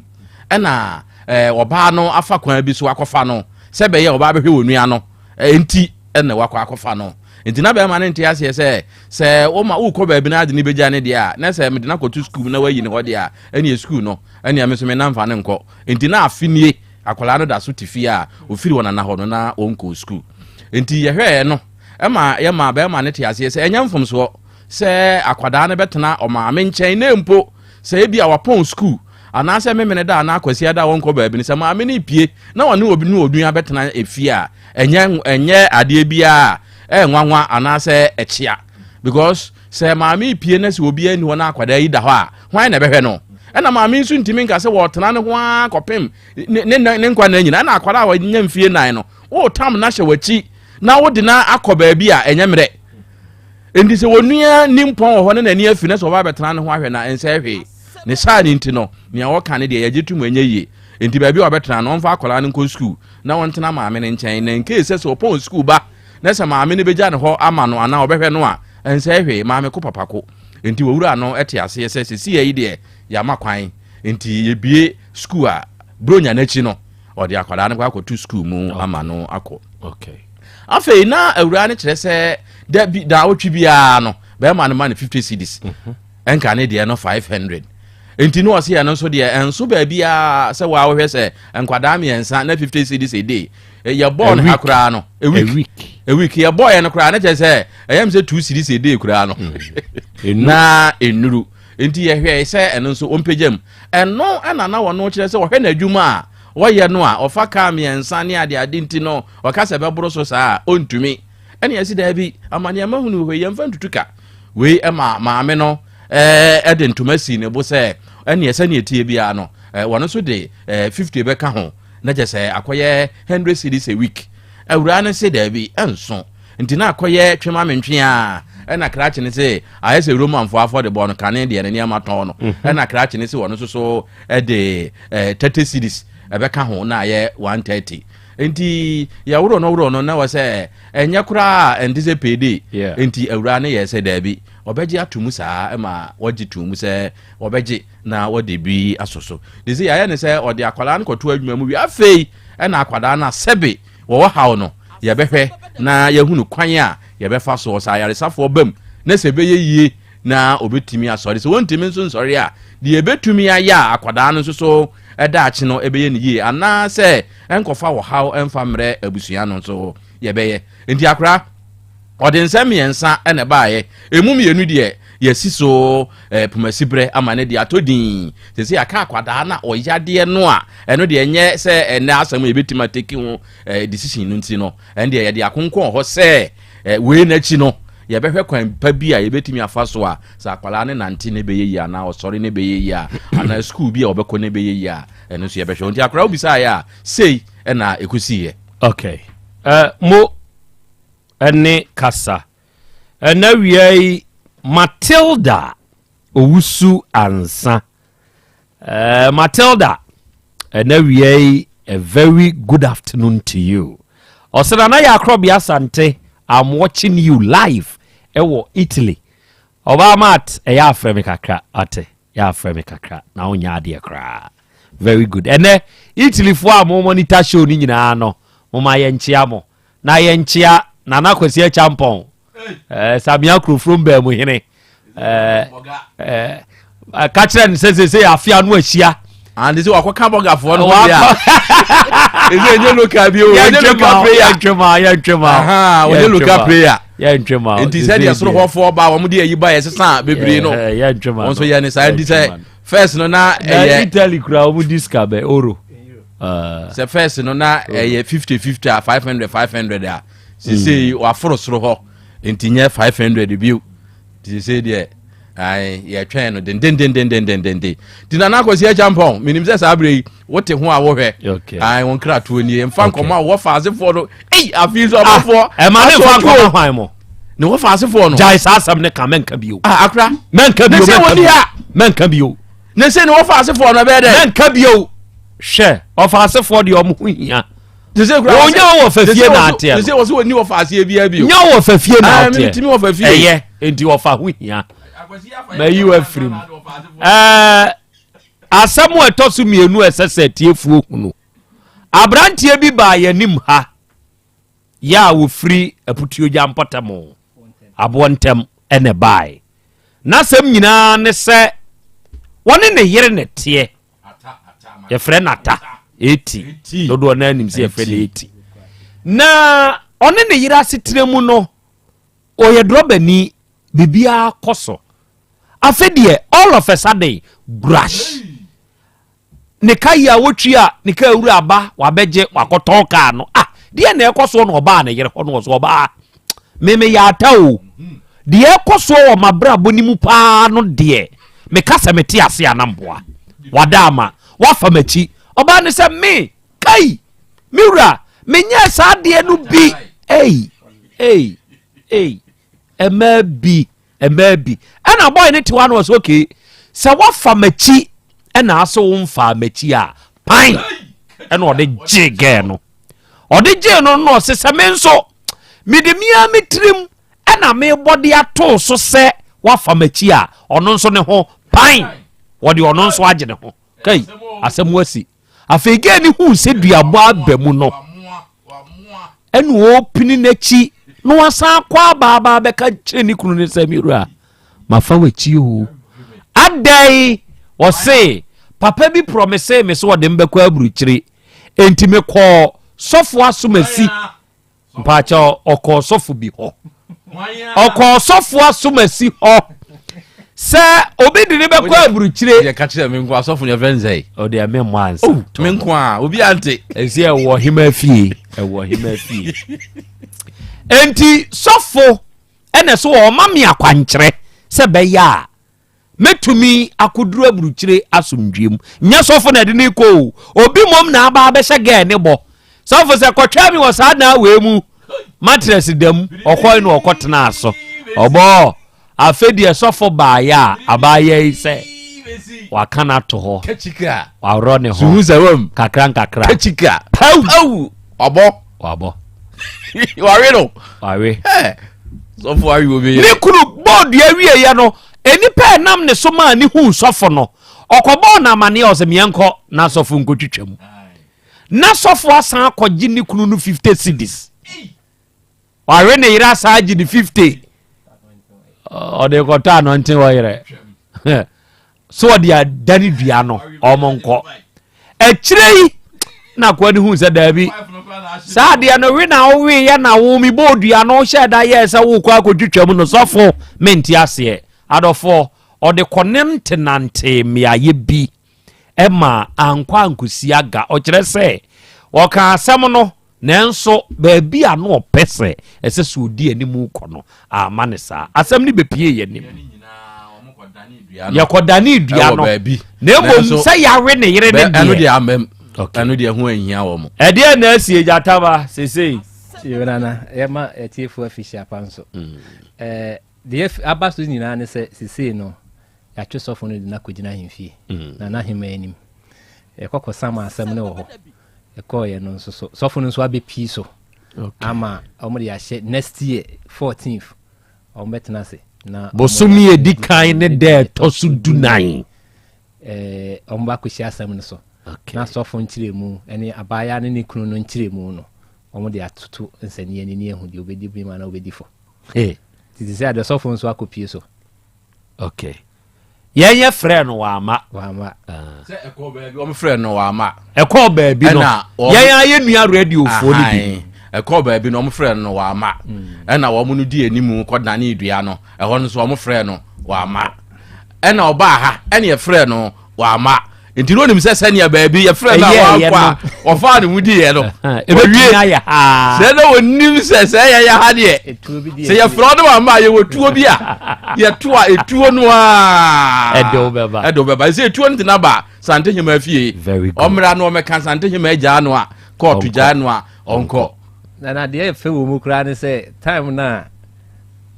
ɛna ɔbaa no afa kwan bi so akɔfa no sɛ bɛyɛ ɔbaa bɛhwɛ wɔ nua no nti ɛna wakɔ akɔfa no. Nti na bɛrima no nte aseɛ sɛ sɛ woma wokɔ baabi na ade ne bɛgya ne deɛ a, na sɛ mede no akɔto sukuu mu na wayi ne hɔ deɛ a, ɛneɛ sukuu no ɛneɛ me nso me namfa no nkɔ. Nti na afe nie akwadaa no da so te fie a ofiri wɔn nana hɔ no na ɔnkɔ sukuu. Nti yɛhwɛɛ no ɛma yɛma bɛrima no te aseɛ sɛ ɛnyɛ mfomsoɔ sɛ akwadaa no bɛtena ɔmaame nkyɛn, na mpo sɛ ebi a wapɔn sukuu anaasɛ memene da anaa kwasi ada a wɔnkɔ baabi no, sɛ maame no pie na ɔne obi ne onua bɛtena efie a, ɛnyɛ adeɛ biara a ɛnwanwa anaasɛ ɛkyea, because sɛ maame pie na sɛ obi ani hɔ na akwadaa yi da hɔ a, hwan na ɛbɛhwɛ no? Ɛna maame nso ntumi nka sɛ wɔtena ne ho ara kɔpem ne nkwa na nyina. Ɛna akwadaa a wɔnya mfie 4 no, wɔretam na hyɛ w'akyi na wode na akɔ baabi a ɛnyɛ mmerɛ. Nti sɛ wɔnua ni mpɔn wɔ hɔ ne n'ani afi na sɛ ɔba bɛtena ne ho ahwɛ na ɛnsɛ hwee ne saa ne nti no, nea wɔka ne deɛ yɛgye tom, ɛnyɛ yie. Nti baabi a wɔbɛtena no, ɔmfa akwadaa no nkɔ sukuu na wɔntena maame no nkyɛn, na nkee sɛ ɔpɔn sukuu ba na sɛ maame no bɛgya ne hɔ ama no anaa ɔbɛhwɛ no a, ɛnsɛ hwee. Maame ko papa ko. Nti wɔwura no te aseɛ sɛ sɛsi yi deɛ yɛama kwan, nti yɛbie sukuu a bronya n'akyi no, ɔde akwadaa no kɔ akɔto sukuu mu ama no akɔ. Afei na awura no kyerɛ sɛ da bi da awotwe biara no, bɛrima no ma no 50 cedis, ɛnka ne deɛ no 500. Nti no ɔse ɛno nso deɛ ɛnso baabiaa sɛ waa wohwɛ sɛ nkwadaa mmiɛnsa na 50 cedis a day, yɛbɔɔ no ha koraa no a week, a week yɛbɔɔ yɛ no koraa ne kyerɛ sɛ ɛyɛ m sɛ 2 cedis a day koraa no na ɛnnuru. Nti yɛhwɛ sɛ ɛno nso ɔmpagya mu. Ɛno ɛna na wɔno kyerɛ sɛ wɔhwɛ n'adwuma a wɔyɛ no a ɔfa kaa mmiɛnsa ne adeade, nti no ɔka sɛ bɛboro so saa a ɔntumi. Ɛne yɛsi daabi, amanneɛma hunu hɔ yɛmfa ntutu ka wei. Ɛma maame no ɛde ntoma si ne bo sɛ ɛneɛ sɛneɛ tie biara no, wɔno nso de 50 bɛka ho na kyɛ sɛ akɔyɛ 100 cedis a week. Awuraa no se daabi, ɛnso. Nti na akɔyɛ twema mentwe a ɛna krakye no sɛ ayɛ sɛ Romanfoɔ afɔdebɔ no kane deɛ ne nneɛma tɔn no. Ɛna krakye no sɛ wɔno nso so ɛde 30 cedis ɛbɛka ho na ayɛ 130. Nti yɛworɔ no worɔ no na wɔ sɛ ɛnyɛ koraa ɛnte sɛ payday. Nti awuraa no yɛ sɛ daabi, ɔbɛgye ato mu saa ma wɔgye to mu sɛ wɔbɛgye na wɔde bi asɔ so de sɛ yɛayɛ ne sɛ ɔde akwadaa no kɔto adwuma mu wie. Afei ɛna akwadaa no asɛbe wɔwɔ haw no, yɛbɛhwɛ na yɛhunu kwan a yɛbɛfa so sɛ ayaresafoɔ bam na sɛ ɛbɛyɛ yie na obɛtumi asɔre. Sɛ wɔntumi nso nsɔre a, deɛ ɛbɛtumi ayɛ a akwadaa no nso so ɛda akye no ɛbɛyɛ ne yie anaasɛ ɛnkɔfa wɔ haw ɛmfa mmerɛ abusua no nso yɛbɛyɛ. Nti akora ɔde nsɛm mmiɛnsa ɛna ɛbaeɛ. Emu mmienu deɛ yɛsi so pumasi berɛ ama ne deɛ atɔ din sɛ sɛ yɛaka akwadaa na ɔyadeɛ no a, ɛno deɛ ɛnyɛ sɛ ɛnɛ asɛm yɛbɛtumi atake ho decision no. Nti no ɛno deɛ yɛde akonkɔn hɔ sɛ wei n'akyi no yɛbɛhwɛ kwan pa bi a yɛbɛtumi afa so a sɛ akwadaa ne nante ne bɛyɛ yie anaa ɔsɔre ne bɛyɛ yie a anaa sukuu bi a ɔbɛkɔ ne bɛyɛ yie a, ɛno nso yɛbɛhwɛ. Nti akwadaa wobisaeɛ a, sei ɛna ɛkɔsiiɛ. Okay, mo ɛne kasa ɛna wia yi. Matilda Owusu ansa, Matilda, ɛna wia yi. A very good afternoon to you. Ɔsɛ Nana yɛ akorɔbea Asante, I'm watching you live ɛwɔ Italy. Ɔbaa Mat, ɛyɛ afrɛ me kakra, ate, yɛ afrɛ me kakra, na wonyɛ adeɛ koraa. Very good. Ɛnɛ, Italyfoɔ a mo monitor show no nyinaa no, moma yɛnkyea mo. Na yɛnkyea Nana Kwasi Acheampong, eh, Samia Kurofrom baa mu hene. Eh, eh, ka kyerɛ no sɛ sese afe ano ahyia. Ande sɛ wakɔka bɔgafoɔ no ho deɛ a ɛsɛ ɛnyɛ local bi o, ɛnyɛ local player. Yɛntwe ma, yɛntwe ma, ɔnyɛ local player. Yɛntwe ma. Nti sɛdeɛ soro hɔfoɔ ba wɔn de ayi ba yɛ sesa bebree no, yɛntwe ma. Wɔn nso yɛ ne saa. Nti sɛ first no na ɛyɛ Italy kura wɔn di sika bɛ oro. Sɛ first no na ɛyɛ 50 50 a, 500 500 a, sesei waforo soro hɔ nti nyɛ 500 bio. Nti sesei deɛ yɛtwɛn no dendendendendendenden. Nti Nana Akwasi Acheampong, menim sɛ saa berɛ yi wote ho a wohwɛ wɔn kratoɔ nie mfa nkɔmmɔ a wɔfa asefoɔ no ei, afei so abɔfoɔ. Ɛma ne nfa nkɔmmɔ hwan mo? Ne wɔfa asefoɔ no. Gyae saa asɛm ne ka, mɛnka bio. Ah, akora. Mɛnka bio. Ne sɛ mɛnka wɔni bio. ha. Mɛnka bio. Ne sɛ ne wɔfa asefoɔ no ɛbɛyɛ dɛ. Mɛnka bio. Hwɛ, ɔfa asefoɔ deɛ ɔmo ho hia. Wɔnyɛ wɔ fa fie na ateɛ no. Sɛ wɔ sɛ wɔni wɔfa aseɛ biara bio. Nyɛ wɔ fa fie na ateɛ. Metumi wɔ fa fie. Ɛyɛ nti wɔfa ho hia. Mayi wɔ afiri mu. Ɛɛ, asɛm a ɛtɔ so mmienu a ɛsɛ sɛ atiefoɔ hunu. Aberanteɛ bi baa yɛn anim ha yɛ a wɔfiri Aputuogya mpɔtam aboɔ ntɛm ɛna ɛbaeɛ. N'asɛm nyinaa ne sɛ wɔne ne yere ne teɛ. Yɛfrɛ no Ata eti, dodoɔ no anim sɛ yɛfrɛ no eti. Na ɔne ne yere asetena mu no, ɔyɛ drɔbani, biribiara kɔ so. Afei deɛ, all of a sudden, brush ne ka yi a wotwi a ne ka awura aba wabɛgye wakɔtɔn kaa no. Ah, deɛ na ɛkɔ soɔ na ɔbaa ne yere hɔ no, wɔ so ɔbaa meme yɛ ata o, deɛ ɛkɔ soɔ wɔ mabrabɔ no mu paa no deɛ, meka sɛ mete ase anamboa wada ama wafa m'akyi. Ɔbaa ne sɛ me kai me wura, menyɛ saa adeɛ no bi. Ei ei ei, ɛmaa bi, ɛmaa bi. Ɛna boy ne te hɔ ano, ɔsɛ okay, sɛ wafa m'akyi ɛna ase wo mfa m'akyi a pan. Ɛna ɔde gye gɛɛ no, ɔde gye no no, ɔsɛ sɛ me nso mede mia me tirim ɛna mebɔ de ato so sɛ wafa m'akyi a, ɔno nso ne ho pan, wɔde ɔno nso agye ne ho. Kai, asɛm wasi. Afei gɛɛ ne hu sɛ duabɔ aba mu no, ɛna ɔpini n'akyi na wasan akɔ abaabaa bɛka kyerɛ ne kunu ne sɛ, me wura, mafa w'akyi o, adɛn? Ɔse papa bi promise me sɛ ɔde mbɛkɔ aburukyire, enti mekɔɔ sɔfo asomasi. Mpaakyɛ, ɔkɔɔ sɔfo bi hɔ, ɔkɔɔ sɔfo asomasi hɔ sɛ obi de ne bɛkɔ aburukyire. Yɛ ka kyerɛ me nko, asɔfo ne ɛfɛ nsɛn. Ɔde ɛmɛ mmɔ ansa. Oh, me nko a obi ante. Ɛsi ɛwɔ hema fie, ɛwɔ hema fie. Enti sɔfo ɛna so ɔma me akwankyerɛ sɛ bɛyɛ a mɛtumi akoduru aburukyire asomdwie mu. Nyɛ sɔfo na ɛde ne kɔ o, obi mmom na aba abɛhyɛ gɛɛ ne bɔ. Sɔfo sɛ kɔtwaa mi wɔ saa dan wei mu, mattress da mu, ɔkɔe no ɔkɔtenaa so. Ɔbɔɔ afei deɛ sɔfo baayɛ a abaayɛ yi sɛ waka no ato hɔ, waworɔ ne ho kakra nkakra. Paw, wabɔ. Wabɔ. Wawe no. Wawe. Sɔfo awe obi. Ne kunu bɔɔ dua wieɛ no, nnipa ɛnam ne so maa ne huu sɔfo no, ɔkɔbɔɔ no amanneɛ, ɔsɛ meɛnkɔ na sɔfo nkɔtwitwa mu. Na sɔfo asan akɔgye ne kunu no 50 cedis. Wawe ne yere asan agye ne 50, ɔde kɔtɔ anɔnten wɔ yerɛ so, ɔde adane dua no. Ɔmo nkɔ akyire yi na akoa no hu sɛ daabi, saa adeɛ no we na woweyɛ na wo mebɔɔ dua no hyɛ da yɛɛ sɛ wokɔ akɔtwitwa mu no. Sɔfo, mente aseɛ. Adɔfoɔ, ɔde kɔnentenante mmeayɛ bi ɛma ankɔ ankosi aga. Ɔkyerɛ sɛ ɔka asɛm no, nanso baabi a na ɔpɛ sɛ ɛsɛ sɛ ɔdi anim kɔ no ama ne saa asɛm no bɛpie yɛ anim. Yɛkɔdane dua no na mmom sɛ yɛawe ne yere ne deɛ. Ɛno deɛ amam, ɛno deɛ ho ahia wɔ mo. Ɛdeɛ na asie gyataba sesei. Nana, yɛma atiefoɔ afihyia pa nso. Deɛ aba so nyinaa ne sɛ sesei no yɛatwe sɔfo no de no akɔgyina ahemfie na n'ahemma anim. Yɛkɔkɔ sam asɛm no wɔ hɔ. Ɛkɔɔyɛ no nso so sɔfo no nso abɛpii so ama wɔn de ahyɛ next year 14th wɔn bɛtena ase na bosome edi kan ne dɛ ɛtɔ so dunan. Ɛɛ wɔn ba akɔhyia asɛm no so na sɔfo nkyerɛmu ne abaayewa ne ne kunu no nkyerɛmu no wɔn de atoto nsɛnniɛ ni ne ehu deɛ obedi bim anaa obedi fɔ. Titi sɛ adeɛ sɔfo nso akɔpie so. Okay. Yɛn yɛ frɛ no wama. Wama. Ah. Sɛ ɛkɔ baabi wɔn frɛ no wama. Ɛkɔ baabi no. Yɛn ayɛ nua radiofoɔ no bi. Ɛkɔ baabi no wɔn frɛ no wama. Mm. Ɛna wɔn no di anim kɔ dane dua no. Ɛhɔ no nso wɔn frɛ no wama. Ɛna ɔbaa ha ɛna yɛfrɛ no wama nti na onim sɛ sɛnea baabi yɛfrɛ no a wankɔ a ɔfaa ne ho diiɛ no owie sɛ na onim sɛ sɛ yɛyɛ ha deɛ sɛ yɛfrɛ no wama a yɛwɔ tuo bi a yɛto a etuo no a ɛde wo bɛba ɛde wo bɛba sɛ etuo no tena ba sante hema fie ɔmmra no ɔmɛka sante hema agyaa no a kɔɔto gyaa no a ɔnkɔ na na deɛ ɛfɛ wɔ mu koraa ne sɛ time no a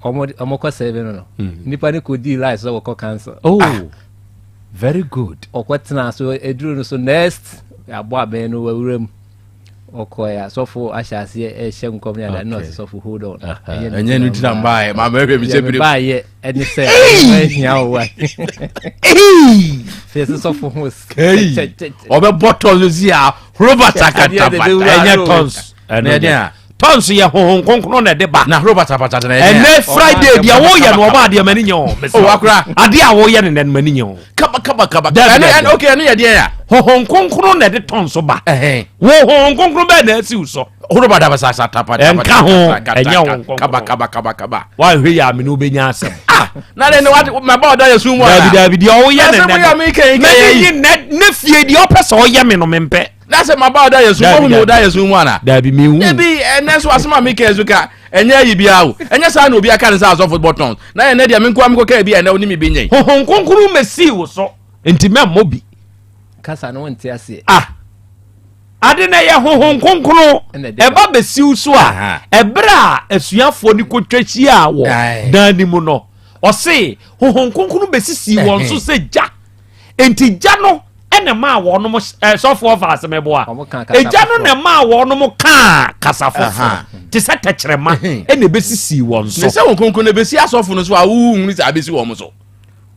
ɔmo kɔ sɛbe no no hmm. nipa no kɔ di line sɛ wɔkɔ council oh ah. very good ɔkɔ tena so eduru no so next abɔ abɛn no wawura mu ɔkɔ ya sɔfo ahyɛ aseɛ ɛhyɛ nkɔm ne ada na ɔsɛ sɔfo hold on ɛnyɛ no gyina mbaayɛ maa mɛhwɛ mi sɛ bere baayɛ ɛne sɛ ɛhia wo wa fɛ sɛ sɔfo ho ɔbɛbɔ tɔnso si a horo batakatapata ɛnyɛ tɔnso ɛne deɛ a tɔnso yɛ honhom kronkron na ɛde ba na horo batapata na ɛne ɛnɛ friday deɛ woyɛ no ɔba adeɛ mani nyɛ ho o wakora adeɛ a woyɛ no nɛ mani nyɛ ho kaba kaba kaba ɛne ɛne ok ɛne yɛ deɛ ya honhom kronkron na ɛde tɔnso ba wo honhom kronkron bɛɛ na asi wo so horo batapata ɛnka ho ɛnyɛ honhom kronkron kaba kaba kaba kaba wahwɛ yɛ amene wobɛnya asɛm ah na de ne wa maba ɔda yɛ sum mu ana dabi dabi deɛ ɔwoyɛ ne nɛ no mɛne ne fie deɛ ɔpɛ sɛ ɔyɛ me no mempɛ na sɛ maba ɔda yɛ sum ɔhu mi ɔda yɛ sum mu ana. Dabi mi hu. Ebi ɛnɛ nso asɛm a mi kɛ nso ka ɛnyɛ ayi biara o ɛnyɛ saa na obi aka ne sɛ asɔfo bɔ tɔn na ɛnɛ deɛ mi nkoa mi kɔ kɛ ebi ɛnɛ onim bi nyɛ. Honhom kronkron mɛsii wo so nti mɛmmɔ bi. Kasa no wonte aseɛ. Ah ade na ɛyɛ honhom kronkron ɛba bɛsiw so a ɛberɛ a asuafoɔ no kɔtwa hyiaa wɔ dan no mu no ɔse honhom kronkron bɛsisii wɔn so sɛ gya Enti gya no na ɛmaa wɔnom sɔfoɔ fa asɛm ɛboa. Egya no na ɛmaa wɔnom kaa kasa foforɔ te sɛ tɛkyerɛma ɛna ɛbɛsisii wɔn so. Ne sɛ wɔn kronkron na ɛbɛsi asɔfo no so a wohunu sɛ abɛsi wɔn so.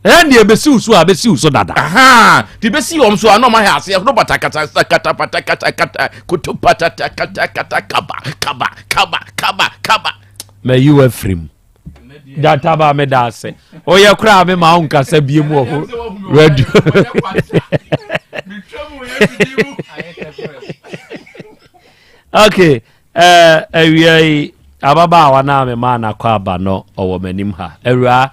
Ɛn deɛ ɛbɛsi wo so a ɛbɛsi wo so dada. Nti ɛbɛsi wɔn so a na wɔn ahɛ aseɛ no bata kata kata pata kata kata koto pata kata kata kaba kaba kaba kaba kaba. Mɛyi wo afiri mu. Gyata ba meda ase. Oyɛ koraa me ma wo nkasa bie mu wɔ ho radio. Okay, eh, awia yi ababaawa no a me maa no akɔ aba no ɔwɔ m'anim ha. Awuraa,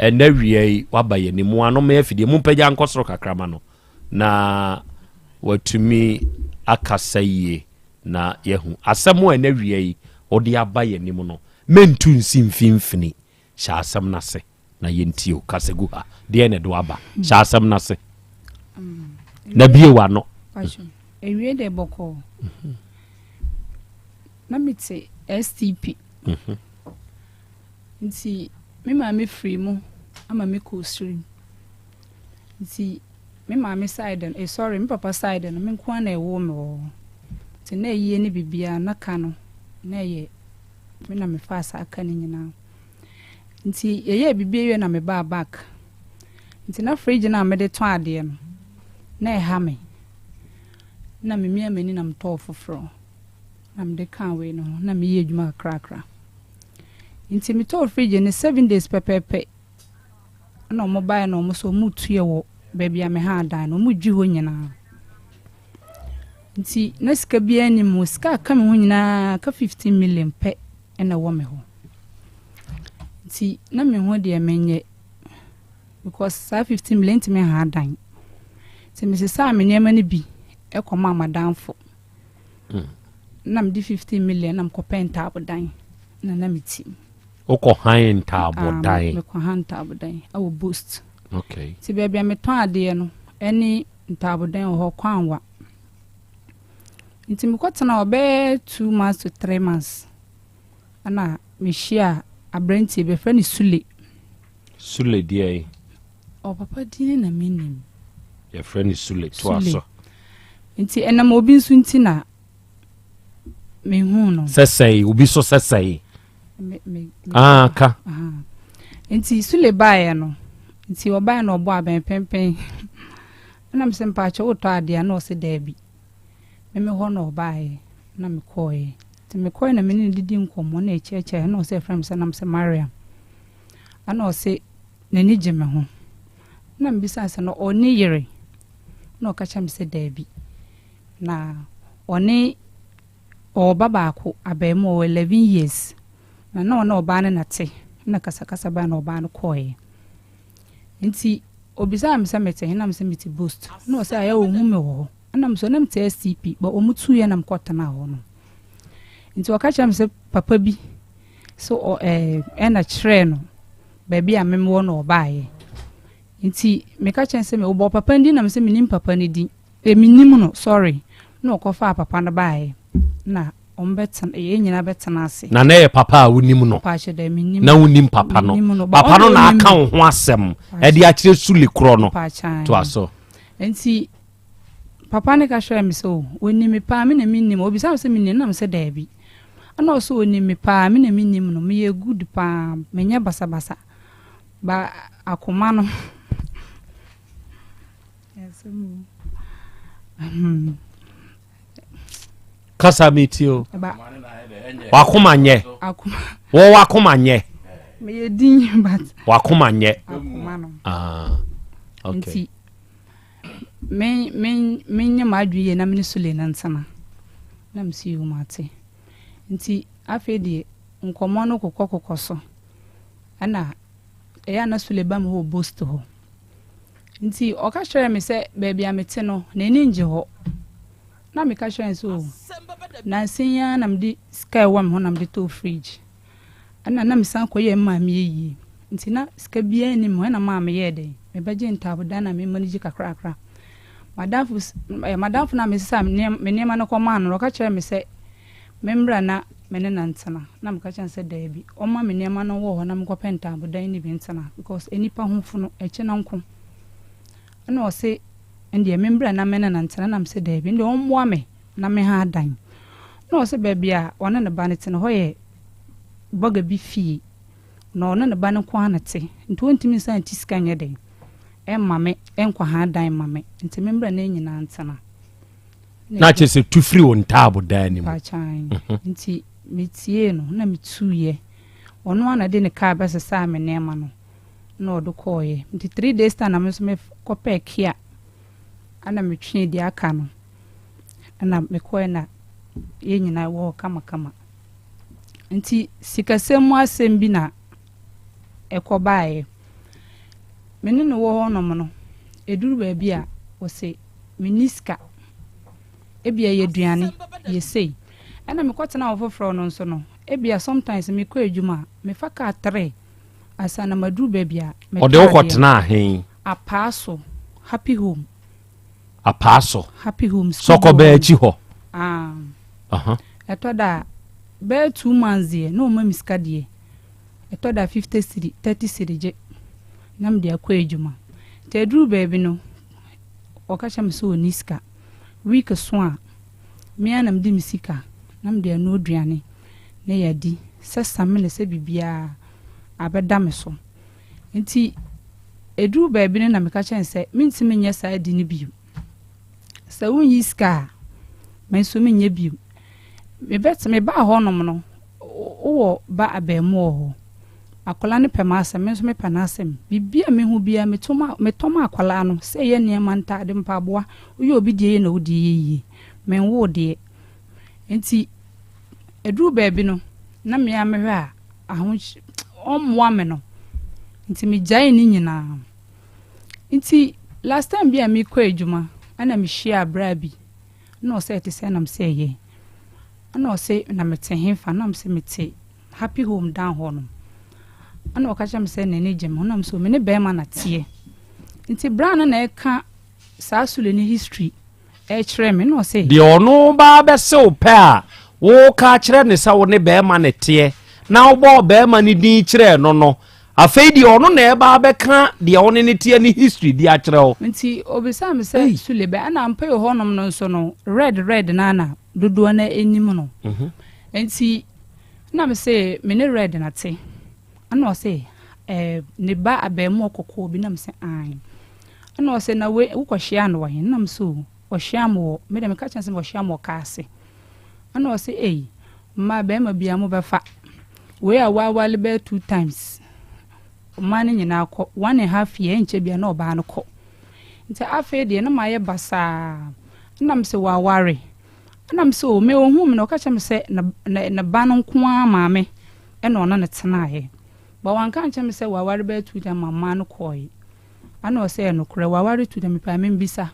ɛnɛ awia yi waba yɛn anim ano ma afidie mu mpagya nkɔ soro kakra ma no na watumi akasa yie na yɛahu asɛm a ɛnɛ awia yi ɔde aba yɛn anim no. Mentu nsi mfimfini. Hyɛ asɛm no ase na yɛntie o. Kasa gu ha. Deɛn na ɛde wo aba? Hyɛ asɛm no ase na bue w'ano. Ewie deɛ bɔkɔɔ. Na mete STP. Mhm. Nti me maame firi mu ama me kɔɔ sirim. Nti me maame side no, eh sorry, me papa side no, me nko ara na ɛwoo me wɔ hɔ. Nti na ayie ne biribiara na ka no na ɛyɛ Me na mefaa saa ka no nyinaa. Nti yɛyɛɛ biribi awie na mebaa back. Nti na fridge no a mede tɔn adeɛ no, na ɛha me. Na memia m'ani na metɔɔ foforɔ. Na mede kaa wei no ho na meyɛ adwuma kakrakra. Nti metɔɔ fridge no seven days pɛpɛɛpɛ na wɔn baeɛ na wɔn sɛ wɔn retu yɛ wɔ baabi a mehaa dan no, wɔn redwi hɔ nyinaa. Nti na sika biara nni me hɔ, sika a aka me ho nyinaa aka 15 million pɛ na ɛwɔ me hɔ. Nti na menhu deɛ menyɛ because saa 15 million ntumi nha dan. Nti mesesaa me nneɛma no bi kɔmaa m'adamfo. Mm. Na mede 15 million na mekɔpɛ ntaabodan na na meti. Wokɔ han ntaabodan? Ah, mekɔ han ntaabodan ɛwɔ Boost. Okay. Nti baabi a metɔn adeɛ no ɛne Ntaabodan wɔ hɔ, kwan wa. Nti mekɔtenaa hɔ bɛyɛ 2 months to 3 months ɛna mehyiaa aberanteɛ bi, yɛfrɛ no Sule. Sule deɛn? Ɔpapa din na mennim. Yɛfrɛ no Sule, toa Sule. so. Nti ɛnam obi nso nti na. Mehuu no. Sɛ sɛe, obi so sɛ sɛe. Ah, ka. Nti Sule baeɛ no, nti ɔbaeɛ na ɔbɔ abɛn pɛnpɛn. Ɛna mesɛ mpaakyɛ wotɔ adeɛ a na ɔse daabi. Meme hɔ na ɔbaeɛ na mekɔeɛ. Nti mekɔeɛ na me ne no didi nkɔmmɔ na ɛkyerɛkyerɛ na ɔsɛ ɛfrɛ me sɛ nam sɛ Mariam. Ɛna ɔse n'ani gye me ho. Na mebisa sɛ no ɔne yere? Na ɔka kyerɛ me sɛ daabi. Na ɔne ɔwɔ ba baako, abarimaa, ɔwɔ 11 years. Na na ɔne ɔbaa no na te, na kasakasa bae na ɔbaa no kɔeɛ. Nti obisaa me sɛ mete he, na mesɛ mete Bost. Na ɔsɛ ayɛ ɔhu me wɔ hɔ. Ɛna mesɛ na mete STP, but ɔmo tuiɛ na mekɔtenaa hɔ no. Nti ɔka kyerɛ me sɛ papa bi so ɔ ɛɛ ɛna kyerɛɛ no baabi a mewɔ na ɔbaeɛ. Nti meka kyerɛ no sɛ ɔbɔɔ papa no din na mesɛ menim papa no din. Eh mennim no sorry. Na ɔkɔfaa papa no baeɛ na wɔn bɛtena yɛn nyinaa bɛtena ase. Na na ɛyɛ papa a wonim no. Paakyɛ dɛ mennim. Na wonim papa no. Mennim no. Ba Papa no ɔno na onim aka me. wo ho asɛm Paakyɛ. ɛde akyerɛ Sule korɔ no. Paakyɛ Toa so. Nti papa no ka kyerɛɛ me sɛ o onim me paa me na mennim. Obisa me sɛ menim no na mesɛ daabi. Ɛna ɔsɛ onim me paa me na mennim no. Meyɛ good paa menyɛ basabasa. Ba akoma no. Kasa mi ti o. Wakoma nyɛ. Wɔ wakoma nyɛ. Meyɛ din but. Wakoma nyɛ. Akoma no. Ah, okay. Nti me me me nyɛ m'adwene yie na me ne Sule no ntena. Na me si yɛ mate. Nti afei deɛ nkɔmmɔ no kokɔ kokɔ so. Ɛna ɛyɛ a na Sule ba me hɔ wɔ Bost hɔ. Nti ɔka kyerɛɛ me sɛ baabi a mete no, n'ani nnye hɔ. Na meka kyerɛɛ no sɛ, oh, nnansa yi ara na mede sika a ɛwɔ me ho na mede tɔɔ fridge. Ɛna na mesan kɔyɛɛ me maame ayie. Nti na sika biara nni me hɔ. Ɛna maa meyɛɛ dɛn? Mebɛgyee ntaabodan na me manage kakrakra. M'adamfo, eh, m'adamfo no a mesesaa me nneɛma no kɔmaa no no, ɔka kyerɛɛ me sɛ memmra na me ne no ntena. Na meka kyerɛɛ no sɛ daabi, ɔmma me nneɛma no wɔ hɔ na menkɔpɛ ntaabodan no bi ntena because nnipa ho funu, ɛkye no nko. Ɛna ɔse ɛndeɛ memmra na me ne no ntena. Na mese daabi, ɛndeɛ ɔmmoa me na menha dan. Na ɔse baabi a ɔne ne ba no te no, hɔ yɛ bɔga bi fie. Na ɔne ne ba no nko ara na ɛte, nti ɔntumi nsan nte sika nyɛ dɛn mma me, nkɔha dan mma me, nti memmra na yɛn nyinaa ntena. Na kyerɛ sɛ tu firi wo ntaabodan no mu. Mpakyɛw. Nti metiee no na metuiɛ. Ɔno ara na ɛde ne kaa bɛsesaa me nneɛma no na ɔde kɔeɛ. Nti three days time na me nso mekɔpɛɛ kia ɛna metwee deɛ aka no ɛna mekɔeɛ na yɛn nyinaa wɔ hɔ kamakama. Nti sikasɛm mu asɛm bi na ɛkɔbaeɛ. Me ne no wɔ hɔnom no, ɛduru baabi a ɔse menni sika. Ebia yɛ aduane, yɛ sei. Ɛna mekɔtena hɔ foforɔ no nso no, ebia sometimes mekɔ adwuma a, mefa kaa tre ansa na maduru baabi a metɔ Ɔde wo adeɛ. kɔtenaa he? Apaa so, Happy Home. Apaa so. Happy Home, school Sɔkɔ bi wɔ bɛɛ hɔ akyi nom. hɔ. Ah. Aha. Ɛtɔ da a, bɛyɛ 2 months deɛ, na ɔma me sika deɛ. Ɛtɔ da a 50 cedi, 30 cedi gye na mede akɔ adwuma. Nti ɛduru baabi no, ɔka kyerɛ me sɛ ɔnni sika. Week so a, me ara na mede me sika na mede anoa aduane na yɛadi. Sɛ samina, sɛ biribiara abɛda me so. Nti ɛduru baabi no na meka kyerɛ no sɛ mentumi nyɛ saa adi no bio. Sɛ wonyi sika a, me nso menyɛ bio. Mebɛte mebaa hɔnom no, wowɔ ba abarimaa wɔ hɔ. Akwadaa no pɛ m'asɛm, me nso mepɛ n'asɛm. Biribi a mehu biara meto ma metɔ ma akwadaa no, sɛ ɛyɛ nneɛma, ntaade, mpaboa. Woyɛ obi deɛ yie na wo deɛ yɛ yie. Menwoo deɛ. Nti ɛduru baabi no, na me ara mehwɛ a, ahoky ɔmmoa me no. Nti megyaee ne nyinaa. Nti last time bi a mekɔ adwuma, ɛna mehyiaa braa bi. Ɛna ɔsɛ ɛte sɛn na mesɛ ɛyɛ. Ɛna ɔse na mete hefa na mese mete Happy Home down hɔ nom. Ɛna ɔka kyerɛ me sɛ n'ani gye me ho na mese me ne bɛrima na teɛ. Nti bra no na ɛka saa Sule ne history ɛkyerɛ me na ɔse. Deɛ ɔno ba bɛse wo pɛ a woka kyerɛ ne sɛ wo ne bɛrima na teɛ na wobɔɔ bɛrima no din kyerɛɛ no no, afei deɛ ɔno na ɛba abɛka deɛ wo ne ne teɛ ne history de akyerɛ wo. Nti obisaa me sɛ Sule bɛ ɛna ampa yi hɔnom no nso no red red no ara na. dodoɔ no anim no. Nti na me se me ne Red na te. Ɛna ɔse eh, ne ba abɛɛmoɔ kɔkɔɔ bi na me se ae. Ɛna ɔse na wei wokɔhyia no wɔ he? Na me se o, ɔhyia me wɔ, me deɛ meka kyerɛ no sɛ ɔhyia me wɔ kaa ase. Ɛna ɔse ei, mmaa bɛɛma biara mobɛfa. Wei a wawale bɛyɛ 2 times. Mmaa no nyinaa kɔ, 1½ year ɛnkyɛ biara na ɔbaa no kɔ. Nti afei deɛ na mayɛ basaa. Ɛna me se waware. Ɛna me se o, me ohuu me no ɔka kyerɛ me sɛ ne, ne ba no nko ara maame ɛna ɔne no tenaeɛ. But wanka ankyerɛ me sɛ waware bɛyɛ 2 times ma mmaa no kɔɔe. Ɛna ɔsɛ ɛyɛ nokorɛ, waware 2 times, mepɛ a membisa.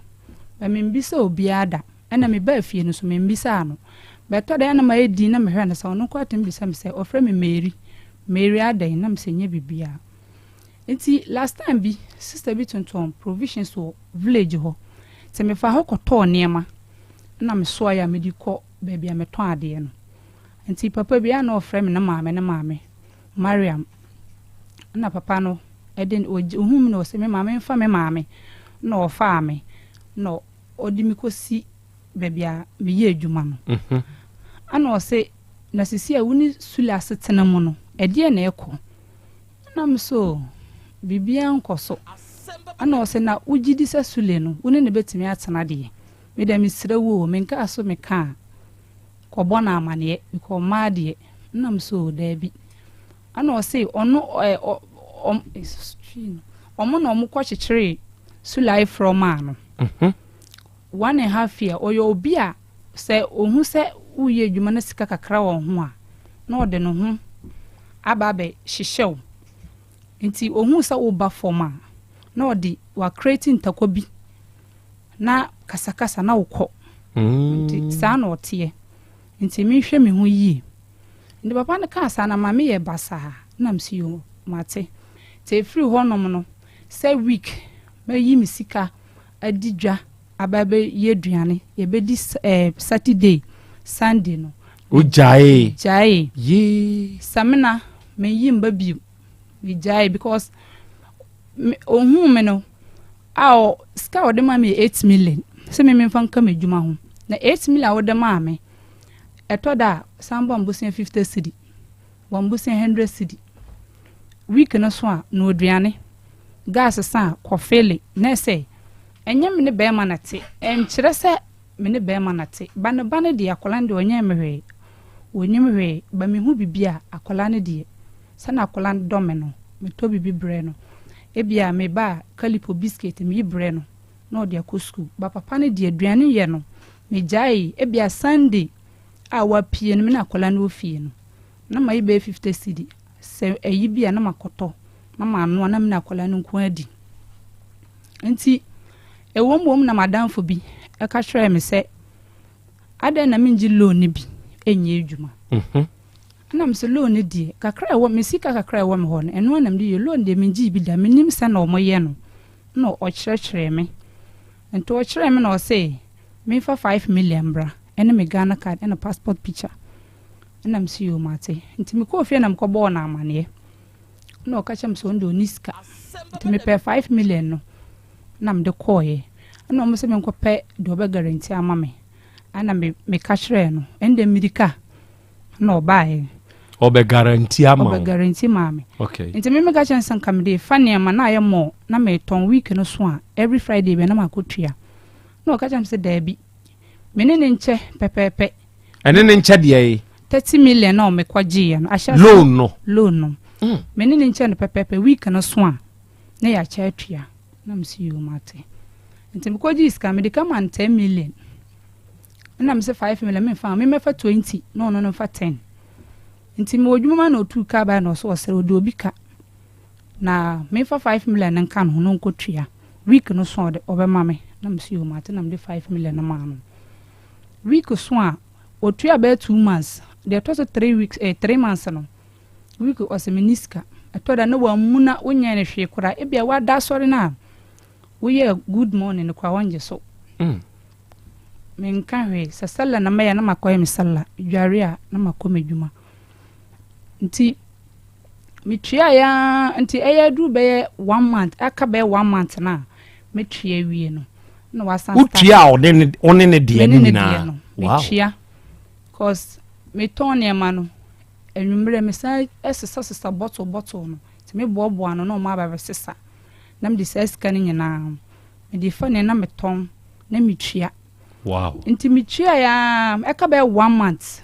But membisa obiara da. Ɛna mebaa fie no nso membisaa no. But ɛtɔ da a na mayɛ dinn na mehwɛ no sɛ ɔno nko ara tumi bisa me sɛ ɔfrɛ me Mary, Mary adɛn? Na mesɛ nyɛ biribiara. Nti last time bi, sister bi tontɔn provisions wɔ village hɔ. Nti mefaa hɔ kɔtɔɔ nneɛma ɛna mesoaeɛ a mede kɔ baabi a metɔn adeɛ no. Nti papa bi a na ɔfrɛ me ne maame ne maame, Mariam. Ɛna papa no ɛde ohuu me na ɔsɛ me maame mfa me maame. Ɛna ɔfaa me na ɔde me kɔsi baabi a meyɛ adwuma no. Ɛna ɔse na sisi a wo ne Sule asetena mu no, ɛdeɛn na ɛkɔ? Ɛna me so biribiara nkɔ so. Ɛna ɔse na wogye di sɛ Sule no wo ne no bɛtumi atena deɛ? Me deɛ mesrɛ wo o, menkaa so meka a, kɔbɔ no amaneɛ because mmaa deɛ. Ɛna me so o, daabi. Ɛna ɔse ɔno ɛ ɔ ɔm ɔmo na ɔmo kɔ kyekyeree Sule ayeforɔ maa no. 1½ year, ɔyɛ obi a sɛ ɔhu sɛ woreyɛ adwuma na sika kakra wɔ ho a, na ɔde ne ho aba abɛhyehyɛ wo. Nti ɔhu sɛ woba fam a, na ɔde wakreti ntakwa bi na kasakasa na wokɔ. Nti saa na ɔteɛ. Nti menhwɛ me ho yie. Nti papa no kaa saa na ma meyɛ basaa na mese yoo mate. Nti ɛfiri hɔnom no, sɛ week mɛyi me sika adi dwa aba abɛyɛ aduane, yɛbɛdi eh, Saturday, Sunday no. Wogyaee? Gyaee. Yee. Samina, menyi mba bio. Megyaee because me, ohuu me no, a ɔ, sika a ɔde maa me yɛ 8 million, sɛ me memfa nka m'adwuma ho. Na 8 million a wode maa me, ɛtɔ da a, san bɔ mbosea 50 cedi, bɔ mbosea 100 cedi. Week no so a, noa aduane, gas sa a, kɔ fele. Na ɛsɛ, ɛnyɛ me ne bɛrima na te, ɛnkyerɛ sɛ me ne bɛrima na te. Ba ne ba no deɛ, akwadaa no deɛ ɔnyɛɛ me hwee, ɔnnim hwee. Ba mehu biribi a, akwadaa no deɛ, sɛnea akwadaa no dɔ me no, metɔ biribi brɛ no. Ebia meba a, kalipo biscuit, meyi brɛ no na ɔde akɔ sukuu. Ba papa no deɛ, aduane yɛ no, megyaee. Ebia Sunday a wapue no, me ne akwadaa no wɔ fie no, na mayi bɛyɛ 50 cedi. Sɛ ayi bi a, na makɔtɔ na manoa na me ne akwadaa no nko adi. Nti, ɛwom wom na m'adamfo bi ka kyerɛɛ me sɛ, adɛn na mengye loan no bi nyɛ adwuma? Ɛna me sɛ loan no deɛ, kakra a ɛwɔ me sika kakra a ɛwɔ me hɔ no, ɛno ara na mede yɛ. Loan deɛ mengyee bi da, mennim sɛ na wɔyɛ no. Ɛna ɔkyerɛkyerɛɛ me. Nti ɔkyerɛɛ me na ɔse memfa 5 million mbra ɛne me Ghana card ɛna passport picture. Ɛna mese yoo mate. Nti mekɔɔ fie na mekɔbɔɔ no amaneɛ. Ɛna ɔka kyerɛ me sɛ ɔno deɛ ɔnni sika. Nti mepɛɛ 5 million no na mede kɔɔeɛ. Ɛna ɔmo sɛ menkɔpɛ deɛ ɔbɛ guarantee ama me. Ɛna me meka kyerɛɛ no. Ɛnde mmirika na ɔbaeɛ. Ɔbɛ guarantee ama wo? Ɔbɛ guarantee maa me. Okay. Nti me meka kyerɛ no sɛ nka mede fa nneɛma na ayɛ mɔ na metɔn week no so a every Friday bia na makɔtua. Na ɔka kyerɛ me sɛ daabi. Me ne no nkyɛ pɛpɛɛpɛ. Ɛne ne nkyɛ deɛ yi? 30 million na ɔmekɔ gyeeɛ no. Ahyɛ Loan no? Loan no. Me ne no nkyɛ no pɛpɛɛpɛ week no so a na yɛakyɛ atua. Na mese yoo mate. Nti mekɔ gyee sika mede ka ma no 10 million. Ɛna mese 5 million memfa me mɛfa 20 na ɔno no mfa 10. Nti mewɔ adwuma ma na ɔtuu kaa bae na ɔsɛ ɔsrɛ ɔde obi ka. Na memfa 5 million no nka ne ho na ɔnkɔtua. Week no so a ɔde ɔbɛma me. Na mese yoo mate na mede 5 million no maa no. Week so a ɔtua bɛyɛ 2 months. Deɛ ɛtɔ so 3 weeks eh 3 months no week ɔsɛ menni sika. Ɛtɔ da na wamuna wonyɛɛ no hwee koraa. Ebia wada asɔre no a woyɛɛ good morning no koraa ɔngye so. Menka hwee. Sɛ sallah na mɛyɛ a na makɔyɛ me sallah. Medware a na makɔ m'adwuma. Nti metuaeɛ ara nti ɛyɛ aduru bɛyɛ one month aka bɛyɛ one month no a metua awie no na wasan start. Wotua a ɔne ne wo ne ne deɛ Me no ne ne deɛ nyinaa? no Wow. metua. Cause metɔn nneɛma no, anwummerɛ mesan sesasesa bottle bottle no, nti meboaboa ano na wɔn aba abɛsesa. Na mede saa sika no nyinaa, mede fa nea na metɔn na metua. Wow. Nti metuaeɛ ara, ɛka bɛyɛ one month,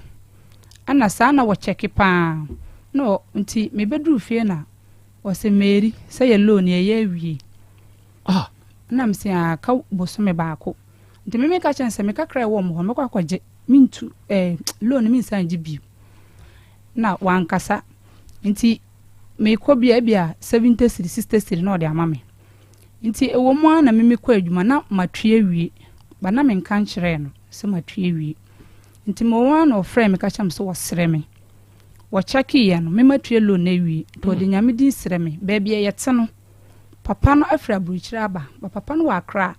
ɛna saa na wɔkyɛke paa. Na ɔ, nti mebɛduru fie na ɔse Mary, sɛ yɛ loan yɛyɛ awie. Ah. Ɛna mese ah, ka bosome baako. Nti me meka kyerɛ no sɛ me kakra a ɛwɔ mo hɔ no mɛkɔ akɔgye, mentu eh, loan no mensan ngye bio. Na wankasa. Nti mekɔ bi a ebi a 70 cedi, 60 cedi na ɔde ama me. Nti ɛwɔ mu ara na me mekɔ adwuma na matwe awie. Ba na menka nkyerɛɛ no sɛ matwe awie. Nti mewɔ mu ara na ɔfrɛɛ me ka kyerɛ me sɛ wɔsrɛ me. Wɔkyɛkeeɛ no, me matue loan no awie. Nti ɔde Nyame din srɛ me. Baabi a yɛte no, papa no afiri aburokyire aba. Ba papa no wɔ Accra.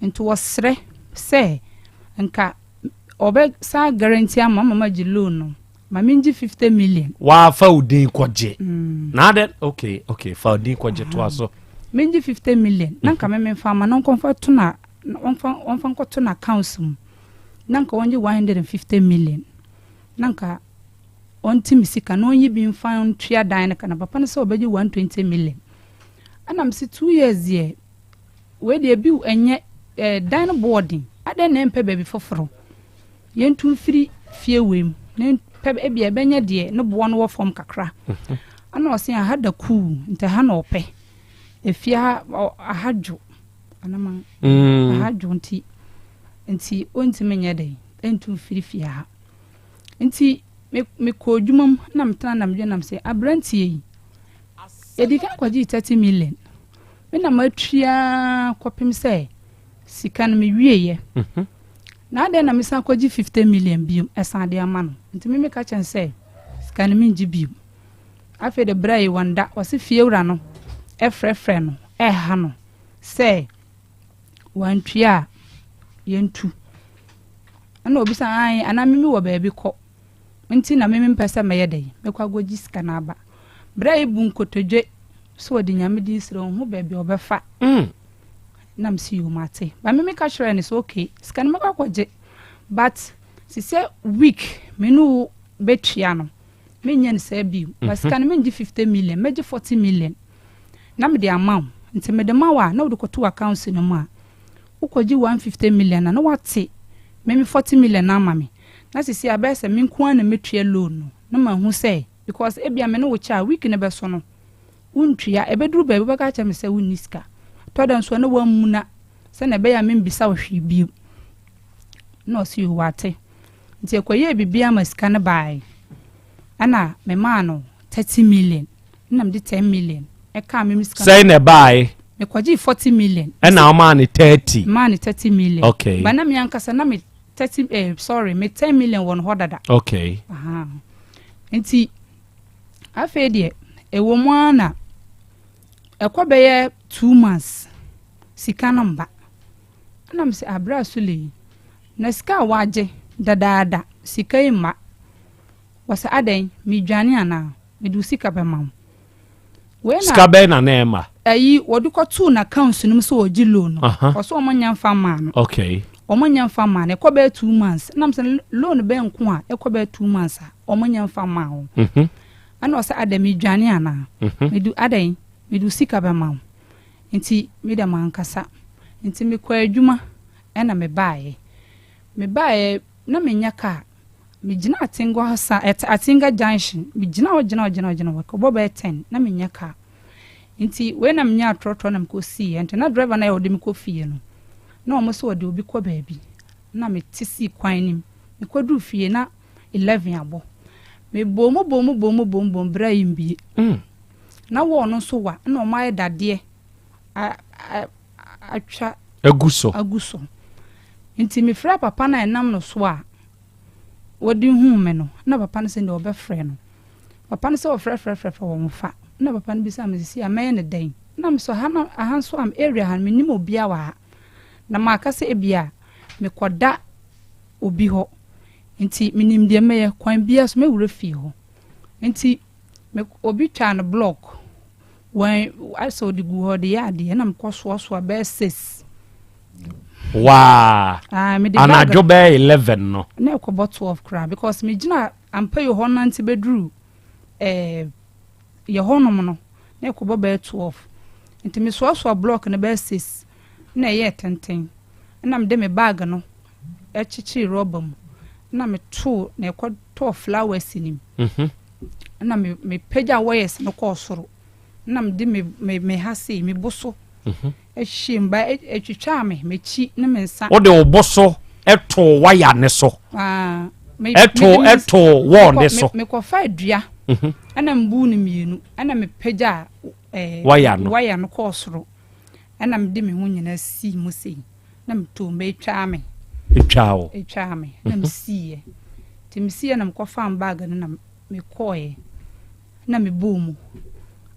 Nti wɔsrɛ sɛ nka ɔbɛ san guarantee ama ama magye loan no ma mengye 50 million. Waa fa wo din kɔgye. Mm. Na adɛ okay okay fa wo din kɔgye toa so. Mengye 50 million na nka me memfa ama na ɔnkɔmfa to na ɔmfa ɔmfa nkɔto na accounts mu na nka ɔngye 150 million na nka ɔnte me sika na ɔnyi bi mfa ntua dan no ka na papa no sɛ ɔbɛgye 120 million ɛna mese 2 years deɛ Wei deɛ bi ɛnyɛ eh, dan no boɔ den. Adɛn na ɛmpɛ baabi foforo? Yɛntu mfiri fie wei mu na ɛmpɛ ebi a ɛbɛnyɛ deɛ ne boɔ no wɔ fam kakra. Ɛna ɔse aha da kuu nti aha na ɔpɛ. Efie ha aha dwo. Anama mm. aha dwo nti nti ɔntumi nyɛ dɛn ɛntu mfiri fie ha. Nti mekɔ adwuma mu na metena na medwene nam sɛ aberanteɛ yi yɛdi kan kɔgyee 30 million. Me na matua ara kɔpem sɛ sika no mewieɛ. Mhm. Na adɛn na mesan kɔgye 50 million biom ɛsan de ama no. Nti me meka kyɛn sɛ sika no mengye biom. Afei de berɛ yi wɔnda, ɔse fiewura no ɛfrɛfrɛ no ɛha no sɛ wantua a yɛntu. Ɛna obisa ae anaa mimi wɔ baabi kɔ. Nti na me mempɛ sɛ mɛyɛ dɛn? Mɛkɔ akɔgye sika no aba. Berɛ a yɛbu nkotodwe sɛ ɔde Nyame din srɛ, ɔnhu baabi a ɔbɛfa. Na mese yoo mate. But me meka kyerɛɛ no sɛ okay, sika no mɛkɔ akɔgye. But te sɛ week me ne wo bɛtua no, menyɛ no saa bio. But sika no mengye 50 million, mɛgye 40 million na mede ama wo. Nti mede ma wo a, na wode kɔto w'accounts no mu a, wokɔgye 150 million a, na woate me me 40 million no ama me. Na sisi abɛyɛ sɛ me nko ara na mɛtua loan no na mahu sɛ because ebia me ne wo kyɛ a week no bɛso no wontua ɛbɛduru baabi wobɛka akyerɛ me sɛ wonni sika tɔ da nso a na woamuna sɛnea ɛbɛyɛ a membisa wo hwee bio na ɔse yoo wate nti ɛkɔyɛɛ biribiara ma sika no baeɛ ɛna memaa no 30 million ɛna mede 10 million ɛkaa me me sika Sɛn na ɛbaeɛ? mekɔgyee 40 million Ɛna womaa no 30? Maa no 30 million Okay. Ba na me ankasa na me 30 eh, sorry me 10 million wɔ no hɔ dada. Okay. Aha. Nti afei deɛ ɛwɔ mu ara na ɛkɔ bɛyɛ two months sika no mba. Ɛna me sɛ abira sule yi na sika a wagye dadaada sika yi mma. Wɔsɛ adɛn medwane anaa mede wo sika bɛma wo. Wei na Sika bɛn na na ɛma? Ayi wɔde kɔtoo n'accounts no mu sɛ ɔgye loan no. Ɔsɛ wɔn nya nfa mmaa no. Okay. Wɔn nya nfa mmaa no. Ɛkɔ bɛyɛ 2 months. Ɛnam sɛ loan bɛn nko a ɛkɔ bɛyɛ 2 months a wɔn nya nfa mmaa wɔn. Ɛna ɔsɛ adɛn medwane anaa? Medu adɛn medu sika bɛma wo. Nti me dɛ mankasa. Nti mekɔ adwuma ɛna mebaeɛ. Mebaeɛ na menya car. Megyina Atenga hɔ sa ɛt Atenga junction. Megyina hɔ gyina hɔ gyina hɔ gyina hɔ. Ɛkɔbɔ bɛyɛ 10 na mennya car. Nti wei na menyaa trɔtrɔ na mekɔsiiɛ. Nti na driver no a ɔde me kɔ fie no, na wɔn sɛ ɔde obi kɔ baabi. Na mete sii kwan no mu. Mekɔduru fie na 11 abɔ. Mebɔɔ mu bɔɔ mu bɔɔ mu bɔɔ mu bɔɔ mu berɛ a yɛmbie. Na wɔɔ no nso wa na wɔn ayɛ dadeɛ a a atwa Agu so. agu so. Nti mefrɛɛ papa no a ɛnam no so a wɔde huu me no, na papa no sɛ deɛ ɔbɛfrɛ no. Papa no sɛ ɔfrɛfrɛfrɛfrɛ wɔn fa. Na papa no bisa me sisi a mɛyɛ no dɛn? Na me so ha no aha nso am area ha no mennim obiara wɔ ha. Na maka sɛ ebia mekɔda obi hɔ. Nti menim deɛ mɛyɛ kwan biara so mɛwura fie hɔ. Nti me obi twaa no block. Wɔn asɛ ɔde gu hɔ de yɛ adeɛ na mekɔ soasoa bɛyɛ 6. Waa. Ah, mede bag. Anadwo bɛyɛ 11 no. Na ɛkɔbɔ 12 koraa because megyina Ampayo hɔ nante bɛduru eh, yɛ hɔnom no na ɛkɔbɔ bɛyɛ 12. Nti mesoasoa block no bɛyɛ 6 na ɛyɛɛ tenten. Ɛna mede me bag no kyekyeree rɔba mu na metoo na ɛkɔtɔɔ flowers no mu. Ɛna me mepagya wires no kɔɔ soro. Ɛna mede me me me ha sei me bo so ɛhyɛ mu ba ɛtwitwaa me m'akyi ne me nsa. Wode wo bo so too wire ne so. Ah, me Ɛtoo mede me ɛtoo wall ne mekɔ so. me mekɔfaa dua ɛna mbuu no mmienu ɛna mepagyaa ɛɛ Wire no. wire no kɔɔ soro ɛna mede me ho nyinaa sii mu sei na metoo mu ɛtwaa me. Ɛtwaa wo. Ɛtwaa me na mesiiɛ nti mesiiɛ na mekɔfaa me bag no na mekɔɔɛ na mebɔɔ mu.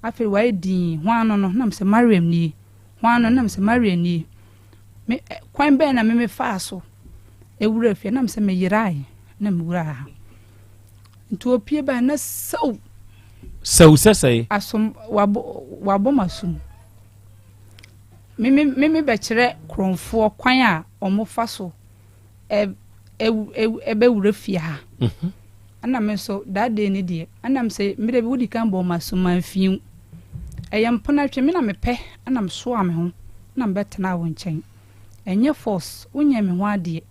Afei wayɛ dinn, hwan no no? Na mesɛ Mariam nie. Hwan no? Na mesɛ Mariam nie. Me, kwan bɛn na me mefaa so ewura fie? Na mesɛ meyerae na mewuraa ha. Nti opie bae na sɛw. Sɛw sɛ sɛe? Asom, wabɔ, wabɔ m'asom. Me, me, me mebɛkyerɛ korɔmfoɔ kwan a wɔfa so ɛ, ɛ, ɛ, ɛbɛwura fie ha. Ɛna me nso that day no deɛ ɛna me sɛ me deɛ wodi kan bɔɔ m'aso manfii wo. Ɛyɛ mpena twe me na mepɛ ɛna mesoaa me ho na mebɛtenaa wo nkyɛn. Ɛnyɛ force, wonyɛɛ me ho adeɛ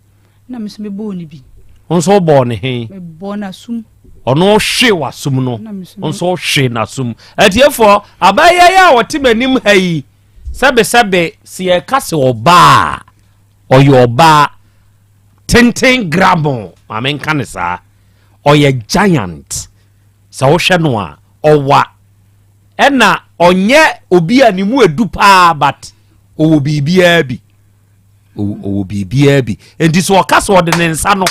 ɛna me nso mebɔɔ no bi. Wo nso wobɔɔ no he? Mebɔɔ no asom. Ɔno hwee w'asom no, Ɛna me nso wo nso wohwee n'asom. Atiefoɔ, abaayewa yi a ɔte m'anim ha yi, sɛbesɛbe, sɛ yɛka sɛ ɔbaa a, ɔyɛ ɔbaa. Tenten gramo, ma menka no saa. Ɔyɛ giant. Sɛ wohwɛ no a, ɔwa. Ɛna ɔnyɛ obi a ne mu edu paa but ɔwɔ biribiara bi. Ɔwɔ biribiara bi. Nti sɛ ɔka sɛ ɔde ne nsa no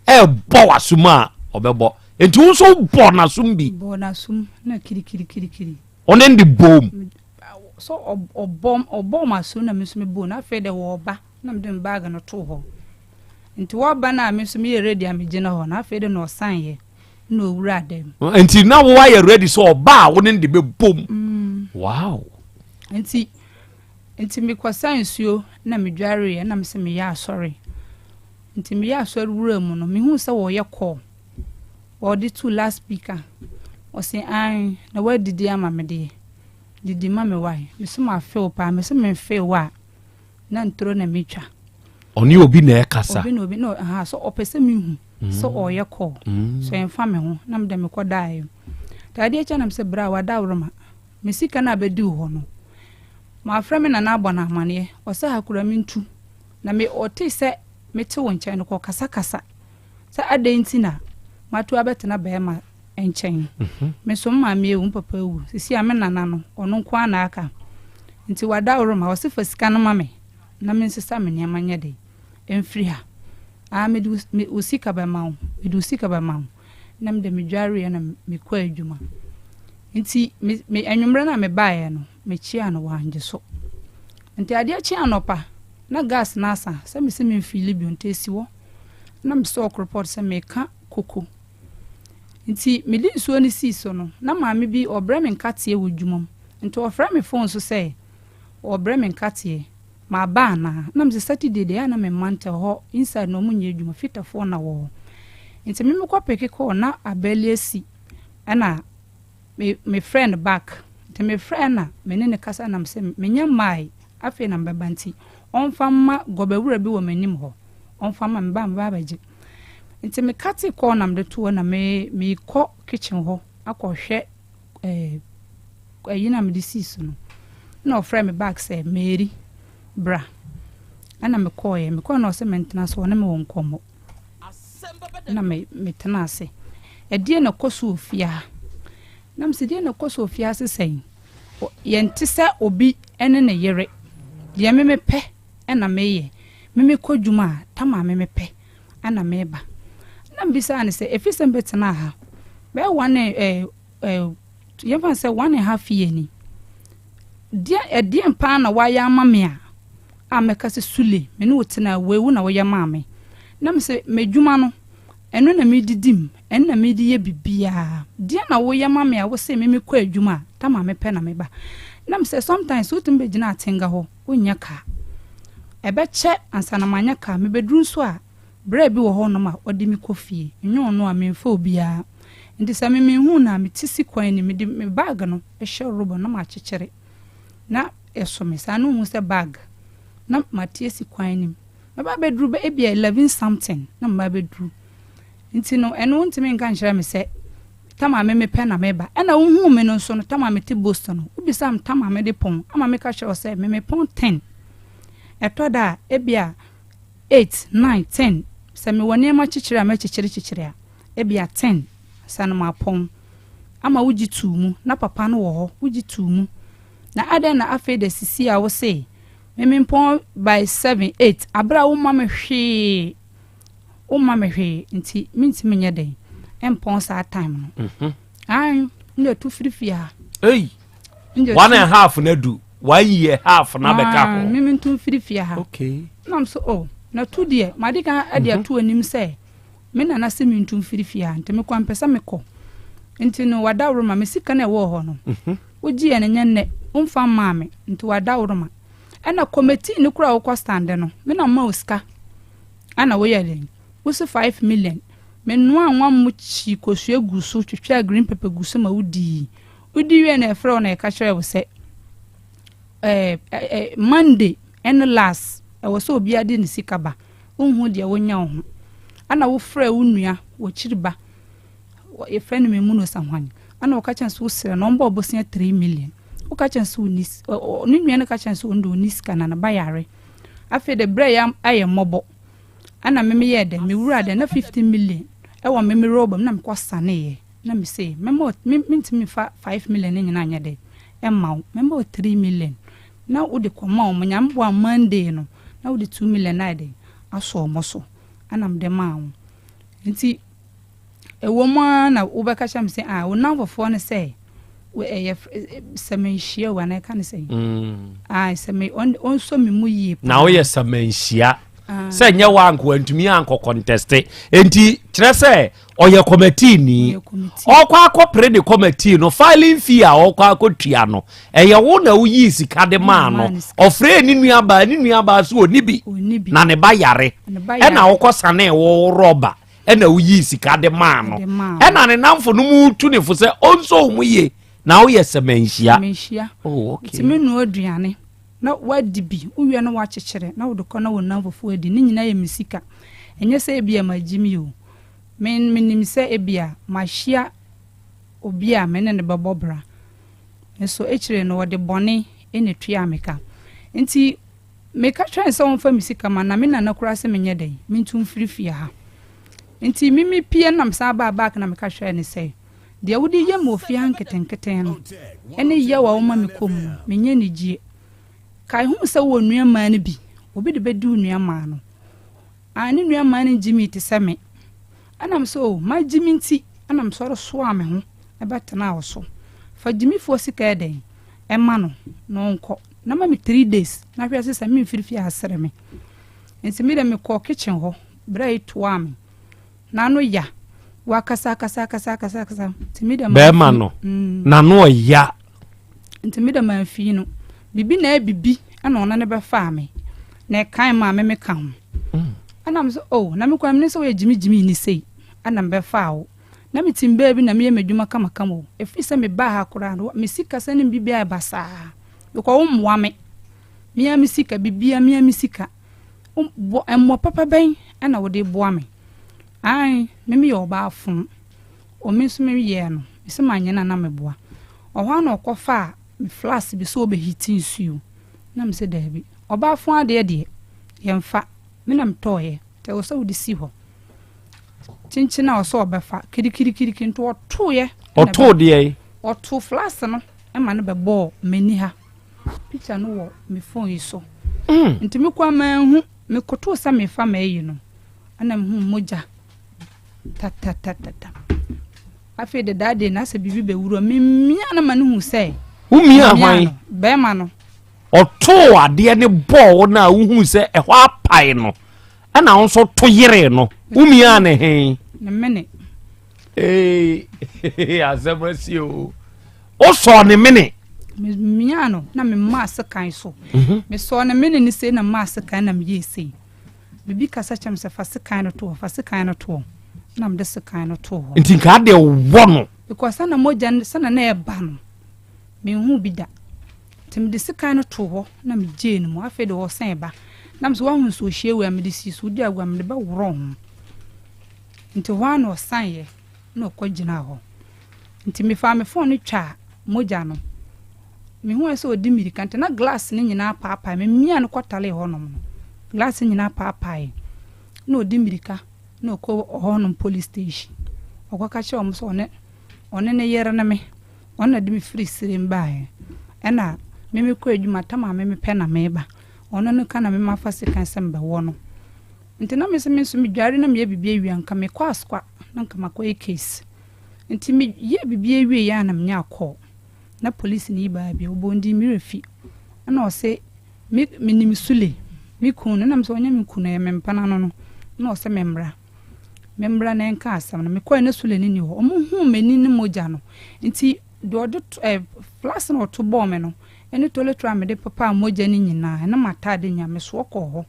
ɛrebɔ w'asom a, ɔbɛbɔ. Nti wo nso wobɔ n'asom bi. Bɔ n'asom na kirikirikirikiri. Ɔne no de bom. So ɔbɔ ɔbɔ m'asom na me nso mebɔ no. Afei de wɔreba. Na mede me bag no too hɔ. Nti wɔba no a me nso meyɛ ready a megyina hɔ no, afei de na ɔsan yɛ na owuraa dan mu. Nti na wo ayɛ ready sɛ ɔba a wo ne no de bɛbom. Mm. Wow. Nti nti mekɔsa nsuo na medwareeɛ na mesɛ meyɛ asɔre. Nti meyɛ asɔre wuraa mu no, mehuu sɛ wɔyɛ call. Wɔde to last speaker. Ɔse ae na woadidi ama me deɛ. Didi ma me wae. Mese mafe wo paa. Mese memfee wo a. Na nturo na metwa. Ɔne obi na ɛkasa. Obi na obi na aha so ɔpɛ sɛ mehu sɛ mm. ɔyɛ kɔɔ. Mm. So ɛmfa me ho na mede mekɔ daeɛ. Nti adeɛ kyɛ nam sɛ berɛ a wada woroma me sika no abɛdi hɔ no mafrɛ me nana abɔ no amaneɛ ɔsɛ ha kura mentu na me ɔte sɛ mete wo nkyɛn no kɔ kasakasa sɛ adɛn nti na mato abɛtena bɛrima nkyɛn. Me nso me maame awu, me papa awu. Seesei a me nana no, ɔno nko ara na aka. Nti wadaworo ma, ɔse fa sika no ma me na mensesa me nneɛma nyɛ dɛn mfiri ha. Ah, mede wo, me, wo sika bɛma wo, mede wo sika bɛma wo. Na mede medwareeɛ na mekɔɔ adwuma. Nti me, me, anwummerɛ no a mebaeɛ no, mekyeaa no, wangye so. Nti adeɛ kyee anɔpa, na gas no asa, sɛ mese memfiili bio, nti ɛsi hɔ. Na mesɔɔ koropɔt sɛ meka koko. Nti mede nsuo no sii so no, na maame bi ɔbrɛ me nkateɛ wɔ dwuma mu. Nti ɔfrɛ me phone so sɛ ɔrebrɛ me nkateɛ, maba anaa? Na mese Saturday deɛ ɛyɛ a na memma nti hɔ inside no ɔmo nyɛ adwuma, fitafoɔ na wɔ hɔ. Nti me mekɔ peke kɔɔ na abɛɛle asi ɛna me me frɛ no back. Nti me frɛ na me ne no kasa na mese menya mmae afei na mebɛba nti ɔmfa mma gɔbɛwura bi wɔ m'anim hɔ ɔmfa mma meba a mɛba abɛgye. Nti me kate kɔɔ na mede too hɔ na me mekɔ kitchen hɔ akɔhwɛ ɛɛ ɛyi na mede sii so no na ɔfrɛ me back sɛ Mary bra ɛna mekɔɔyɛ mekɔɔ na ɔsɛ mentena so ɔne me wɔ nkɔmmɔ na me metena ase ɛdeɛ na ɛkɔ so wɔ fie ha na mesɛ deɛ na ɛkɔ so wɔ fie ha sesɛn yɛnte sɛ obi ɛne ne yere deɛ me mepɛ na meyɛ. Me mekɔ dwuma a, tam a me mepɛ na meba. Na mebisaa no sɛ, ɛfiri sɛ mebɛtenaa ha bɛyɛ one eh, eh, yɛmfa no sɛ one and half year ni, deɛ ɛdeɛn paa na woayɛ ama me a a mɛka sɛ Sule, me ne wo tenaa wei wo na woyɛ maa me. Na mesɛ m'adwuma no, ɛno na medidi mu, ɛno na mede yɛ biribiara. Deɛn na woyɛ ma me a wose me mekɔ adwuma a, tam a mepɛ na meba. Na mesɛ sometimes wotumi bɛgyina atenga hɔ, wonnya kaa. Ɛbɛkyɛ ansa na manya kaa. Mebɛduru nso a, berɛ bi wɔ hɔnom a ɔde me kɔ fie. Nyɛ ɔno a, memfa obiara. Nti sɛ me menhuu no a, mete si kwan anim, mede me bag no hyɛ rɔba mu na makyekyere. Na ɛso me saa na wohu sɛ bag na mate asi kwan anim. Mɛba abɛduru bɛ ebia 11 something na mɛba abɛduru. Nti no, ɛno wontumi nka nkyerɛ me sɛ tam a me mepɛ na meba. Ɛna wohuu me no nso no, tam a mete Boston no, wobisaa me tam a mede pɔn ama meka kyerɛ wo sɛ me mepɔn 10. Ɛtɔ da a, ebia 8, 9, 10, sɛ mewɔ nneɛma kyekyere a mɛkyekyere kyekyere a, ebia 10 ansa na mapɔn. Ama wogye too mu, na papa no wɔ hɔ, wogye too mu. Na adɛn na afei de sisi a wose me mempɔn by 7, 8, abere a womma me hwee, womma me hwee, nti mentumi nyɛ dɛn mpɔn saa time no. Ae, nna tu firi fie ha. Ei, one and half na du, one year half na bɛka ho. Me mentu mfiri fie ha. Okay. Na m so, oh, na tu deɛ, made kan de ato anim sɛ, me nana se mentu mfiri fie ha, nti mekɔ a mpɛ sɛ mekɔ. Nti no, wadaworoma, me sika no a ɛwɔ hɔ no, wogyeeɛ no nyɛ nnɛ, womfa mmaa me, nti wadaworoma. Ɛna kɔmɛtii no koraa a wokɔ stande no, me na mma wo sika. Ɛna woyɛ dɛn? Wose 5 million. Menoaa nwa mo kyii kosua guu so, twitwaa green pepper guu so ma wodii. Wodi wiei na yɛfrɛɛ wo na yɛka kyerɛɛ wo sɛ ɛɛ ɛɛ Monday ɛne last ɛwɔ sɛ obiara de ne sika ba. Wonhu deɛ wonya wo ho. Ɛna wofrɛɛ wo nua w'akyiri ba, yɛfrɛ no Memuno Sahwani. Ɛna woka kyerɛ no sɛ wosrɛ no ɔmbɔ wo bosea 3 million. Woka kyerɛ no sɛ ɔnni ne nua no ka kyerɛ no sɛ ɔno deɛ ɔnni sika na ne ba yare. Afei de berɛ yɛ ayɛ mmɔbɔ. Ɛna me meyɛɛ dɛn, me wuraa dɛn, na 15 million ɛwɔ me me rɔba mu na mekɔ saneeɛ. Na me se, mɛma wo, me mentumi mfa 5 million no nyinaa nyɛ dɛn, ɛmma wo, mɛma wo 3 million na wode kɔma wɔn, Nyame boa Monday no na wode 2 million no ayɛ dɛn, asɔ wɔn so. Ɛna mede maa wo. Nti ɛwɔ mu ara na wobɛka kyerɛ me sɛ, ah, wo nnamfofoɔ no sɛ, ɛyɛ sɛ menhyia o anaa ɛka ne sɛ ah, sɛ me ɔnsɔ me mu yie paa. Na woyɛ sɛ menhyia sɛ nyɛ wo anko antumi ankɔ kɔntɛste nti kyerɛ sɛ ɔyɛ kɔmɛtii ni ɔkɔ akɔpere ne kɔmɛtii no filing fee a ɔkɔ akɔtua no ɛyɛ wo na woyii sika de maa no ɔfrɛ ne nuabaa ne nuabaa so ɔni bi na ne ba yare ɛna wokɔ sane wo rɔba ɛna woyii sika de maa no ɛna ne namfo no mu tu ne fo sɛ ɔnsɔ wo mu yie na woyɛ sɛmanhyia sɛmanhyia oh, okay. nti me nua aduane na wadi bi wowie na wakyekyere na wode kɔ na wo namfofoɔ adi ne nyinaa yɛ me sika ɛnyɛ sɛ ebia magye mi o me menim sɛ ebia mahyia obi a me ne no bɛbɔ bra nso akyire no wɔde bɔne na etuaa me ka nti Meka kyerɛɛ no sɛ ɔmfa me sika ma na me nana koraa sɛ menyɛ dɛn mentu mfiri fie ha. Nti me mepie no na mesan baa back na meka kyerɛɛ no sɛ deɛ wode yɛ me wɔ fie ha nketenketen no ne yaw a woma mekɔ mu no menyɛ anigyie. Kae hu sɛ wowɔ nua mmaa no bi, obi de bɛdi wo nua mmaa no. Ah, ne nua mmaa no ngyimii te sɛ me. Ɛna me sɛ oh, magyimi nti ɛna mesɔre soaa me ho bɛtenaa wo so. Fa gyimifoɔ sika yɛ dɛn ɛma no na ɔnkɔ. Na ma me three days na hwɛ sɛ sɛ memfiri fie ha srɛ me. Nti me deɛ mekɔɔ kitchen hɔ, berɛ yi toaa me. N'ano ya, wakasa akasa akasa akasa akasa. Nti me deɛ Bɛrima no, n'ano ɔya. Nti me deɛ mamfii no. Bibi na abibi ɛna ɔno ne bɛfaa me. Na ɛkan maa me meka ho. Ɛna me sɛ oh, na me kwan menim sɛ woyɛ gyimigyimi ni sei. Ɛna mebɛfaa wo. Na me tim baabi na meyɛ m'adwuma kamakama o. Ɛfiri sɛ mebaa ha koraa no, me sikasɛm ne me biribiara yɛ basaa. Because wo mmoa me. Me ara me sika, biribiara me ara me sika. Wo bɔ mmoa papa bɛn ɛna wode boa me? Ae, me meyɛ ɔbaa fo. O me nso me yɛɛ no, me se manyɛ no a na meboa. Ɔhɔ ara na ɔkɔfaa me flask bi sɛ ɔbɛhiti nsuo. Na me se daabi. Ɔbaa fo adeɛ deɛ, yɛmfa. Me na metɔeɛ, nti ɛwɔ sɛ wode si hɔ. Kyenkyen a ɔsɛ ɔbɛfa, kirikirikirikiri, nti ɔtoeɛ. Ɔtoo deɛ? Ɔtoo flask no ma no bɛbɔɔ m'ani ha. Picture no wɔ me phone yi so. Nti me kɔ a manhu, mekotoo sɛ mefa m'ayi no, ɛna mehuu mogya tatatata. Afei de that day na sɛ biribi bɛwura memia no ma no hu sɛ. Womia hwan? Bɛrima no. Ɔtoo adeɛ ne bɔɔ wo no a wohuu sɛ ɛhɔ apae no ɛna wo nso to yeree no womiaa ne he? Ne mene. Ee, asɛm asi o. Wosɔɔ ne mene. Memiaa no na memaa sekan so. Mesɔɔ ne mene no sei na memaa sekan na meyɛɛ sei. Biribi kasa kyerɛ me sɛ fa sekan no to hɔ, fa sekan no to hɔ. Na mede sekan no too hɔ. Nti nka adeɛ wɔ no. Because sɛ na mogya no sɛ na na ɛba no, menhuu bi da. Nti mede sekan no too hɔ na megyee no mu. Afei de ɔsan ba. Na mesɛ woahu nsuohyeɛ wei a mede sii so wodi agorɔ a mede bɛworɔ ho. Nti hɔ ara na ɔsaneeɛ na ɔkɔgyinaa hɔ. Nti mefaa me phone no twaa mogya no. Mehuuɛ sɛ ɔdi mmirika nti na glass no nyinaa paapae. Memiaa no kɔtalee hɔnom no, glass no nyinaa paapaee. Na ɔdi mmirika na ɔkɔ hɔnom police station. Ɔkɔka kyerɛɛ wɔn sɛ ɔne ɔne ne yere ne me. Ɔno na ɛde me firi serem baeɛ. Ɛna me mekɔ adwuma tam a me mepɛ na meba. Ɔno no ka na me mafa sekan sɛ mebɛwɔ no. Nti na me nso me nso medware na meyɛ biribi awie a nka mekɔ asokwa na nka makɔyɛ case. Nti meyɛɛ biribi awieeɛ a na menyaa call. Na polisini baa bi, ɔbɔɔ ne din me werɛ fi. Ɛna ɔse me menim Sule, me kunu no. Ɛna me sɛ ɔnyɛ me kunu, ɛyɛ me mpena no no. Ɛna ɔse memmra, memmra na yɛnka asɛm no. Mekɔɛ na Sule no nni hɔ. Wɔhuu m'ani ne mogya no. Nti deɛ ɔde to ɛɛ flask na ɔto bɔɔ me no, ɛne toilet roll a mede pepaa mogya no nyinaa, ɛne m'ataade nyinaa, mesoɔ kɔɔ hɔ.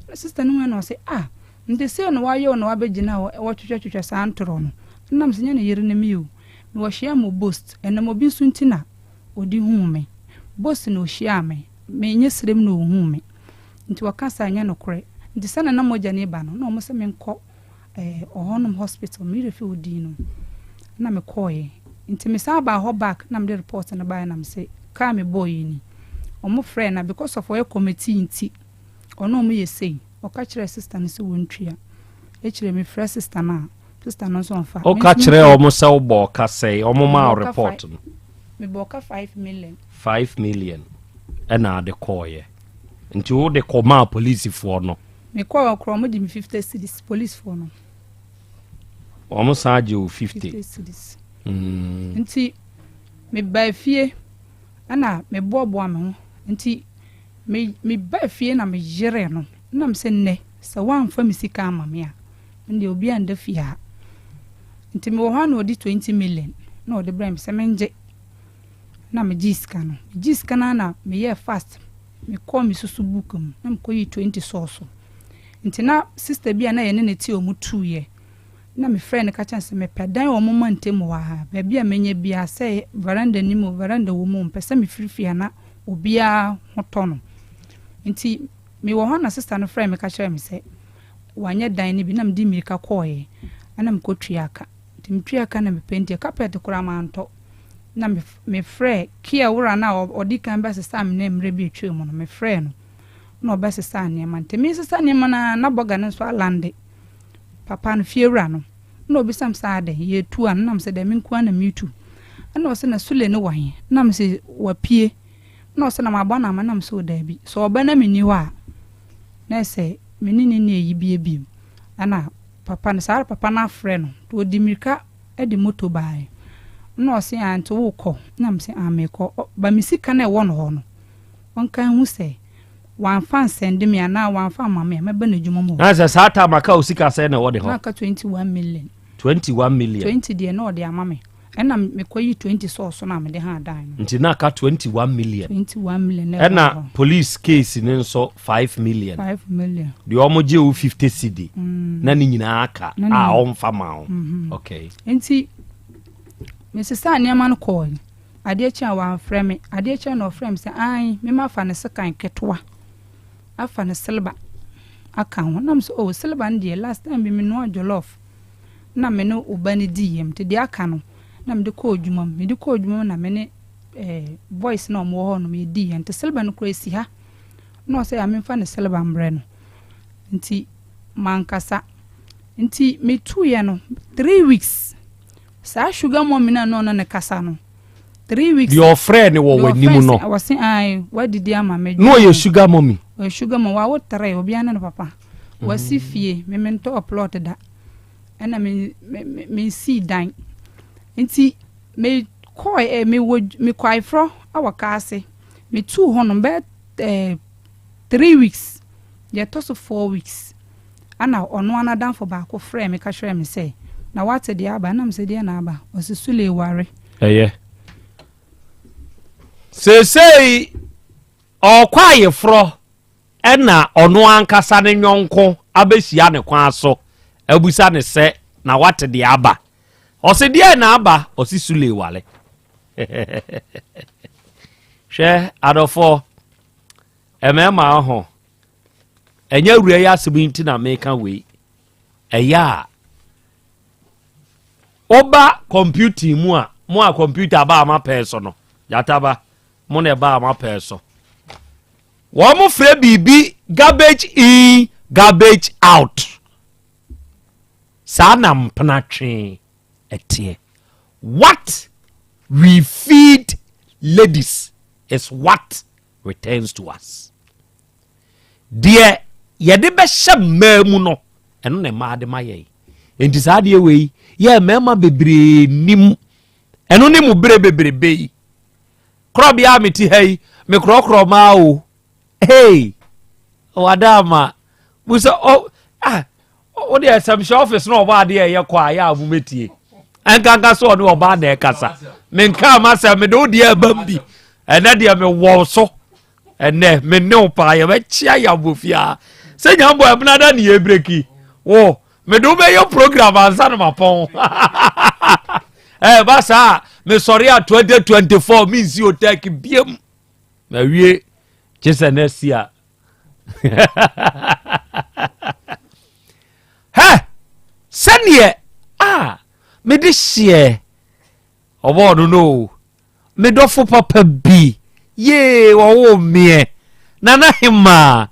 Ɛna sister no hui na ɔse ah, nti sei na wayɛ wo na wabɛgyina hɔ wɔtwetwɛtwetwɛ saa ntorɔ no. Ɛna me sɛ nyɛ ne yere ne me o. Mewɔ hyia mu bost, ɛnam obi nso nti na ɔde huu me. Bost na ɔhyiaa me, menyɛ serem na ɔhuu me. Nti ɔka saa ɛnyɛ nokorɛ. Nti sɛdeɛ na mogya no reba no, na wɔn sɛ menkɔ eh, ɔhɔnom hospital, me werɛ fi wo din no. Ɛna mekɔɔeɛ. Nti mesan baa hɔ back na mede report no baeɛ na mese kaa mebɔɔ yi ni. Wɔn frɛɛ na because of ɔyɛ committee nti, ɔne wɔn yɛ sei. Ɔka kyerɛɛ sister no sɛ wɔntua. Akyire mefrɛ sister no a, sister no nso ɔmfa. Woka kyerɛɛ wɔn sɛ wobɔɔ ka sɛn? Wɔn maa wo report no. Mebɔɔ ka 5 million. 5 million ɛna ade kɔɔyɛ. Nti wode kɔmaa polisifoɔ no? Mekɔɔ korɔ wɔn de me 50 cedis, polisifoɔ no. Wɔn san gye wo 50. 50 cedis. Nti mebaa fie ɛna meboaboa me ho. Nti Me mebaa fie na me yeree no na me se nnɛ sɛ woamfa me sika amma me a ɛndeɛ obiara nda fie ha. Nti mewɔ hɔ a na ɔde 20 million na ɔde brɛɛ me sɛ mengye na megyee sika no. Megyee sika no ara na meyɛɛ fast mekɔɔ me susu book mu na mekɔyii 20 sɔɔ so. Nti na sister bi a na yɛne no te a wɔtuiɛ na mefrɛɛ no ka kyerɛɛ no sɛ mepɛ dan wɔ mo mantam hɔ ara baabi a mɛnya biara sɛ veranda nim o veranda wɔ mu o mepɛ sɛ mefiri fie ha na obiara ho tɔ no. Nti mewɔ hɔ na sista no frɛɛ me ka kyerɛɛ me sɛ wanyɛ dan no bi na mede mmirika kɔɔeɛ ɛna mekɔtuaa ka. Nti metuaa ka na mepentiiɛ. Carpet koraa mantɔ. Na mefrɛɛ Kia wura no a ɔdi kan bɛsesaa me nan mmerɛ bi a ɛtwaa mu no, mefrɛɛ no na ɔbɛsesaa nneɛma. Nti meresesa nneɛma no ara na bɔga no nso alande. Papa no, fiewura no, Nna obisa me sɛ, Adɛn, yeetu ana? Nna mese, Dɛ, me nko ara na meretu. Nna ɔse, Na Sule no wɔ he? Nna mese, Ɔapue. Nna ɔse, Na mabɔ no ama? Nna mese, O daabi, sɛ ɔba na menni hɔ a, na ɛsɛ me ne no nni ayibie bio. Nna papa no, saa ara papa no afrɛ no, nti ɔde mmirika de moto baeɛ. Nna ɔse, Ah, nti worekɔ? Nna mese, Ah, merekɔ. Ɔ, ba me sika no a ɛwɔ no hɔ no, ɔnka nhu sɛ wamfa ansɛnde me anaa wamfa amma me a, mɛba n'adwuma mu hɔ. Na sɛ saa time aka wo sika sɛn na ɛwɔ ne hɔ? Na aka 21 million. 21 million. 20 deɛ na ɔde ama me. Ɛna mekɔyi 20 sɔɔ so na mede haa dan no. Nti na aka 21 million. 21 million na ɛwɔ Ɛna hɔ. police case no nso 5 million. 5 million. Deɛ wɔn gye wo 50 cedi. Na ne nyinaa aka Na a ne nyinaa. ɔmfa ma wo. Mhm. Okay. Nti mesesaa nneɛma no kɔɔe. Adeɛ kye a wamfrɛ me. Adeɛ kye na ɔfrɛɛ me sɛ aane me mafa ne sekan ketewa afa ne silba aka ho. Na me sɛ oh silba no deɛ last time bi me noa jollof na me ne wo ba no diiɛ nti deɛ aka no na mede kɔɔ adwuma mu. Mede kɔɔ adwuma mu na me ne eh, boys na wɔn wɔ hɔ nom yɛdiiɛ nti silba no koraa ɛsi ha. Na ɔsɛ ya memfa ne silba mbrɛ no. Nti mankasa. Nti metuiɛ no 3 weeks Saa sugar mummy no a na ɔne no kasa no, three weeks. Deɛ ɔfrɛɛ no wɔ w'anim no. Wɔse ae, wadidi ama me. Na ɔyɛ sugar mummy. Ɔyɛ sugar mummy, wawo tere, obiara ne ne papa. Wasi fie, me mentɔɔ plot da. Ɛna me me me mensii dan. Nti me kɔɔ eh, me wɔ mekɔ ayeforɔ wɔ Kaase. Metuu hɔnom bɛyɛ eh, 3 weeks, deɛ ɛtɔ so 4 weeks. Ɛna ɔno ara n'adamfo baako frɛɛ me ka kyerɛɛ me sɛ, Na woate deɛ aba? Ɛna mese, Deɛn na aba? Ɔse, Sule ware. Ɛyɛ. Seesei ɔrekɔ ayeforɔ ɛna ɔno ankasa ne yɔnko abɛhyia ne kwan so abusa ne sɛ na wate deɛ aba. Ɔse deɛ na aba? Ɔse Sule wale. Hwɛ adɔfoɔ, mmarima ho, ɛnyɛ awura yi asɛm yi nti na meka wei. Ɛyɛ a woba computing mu a, mo a computer ba a mapɛɛ so no, gyataba mo na ɛba a mapɛɛ so. Wɔn mo frɛ biribi garbage in, garbage out. Saa na mpena twe ɛteɛ. What we feed ladies is what returns to us. Deɛ yɛde bɛhyɛ mmaa mu no, ɛno na mmaa de ma yɛn. Nti saa adeɛ wei yɛ mmarima bebree nim. Ɛno ne mu bere bebrebe yi. Korɔbea a mete ha yi, mekorɔkorɔ maa o. Hey, wada ama. Musa, oh, ah, wo deɛ sɛmhyɛ office na ɔbɔ adeɛ ɛyɛ kɔ a yɛ a mometie. Ɛnkanka so ɔne ɔbaa na ɛkasa. Menka ma sɛ mede wo deɛ ɛbam bi. Ɛnɛ deɛ mewɔ so. Ɛnɛ me ne wo paa yɛbɛkyea yɛ abɔ fiaa. Sɛ nyambɔ ɛbena da ne yɛ breki. Wo, mede wo bɛyɛ program ansa na mapɔn. Ɛba saa mesɔre a 2024 mensi otek biem. Mawie kye sɛ na asi a. Hɛ! Sɛdeɛ a mede hyeɛ ɔbɔɔ no no o. Me dɔfo papa bi, yee, wɔwoo meɛ. Nana Hemaa.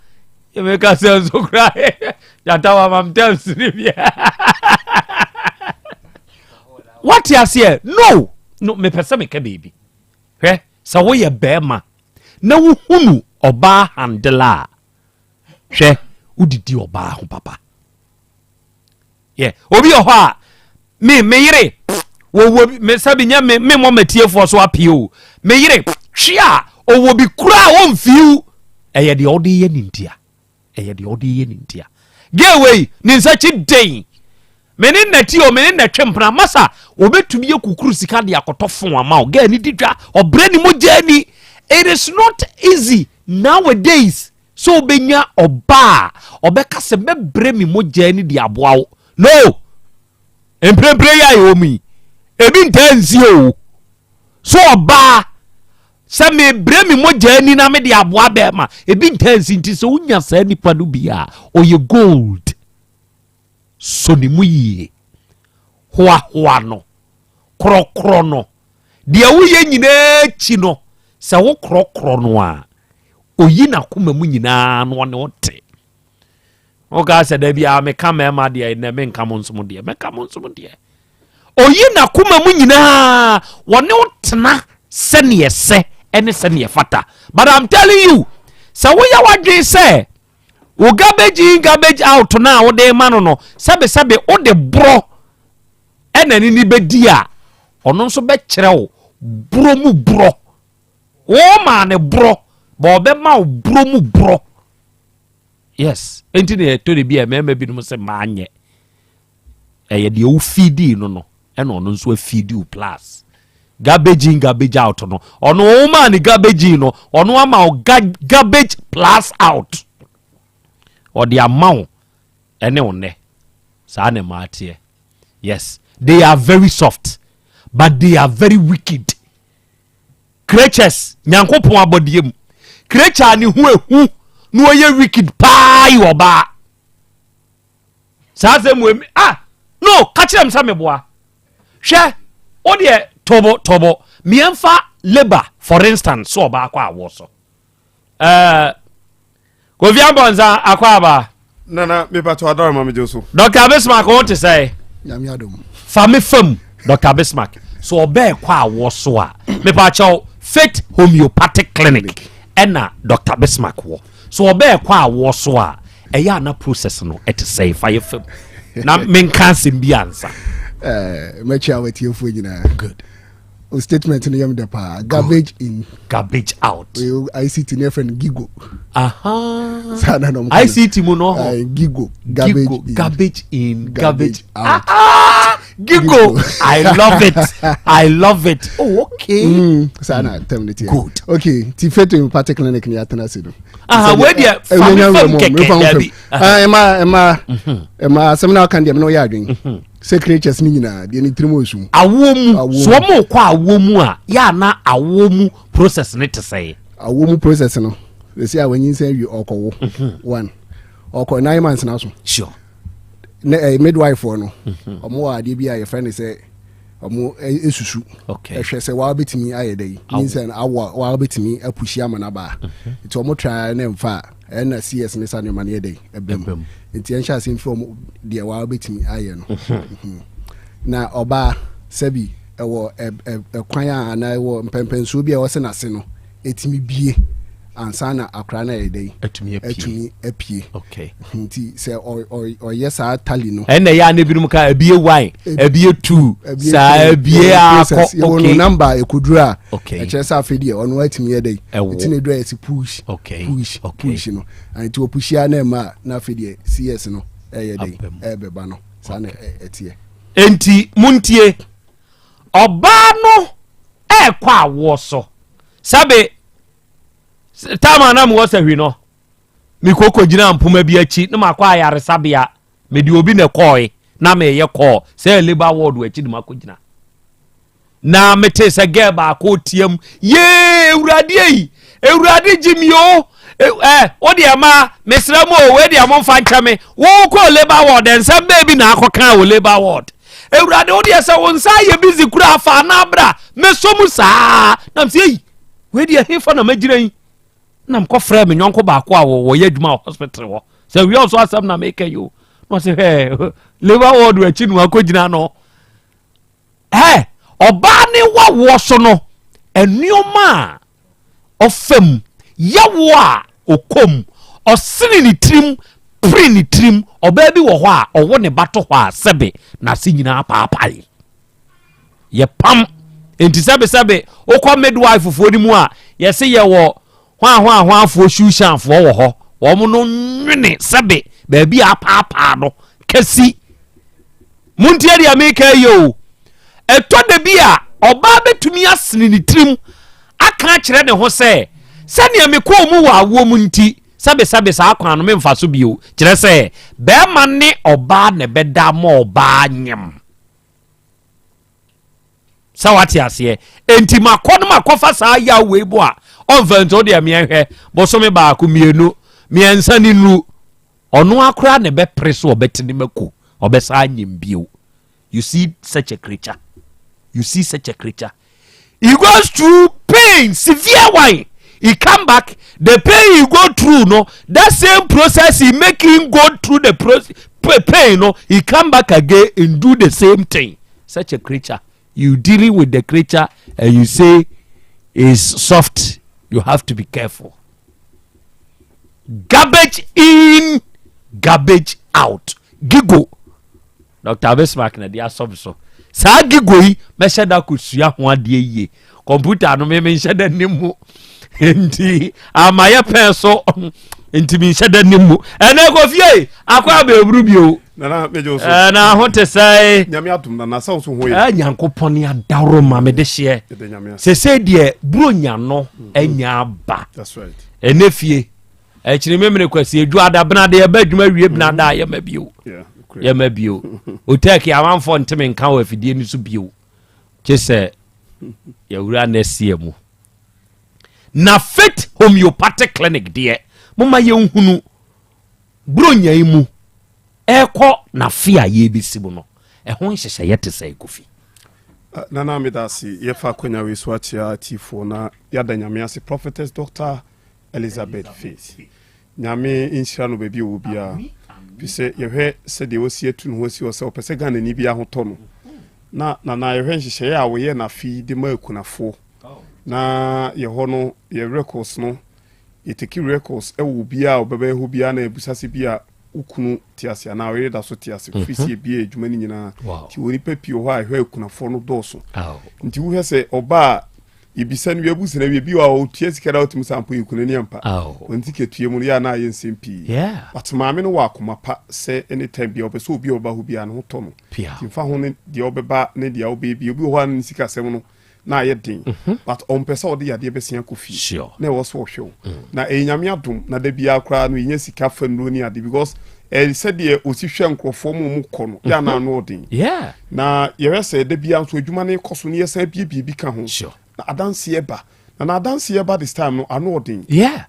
Yɛmɛka sɛ nso kora gyata wa mam terms ne bia. Wate aseɛ? No! No, mepɛ sɛ meka biribi. Hwɛ, sɛ woyɛ bɛrima na wohunu ɔbaa handela a, hwɛ, wodidi ɔbaa ho papa. Yeah. Obi wɔ hɔ a, me me yere wɔwɔ bi me sɛbi nyɛ me me mmɔ matiefoɔ so apue o. Me yere twe a ɔwɔ bi kura a ɔmfiw. Ɛyɛ deɛ ɔde yɛ ne ntia. Ɛyɛ deɛ ɔde yɛ ne ntia. Gay wei ne nsa kyi den. Me ne nnɛte o, me ne nnɛtwe mpena. Masa, wɔbɛtumi akukuru sika de akɔtɔ fon ama wo. Gay ne di dwa, ɔbrɛ ne mogya ani. It is not easy nowadays sɛ wobɛnya ɔba a ɔbɛka sɛ mɛbrɛ me mogya ani de aboa wo. No! Mprempren yi a yɛwɔ mu yi, ebi ntaa nsi o. So ɔbaa sɛ mebrɛ me mogya ani na mede aboa bɛrima, ebi ntaa nsi. Nti sɛ wonya saa nipa no bi a, ɔyɛ gold. Sɔ ne mu yie. Hoahoa no. Korɔkorɔ no. Deɛ woyɛ nyinaa akyi no, sɛ wokorɔkorɔ no a, oyi n'akoma mu nyinaa na ɔne wo te. Woka sɛ da biara meka mmarima deɛ, nnɛ menka mo nso mo deɛ, mɛka mo nso mo deɛ. Oyi n'akoma mu nyinaa, wɔne wo tena sɛneɛ sɛ ɛne sɛneɛ fata. But I'm telling you, sɛ woyɛ w'adwene sɛ wo garbage in garbage out no a wode ma no no, sɛbesɛbe wode borɔ ɛna ne ni bɛdi a, ɔno nso bɛkyerɛ wo borɔ mu borɔ. Wo maa ne borɔ, ba ɔbɛma wo borɔ mu borɔ. Yes, enti na ɛtɔ de bi a mmarima binom sɛ mmaa nyɛ. Ɛyɛ deɛ wo feedii no no, ɛna ɔno nso afeedi wo plus. Garbage in, garbage out no, ɔno wo maa ne garbage in no, ɔno ama wo garbage plus out. Ɔde ama wo ɛne wo nnɛ. Saa na mmaa teɛ. Yes, they are very soft, but they are very wicked. Creatures, Nyankopɔn abɔdeɛ mu. Creature a ne ho ehu na ɔyɛ wicked paa yɛ ɔbaa. Saa asɛm wɔ mi, ah, no, ka kyerɛ m sɛ meboa. Hwɛ, wo deɛ tɔbɔ tɔbɔ, mmiɛnfa labour for instance, so ɔbaa kɔ awoɔ so. Ɛɛ, Kofi Abɔnsa akɔ aba. Nana mepatɔ adɔre ma megye so. Dr. Bismarck wo te sɛ? Nyame adom. Fa me fam Dr. Bismarck. So ɔbɛɛ kɔ awoɔ so a mepakyɛw Faith Homeopathic Clinic ɛna Dr. Bismarck wɔ. So ɔbɛɛ kɔ awoɔ so a ɛyɛ ana process no ɛte sɛ? Fa yɛ fam na menka asɛm bi ansa. Mɛkyia watiefoɔ nyinaa. Good. O statement no yam dɛ paa. Garbage in, garbage out. ICT ne yɛfrɛ no gigo. Aha. Saa na nom ICT mu no ho. Gigo, garbage in, garbage in, garbage out. Gigo I love it I love it oh okay. Mm, saa na tɛm ne teɛ. Good. Okay ti Faith Homeopathic Clinic ni atena se no. Aha wei deɛ eh, fa mi fam kɛkɛ dabi. Ah, ɛma ɛma mhm. ɛma asɛm na ɔka deɛ mene ɔyɛ adwene mhm. sɛ creatures no nyinaa deɛ ne tirim ɔsum. Awoɔ mu so wɔn kɔ awoɔ mu a yɛ ana awoɔ mu process ne te sɛ. Awoɔ mu process no ɛsi a wɔnyinsɛn wie ɔkɔwo mhm. one ɔkɔ 9 months na so. Sure. Ne eh, midwife no mhm. ɔmo wɔ adeɛ bi a yɛfrɛ no sɛ ɔmo esusu ɛhwɛ sɛ waa bɛtumi ayɛ dɛ yi nyinsɛn awo a waa bɛtumi apusi ama no abaa mhm. nti ɔmo tra ne nfa a ɛna cs ne sa nneɛma no yɛ dɛ yi ɛbɛm nti ɛnhyɛ ase mfiri ɔmo deɛ waa bɛtumi ayɛ no mhm. na ɔbaa sɛbi ɛwɔ ɛkwan a anaa ɛwɔ mpɛmpɛnsuo bi a ɛwɔ sɛ n'ase no ɛtumi bie ansa na akora no ayɛ dɛn atumi apue nti sɛ ɔyɛ saa tali no. Ɛna ɛyɛ a na ebinom ka ebie one ebie two saa ebie akɔ okay yɛwɔ no number ekoduru a ɛkyerɛ sɛ afei deɛ ɔno atumi yɛ dɛn ɛti na eduru a yɛsi push push push no nti ɔpush a na ɛma a na afei deɛ cs no ɛyɛ dɛn ɛbɛba no saa na ɛteɛ. Enti muntie ɔbaa no ɛɛkɔ awoɔ so sɛbe Time a na mewɔ sahwi no, mekɔ kɔgyina mpoma bi akyi na makɔ ayaresabea. Mede obi na ɛkɔɔe na meyɛ kɔɔ sɛ labour ward akyi na makɔgyina. Na mete sɛ girl baako team, yee awurade ei, awurade gye mi o. Ɛ wo deɛ ma mesrɛ mu o, wei deɛ momfa nkyɛ me. Wokɔɔ labour ward, nsɛm bɛɛ bi na akɔka wɔ labour ward. Awurade wo deɛ sɛ wo nsa ayɛ busy koraa fa anaa bra, mɛsɔ mu saa. Na mesɛ ei, wei deɛ hefa na magyina yi na mekɔfrɛ me nyɔnko baako a wɔyɛ adwuma wɔ hospital hɔ sɛ wia ɔso asɛm na meka yi o na ɔsɛ hɛ labour ward akyi no akɔgyina no ɛ ɔbaa ne wawoɔ so no nneɛma a ɔfam yawoɔ a ɔkɔm ɔsene ne tirim pere ne tirim ɔbaa bi wɔ hɔ a ɔwɔ ne ba to hɔ a sɛbe n'ase nyinaa paapae Yɛpam. Enti sɛbesɛbe wokɔ midwife foɔ no mu a, yɛse yɛwɔ hwanhwanhwanfoɔ shushanfoɔ wɔ hɔ. Wɔn no nwene sɛbe baabi a apaapaa no kɛsi. Montie deɛ meka yi o. Ɛtɔ da bi a ɔbaa bɛtumi asene ne tirim aka akyerɛ ne ho sɛ, sɛdeɛ mekɔɔ mu wɔ awoɔ mu nti, sɛbesɛbe saa kwan no memfa so bio. Kyerɛ sɛ, bɛrima ne ɔbaa na ɛbɛda ma ɔbaa nyem. Sɛ wate aseɛ? Enti makɔ no makɔfa saa yaw wei bo a ɔmfa nti wodeɛ meɛhwɛ bosome baako mmienu mmiɛnsa ne nuru ɔno akora na ɛbɛpere so ɔbɛte ne mako ɔbɛsa anyim bio. You see such a creature, you see such a creature, he goes through pain, severe one. He come back, the pain he go through no, that same process he make him go through the process pain no, he come back again and do the same thing. Such a creature, you dealing with the creature and you say is soft, you have to be careful. Garbage in, garbage out. Giggle. Dr. Bismarck na de asɔ me so. Saa gigo yi mɛhyɛ da kɔsua ho adeɛ yie. Kɔmputa no me menhyɛ da nim mu. Nti amayɛ pɛn so nti menhyɛ da nim mu. Ɛnɛ kɔ fie akɔ abɛɛburu bio. Nana mejo so. Ɛna ho te sɛ. Nyame atom nana sɛ so ho yɛ. Ɛ Nyankopɔn ne adaworo ma me de hyeɛ. Sese deɛ buronya no anya aba. That's right. Ɛnɛ fie. Ɛkyiri memene kwasi adwu ada bena de ɛbɛ adwuma wie bena da yɛma bio. Yɛma bio. Otɛki amanfoɔ nteme nka wɔ afidie no so bio. Kye sɛ yɛwura next year mu. Na Faith Homeopathic Clinic deɛ moma yɛnhunu buronya yi mu ɛkɔ nafe a yɛbɛsi mu no ɛho nhyehyɛeɛ te sɛ Kofi. Nana meda ase yɛfa akwanya wei so akyea atiefoɔ na yɛada Nyame ase Prophetess Doctor Elizabeth Faith. Nyame nhyira no baabi ɔwɔ biara. Fi sɛ yɛhwɛ sɛdeɛ wasi atu ne ho asi hɔ sɛ ɔpɛ sɛ Ghanani bi ahotɔ no. Na nana yɛhwɛ nhyehyɛeɛ a wɔyɛ no afe yi de ma akunafoɔ. Na yɛhɔ no yɛ records no yɛteki records ɛwɔ obiara a ɔbɛbɛyɛ hɔ biara na yɛbusa sɛ bi a wo kunu te ase anaa ɔyere da so te ase. Firi sɛ yɛbie adwuma no nyinaa. Nti wɔ nipa pii wɔ hɔ a ɛhwɛ akunafoɔ no dɔɔso. Nti wohwɛ sɛ ɔbaa a. Yɛbisa no wie abu sena wie bi wɔ a ɔtua sika da wotumi sɛ ampo yɛ kunani ampa. Wɔn sika tua mu no yɛ a na ayɛ nsɛm pii. But maame no wɔ akoma pa sɛ anytime bia ɔpɛ sɛ obi a ɔba hɔ biara ne ho tɔ no. Nti mfa ho ne deɛ ɔbɛba ne deɛ ɔbɛyɛ bi obi wɔ hɔ a ne sika sɛm no na ayɛ den mhm. but ɔmpɛ sɛ ɔde yadeɛ bɛsia kɔ fie na ɛwɔ so ɔhwɛ wo mm. na ɛyɛ nyame adom na da biara koraa no yɛnya sika fa nnuro ne ade because ɛyɛ sɛdeɛ ɔsi hwɛ nkurɔfoɔ mu mu kɔ no yɛ anaa ano ɔden na yɛhwɛ sɛ da biara nso adwuma no kɔ so ne yɛsan bie biribi ka ho na adanseɛ ba na na adanseɛ ba this time no ano ɔden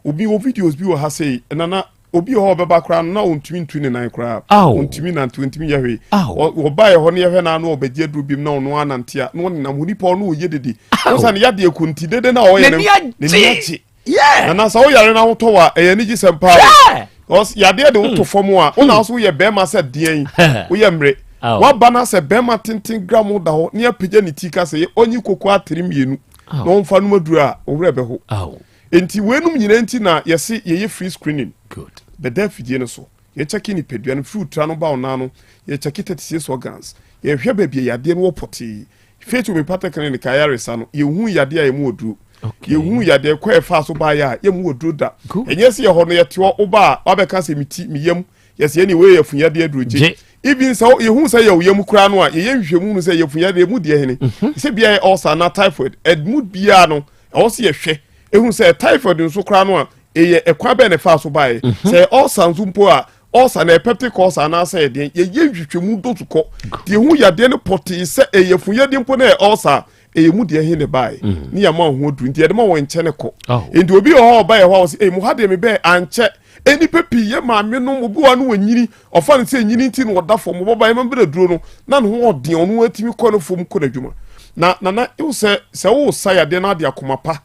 obi wɔ videos bi wɔ ha sei nana obi wɔ hɔ ɔbɛba koraa no na ɔntumi ntu ne nan koraa ɔntumi nante ɔntumi yɛ hwee ɔba yɛ hɔ ne yɛhwɛ no ano ɔbɛgye aduro bi mu na ɔno anante a na ɔnenam hɔ nipa ɔno ɔyɛ dede ɔsa ne yadeɛ ko nti dede na ɔyɛ no n'ani agye Nana sɛ woyare na wotɔ wa ɛyɛ anigye sɛm paa o. Because yadeɛ de woto fam a wona wo so woyɛ bɛrima sɛ deɛn woyɛ mmere. Waba na sɛ bɛrima tenten gram da hɔ ne apagya ne ti ka sɛ ɔnyi koko atere mmienu na ɔmfa nom aduru a wo werɛ bɛho. Enti weinom nyinaa nti na yɛse yɛyɛ free screening. Bɛda afidie no so. Yɛkyɛke nipadua no firi wo tiri ano ba wo nan ano, yɛkyɛke 36 organs, yɛhwɛ baabi a yadeɛ no wɔ pɔtee. Faith Homeopathic Clinic ayaresa no, yɛhu yadeɛ a yɛmu aduro. Yɛhu yadeɛ kɔ ɛfaa so baeɛ a yɛmu aduro da. Ɛnyɛ sɛ yɛhɔ no yɛte hɔ woba a wabɛka sɛ me ti, me yam, yɛsɛ yɛne wei yɛ afunyadeɛ aduro gye. Even sɛ yɛhu sɛ yɛ wo yam koraa no a, yɛyɛ nhwehwɛmu no sɛ yɛ afunyadeɛ mu deɛ hene. Mhm. Sɛ bia yɛ ulcer anaa typhoid, ɛmu biara no ɛwɔ sɛ yɛhwɛ. Ɛhu sɛ typhoid nso koraa no a, ɛyɛ ɛkwan bɛn na ɛfaa so baeɛ mhm. sɛ ulcer nso mpo a ulcer na peptic ulcer anaasɛ ɛdeɛn yɛyɛ nhwehwɛmu doso kɔ deɛ ɛhu yadeɛ no pɔtee sɛ ɛyɛ funyadeɛ mpo na ɛyɛ ulcer a ɛyɛ mu deɛ he ne baeɛ mhm. ne yɛma ho aduru nti yɛde ma wɔn nkyɛn kɔ oh. nti obi wɔ hɔ ɔba yɛ hɔ a wɔsɛ ɛyi mo ha deɛ mebɛɛ ankyɛ nnipa pii yɛ maame nom obi wɔ no wɔnyini ɔfa no sɛ nyini nti na ɔda fam ɔbɛba yɛ ma bɛrɛ duro no na ne ho ɔden ɔno atumi kɔ no fam kɔ n'adwuma na nana ewu sɛ sɛ wosa yadeɛ na ade akoma pa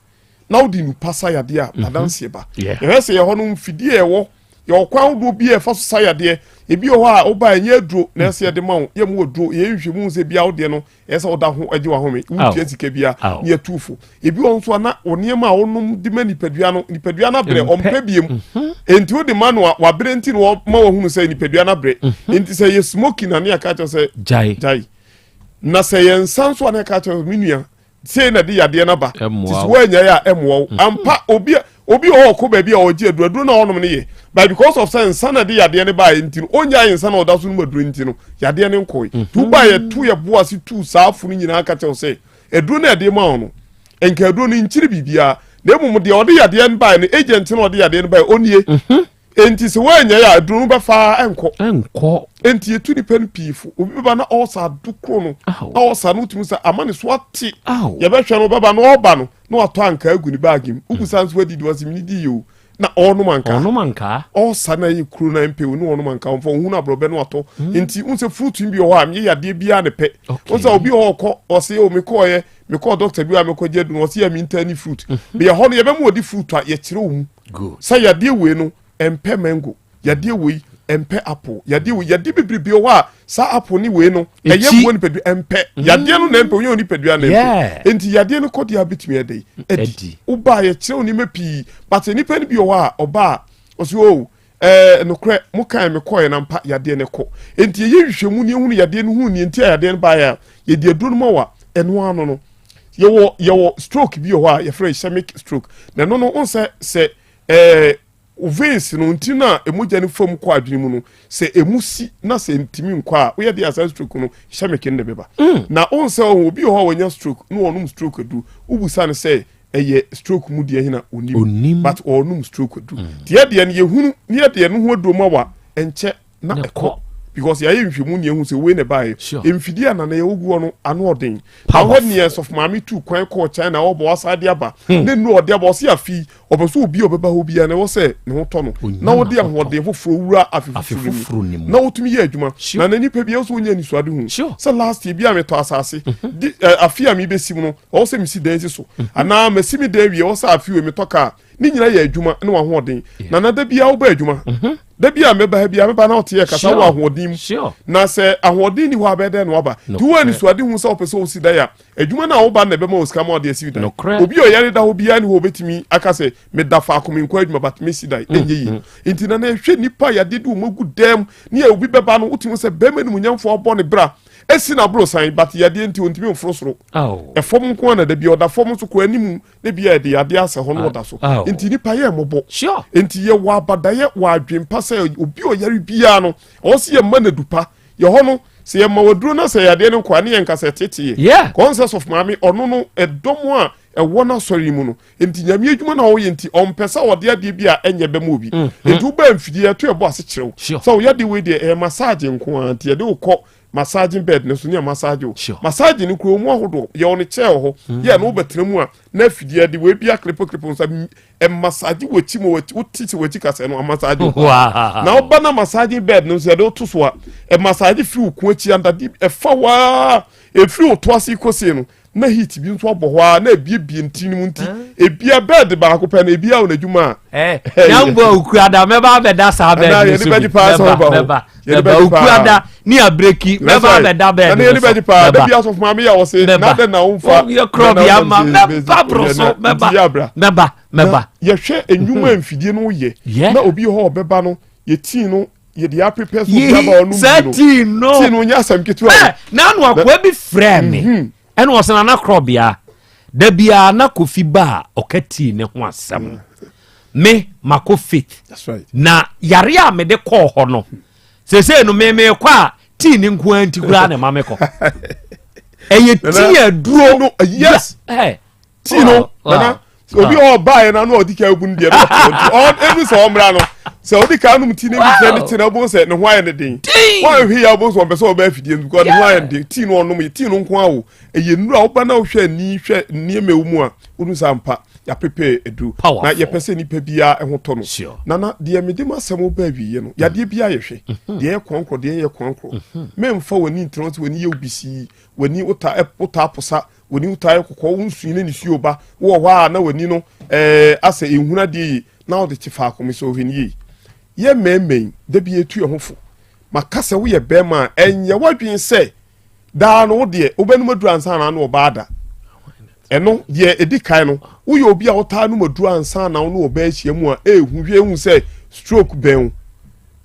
na wode nnupa sa yadeɛ a mhm. adanseɛ ba yɛhwɛ sɛ yɛhɔ no mfidie a ɛwɔ yɛwɔ kwan ahodoɔ bi a ɛfa so sa yadeɛ ebi wɔ hɔ a woba ɛnyɛ aduro na ɛsɛ yɛde ma wo yɛ mu aduro yɛ nhwɛ mu sɛ bia wodeɛ no ɛsɛ sɛ woda ho agye wahome wontua sika bia ne yɛtu fo ebi wɔ nso a na wo nneɛma a wonom de ma nipadua no nipadua no abrɛ ɔmpɛ biem mhm. enti wode ma no a wabrɛ nti na wɔma wahunu sɛ nipadua no abrɛ mhm. enti sɛ yɛ smoking na ne yɛka kyerɛ sɛ gyae na sɛ yɛ nsa nso a na yɛka kyerɛ sɛ me nua sei na ɛde yadeɛ no aba nti sɛ woanyae a ɛmmoa wo mm. ampa obi obi wɔ hɔ ɔkɔ baabi a ɔgye aduro aduro na ɔnom no yɛ but because of sɛ nsa na ɛde yadeɛ no baeɛ nti no ɔnyae nsa na ɔda so nom aduro nti no yadeɛ no nkɔe nti mhm. wobaa yɛto yɛ bo ase tu saa afo no nyinaa ka kyɛw sɛ aduro no ɛde ma wo no nka aduro no nkyiri biribiara na mmom deɛ ɔde yadeɛ no baeɛ no agent no ɔde yadeɛ no baeɛ ɔnie mhm. Enti sɛ woanyae a, aduro no bɛfa ara ɛnkɔ. Ɛnkɔ. Enti yɛtu nipa no pii fo. Obi bɛba na ɔresa ado koro no. Na ɔresa no wotumi sɛ ama ne so ate. Yɛbɛhwɛ no ɔbɛba na ɔreba no na watɔ ankaa agu ne baage mu. Wobusa nso wadidi ɔse menidi yɛ o. Na ɔrenom ankaa. Ɔrenom ankaa. Ɔresa na ɛyɛ kuro na ɛmpɛ o na ɔrenom ankaa. Ɔmfa ohunu aborɔbɛ na watɔ. Hmm. Enti wohu sɛ fruit bi wɔ hɔ a menyɛ yadeɛ biara ne pɛ. Wohu sɛ obi wɔ hɔ ɔkɔ ɔse o mekɔɔyɛ mekɔɔ doctor bi a mekɔgye aduro ɔse yɛ mentaa ni fruit. Mhm. Meyɛ hɔ no yɛbɛma ɔdi fruit a yɛkyerɛ wo mu. Sɛ yadeɛ wei no ɛmpɛ mango, yadeɛ wei ɛmpɛ apple, yadeɛ wei yadeɛ bebrebe wɔ hɔ a saa apple ne wei no ɛyɛ mmoa nipadua ɛmpɛ. Mm. Yadeɛ no na ɛmpɛ, onye nipadua na ɛmpɛ. Nti yadeɛ no kɔ deɛ abɛtumi ɛdɛ ɛdi. Wobaa yɛkyerɛ wo nneɛma pii, but nipa no bi wɔ hɔ a ɔbaa ɔsi o oh, ɛɛ nokorɛ mo kan me kɔɛ na mpa yadeɛ no kɔ. Nti yɛyɛ nhwehwɛmu ne ehunu yadeɛ no hu ne nti a yadeɛ no baeɛ a yɛde aduro no ma wa ɛno ano no. Yɛwɔ yɛwɔ stroke bi wɔ hɔ a yɛfrɛ ischemic stroke na ɛno no n sɛ sɛ ɛɛ veins no nti na emogya no fam kɔ adwene mu no sɛ emu si na sɛ ntumi nkɔ a woyɛ de asa stroke no ischemic no de bɛba mm. na n sɛ obi wɔ hɔ a wɔnya stroke na wɔnom stroke aduru wobusa no sɛ ɛyɛ stroke mu deɛ hena onim but ɔnom stroke aduru mm. deɛ deɛ no yɛhunu ne yɛ deɛ no ho aduro ma wa ɛnkyɛ na ɛkɔ because yɛayɛ nhwɛmu ne yɛhu sɛ wei na ɛbaeɛ mfidie a nana yɛwɔ guɔ no ano ɔden na hɔ neɛ sɔfo maame tu kwan kɔɔ China ɔbɔ wasan de aba hmm. ne nnuro ɔde aba ɔse afi ɔpɛ sɛ obi a ɔbɛba hɔ biara na ɛwɔ sɛ ne ho tɔ no na wɔde ahoɔden foforɔ wura afe foforɔ no mu na wotumi yɛ adwuma na na nipa bi ɛwɔ sɛ wonya anisoade hu sɛ last year bi a metɔ asase mhm. di afe a mebɛsi mu no ɔwɔ sɛ mesi dan si so mhm. anaa masi me dan wie ɔwɔ sɛ afe wei metɔ kaa. Ne nyina yɛ adwuma ne w'ahoɔden. Nana da biara wobɛ adwuma. Mhm. Da bi a mɛba ha biara mɛba na wote yɛ kasa wɔ ahoɔden mu. Na sɛ ahoɔden ni hɔ a bɛyɛ dɛn na waba? Nti wowɔ anisoade hu sɛ wopɛ sɛ wosi dan a, adwuma no a woba no na ɛbɛma wo sika ma wɔde asi dan. Obi a ɔyare da hɔ biara ni hɔ obɛtumi aka sɛ meda faako menkɔ adwuma but mesi dan. Mm, Ɛnyɛ yie. Mm. Nti nana ɛhwɛ nnipa a yadeɛ de wɔn agu dɛm ne a obi bɛba no wotumi sɛ bɛrima animuonyamfoɔ abɔ ne bra esi n'aborosan but yadeɛ nti ontumi mforo soro. Ɛfam nko ara na da bi ɔda fam nso kɔ anim ne bia yɛde yadeɛ asɛ hɔ no ɔda so. Nti nipa yɛ mmɔbɔ. Nti yɛwɔ abadayɛ wɔ adwempa sɛ obi ɔyare biara no ɔwɔ sɛ yɛma no adupa. Yɛ hɔ no sɛ yɛma waduro na sɛ yadeɛ no nkɔ a ne yɛnka sɛ teteɛ. Kɔnsɛs of maame ɔno no ɛdɔm a ɛwɔ n'asɔre mu no nti nyame adwuma na ɔyɛ nti ɔmpɛ sɛ ɔde adeɛ bi a ɛnyɛ bɛma obi mm. nti wobaa mfidie ɛto ɛbɔ ase kyerɛw sɛ woyɛ de wei deɛ ɛyɛ massage nko ara nti yɛde wokɔ massaging bed no so ne massage o massage no kuro mu ahodoɔ yɛ ɔne kyɛɛ wɔ hɔ mm. yɛ no wobɛtena mu a na afidie de wei bi aklepo klepo nsa ɛmassage w'akyi ma wote sɛ w'akyi kasɛ no amassage wo na woba na massaging bed no nso yɛde woto so a ɛmassage firi wo ko akyi andade ɛfa waa ɛfiri wo to ase kɔsie no na heat bi nso abɔ hɔ a na ebiebie ntini mu nti ebia bɛɛd baako pɛ na ebia wɔ n'adwuma a. Ɛ nyambo okuada mɛba abɛda saa bɛɛd no so bi mɛba mɛba mɛba okuada ne abireki mɛba abɛda bɛɛd no so mɛba yɛni paa dabi asɔfo maame yɛ ɔse na dɛ na nfa yɛ korɔ bi ama mɛba boro so mɛba mɛba mɛba. Yɛhwɛ enyuma mfidie no yɛ na obi hɔ ɔbɛba no yɛ tii no yɛde apepɛ so obi aba ɔnom saa tii no tii no nyɛ asɛm ketewa ɛ n'ano akoa bi frɛ me mhm. ɛna ɔsɛ nana korɔbea da biara na kofi ba a ɔka tii ne ho asɛm mm. me mako faith na yare a mede kɔɔ hɔ no sesei no me mekɔ a tii ne nko ara nti koraa na ɛma mekɔ ɛyɛ tii aduro yes tii no nana obi a ɔbaeɛ no ano a ɔdi kan abu no deɛ no ɔte ɔn ɛnu sɛ ɔmmra no sɛ ɔdi kan nom tii no bi kyerɛ ne ti na ɔbɛn sɛ ne ho ayɛ ne den wɔn ahwɛ yi a ɔbɛn sɛ ɔmpɛ sɛ ɔbɛ afidie no because ne ho ayɛ ne den tii no ɔnom yɛ tii no nko awo ɛyɛ nnuro a ɔba na ɔhwɛ ani hwɛ nneɛma ɛwɔ mu a ɔnu sɛ ampa yɛapepɛ aduru na yɛpɛ sɛ nipa biara ɛho tɔ no nana deɛ mede ma asɛm ba awieɛ no yadeɛ biara yɛhwɛ mhm. deɛ yɛ kɔnkorɔ deɛ yɛ kɔnkorɔ mhm. mɛmfa w'ani ntena sɛ w'ani yɛ obisii w'ani wota posa W'ani wotaa yɛ kɔkɔɔ, wo nsuo ne nisuo ba. Wowɔ hɔ a na w'ani no ɛɛ asɛ nhunu adeɛ yie na wode te faako. Mesɛ ɔhwɛ no yie. Yɛ mmarima yi, da bi yɛtu yɛn ho fo. Maka sɛ woyɛ barima a, ɛnyɛ w'adwene sɛ daa no wo deɛ wobɛnom aduru ansa na ano ɔbaa da. Ɛno deɛ ɛdi kan no, woyɛ obi a wotaa nom aduru ansa na wo ne ɔbaa ahyia mu a, ɛɛhu hwɛ hu sɛ stroke bɛn wo.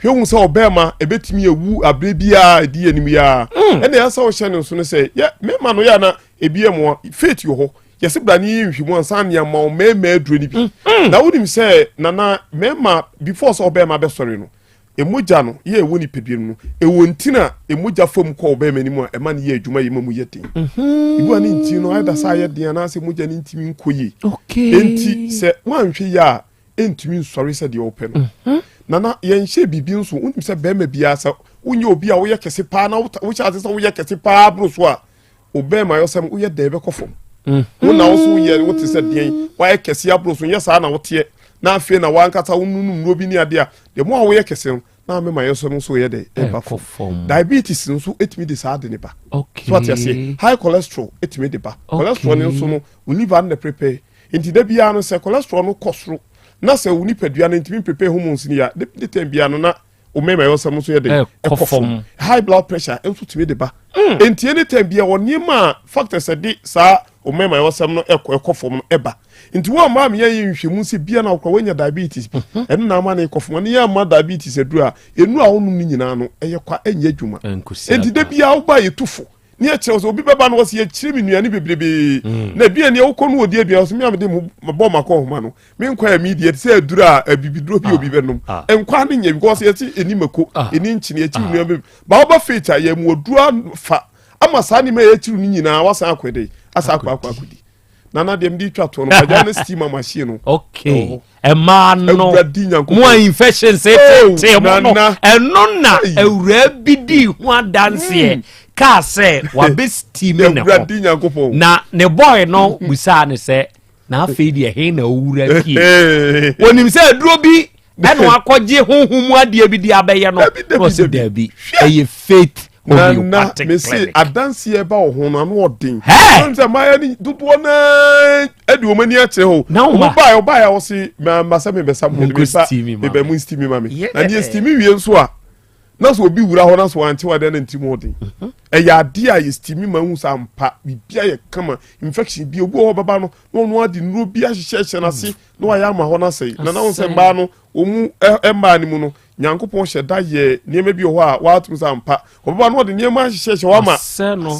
Hwɛ hu sɛ ɔbɛrima ɛbɛtumi awu aberɛ biara ɛdi anim yi ara. Mm. Ɛna ɛsɛ wohyɛ no nso no sɛ yɛ mmarima no yɛ ana ebi yɛ mmoa faith wɔ hɔ yɛsɛ bra ne yɛ nhwɛ ansa ne ama wo mmarima aduro no bi. Mm. mm. Na wonim sɛ nana mmarima before sɛ ɔbɛrima bɛsɔre no emogya no yɛ ɛwɔ nipadua no ɛwɔ ntin a emogya fam kɔ ɔbɛrima no mu a ɛma no yɛ adwuma yɛ ma mu yɛ den. Mm-hmm. Ebi wa ne ntin no ayɛ da sɛ ayɛ den anaasɛ mogya no ntumi nkɔ yie. Enti sɛ woanhwɛ yie a ntumi nsɔre sɛ deɛ ɔpɛ no mhm. nana yɛnhyɛ biribi nso wonim sɛ bɛrima biara sɛ wonyɛ obi a woyɛ kɛse paa na wohyɛ ase sɛ woyɛ kɛse paa boro so a obɛrima yɛ sɛm woyɛ dɛn bɛkɔ fam mhm. wo na wo so woyɛ wote sɛ deɛn woayɛ kɛse aboro so nyɛ saa na woteɛ na afei na wankasa wonunu nnuro bi ne adeɛ a deɛ mo a woyɛ kɛse no na mema yɛ sɛ no nso yɛ dɛ ɛba fam diabetes nso ɛtumi de saa de ne ba so ate aseɛ high cholesterol ɛtumi de ba cholesterol no nso no wo liver no na prepare Nti da biara no sɛ cholesterol no kɔ soro na sɛ wo nipadua no ntumi prepare hormones no yɛ a, de tɛm biara no na wo mmarima ɛwɔsɛm nso yɛ den ɛkɔ fam. High blood pressure nso tumi de ba. Mm. Nti any time biara wɔ nneɛma a factors ɛde saa wo mmarima ɛwɔsɛm no ɛkɔ ɛkɔ fam no ɛba. Nti wɔn mmaa mi yɛ nhwɛmu sɛ bia na ɔkora wɔanya diabetes bi mhm. ɛno na ama no ɛkɔ fam ɛno yɛ ama diabetes aduru a enu a wɔnom no nyinaa no ɛyɛ kwa ɛnyɛ adwuma. Nti da biara woba yɛ tufo ne ɛkyerɛ sɛ obi bɛba no wɔsi yɛkyerɛ me nnuane bebrebe mm. na aduane a wokɔ no wɔdi aduane sɛ me a mede mabɔ makɔ nhoma no me nkwa a medi ɛte sɛ aduro a abibiduro bi ah. obi bɛnom ah. nkwa no nyɛ because yɛte ɛni mako ah. ɛni nkyene yɛkyi nnuane bebrebe ba woba faith a yɛ mu aduro fa ama saa nneɛma yɛkyiri no nyinaa wasan akɔ dɛ asa akɔ akɔ akɔdi nana deɛ mede twa toɔ no vagina steamer machine no okay ɛmaa no mo a infection sɛ oh, tete mo no ɛno na awuraa bi di ho adanseɛ hmm. kaa sɛ wabɛ steam ne ho na ne boy no busaa ne sɛ na afei deɛ he na owura pie onim sɛ aduro bi ɛna wakɔgye honhom mu adeɛ bi de abɛyɛ no na ɔsɛ daabi ɛyɛ faith. Nana mese adanseɛ ba wɔ ho no ano ɔden. Hɛn sɛ mmaayɛ ni dodoɔ naa ɛde wɔn ani akyerɛ hɔ. Wɔn baayɛ ɔbaayɛ a wɔsi mɛ ma sɛ mebɛsa mo meba meba mu steam ma mi. Na deɛ steam wie nso a na so obi wura hɔ na so ante wa deɛ na nti mu ɔden. Mhm. Ɛyɛ adeɛ a yɛ steam ma ehu sa mpa biribi ayɛ kama infection bi obi wɔ hɔ bɛba no na ɔno ade nnuro bi ahyehyɛ hyɛ n'ase na wayɛ ama hɔ n'asɛe. Na na wɔn sɛ mmaa no wɔn mu mmaa no mu no Nyankopɔn hyɛ da yɛ nneɛma bi wɔ hɔ a wɔatom sɛ ampa. Ɔbɛba no ɔde nneɛma ahyehyɛhyɛ hɔ ama. Asɛ no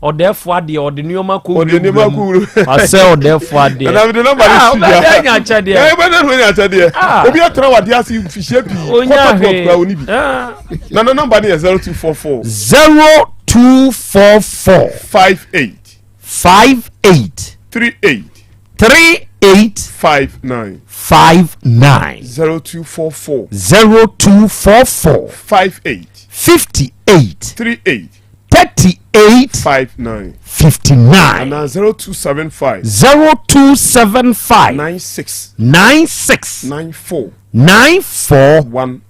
ɔdɛɛfo adeɛ ɔde nneɛma kɔ ɔde nneɛma kɔ wura. Asɛ ɔdɛɛfo adeɛ. Ɛna mede nɔmba no si dwa. Ɔbɛdɛ anya akyɛdeɛ. Ɛɛ ɔbɛdɛ no anya akyɛdeɛ. Ah. Obi atena wɔ adeɛ ase mfihyia pii. Onya hwee. Kɔtɔ kura oni bi. Ah. Na na nɔmba no yɛ 0244. 0244. 58. 58. 38. 38. 59. 59. 0244. 0244. 58. 58. 38. 38. 59. 59. And 0275. 0275. 96. 96. 94. 94. 14.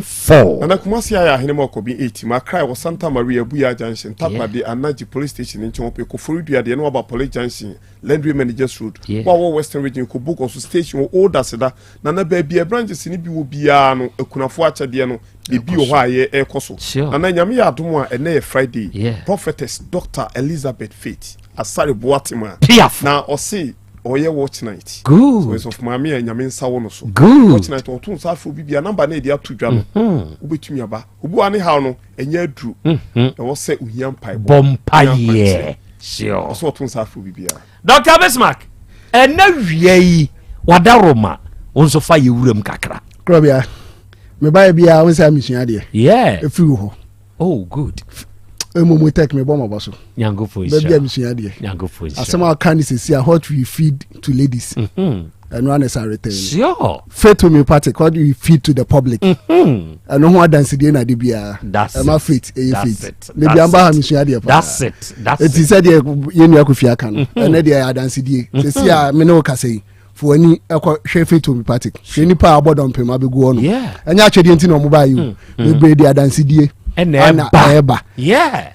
14. Nana Kumasi ayɛ ahenema ɔkɔbi 8 mu Accra wɔ Santa Maria Abuya Junction Takoradi yeah. Anaji Police Station nkyɛn wɔpɛ Koforidua deɛ na waba Police Junction Landry Managers Road yeah. wɔ Western Region kɔ Bogoso Station wɔ Old Aseda Nana baabi a branches no bi wɔ biara no akunafoɔ akyɛdeɛ no biribi wɔ hɔ a yɛ ɛrekɔ so sure. Nana Nyame yɛ adom a ɛnɛ yɛ Friday yeah. Prophetess Dr. Elizabeth Faith Asare Boatema na ɔse ɔyɛ watch night. Good. So ɛsɔfo maame a nyame nsa wɔ no so. Good. Watch night ɔto nsa afro bi bia namba na ɛde ato dwa no. Mm-hmm. Wobɛtumi aba. Obi wa ne haw no ɛnyɛ aduru. Mm-hmm. Ɛwɔ sɛ ohia mpaebɔ. Bɔ mpaeɛ. Sure. Ɔsɛ ɔto nsa afro bi bia. Dr. Bismarck, ɛnɛ wia yi wada Roma, wo nso fa yɛ wuram kakra. Kurɔbea, mebaeɛ biara wo sɛ mesua adeɛ. Yeah. Ɛfiri wo hɔ. Oh, good. Emu tech me bɔ mabɔ so. Nyankopɔn nhyira. Baabi a mesua adeɛ. Nyankopɔn nhyira. Asɛm a ɔka ne sɛsi a what we feed to ladies. Mm-hmm. Ɛno ana ɛsa retɛn. Sure. Faith homeopathic what we feed to the public. Mm-hmm. Ɛno ho adansedie na ade biara. That's Ɛma it. faith ɛyɛ That's faith. it. Ne bia mba ha mesua adeɛ paa. That's it. That's Eti it. sɛ deɛ yɛn nua Kofi aka no. Mm-hmm. Ɛnɛ deɛ ɛyɛ adansedie. Sɛsi a me ne wo kasa yi. Fo w'ani ɛkɔ hwɛ faith homeopathic hwɛ nipa a abɔ dɔmpem abɛgu hɔ no ɛnyɛ atwɛdeɛ nti na ɔmo baa yi o mm, mm. bebree de adansedie ɛna ɛɛba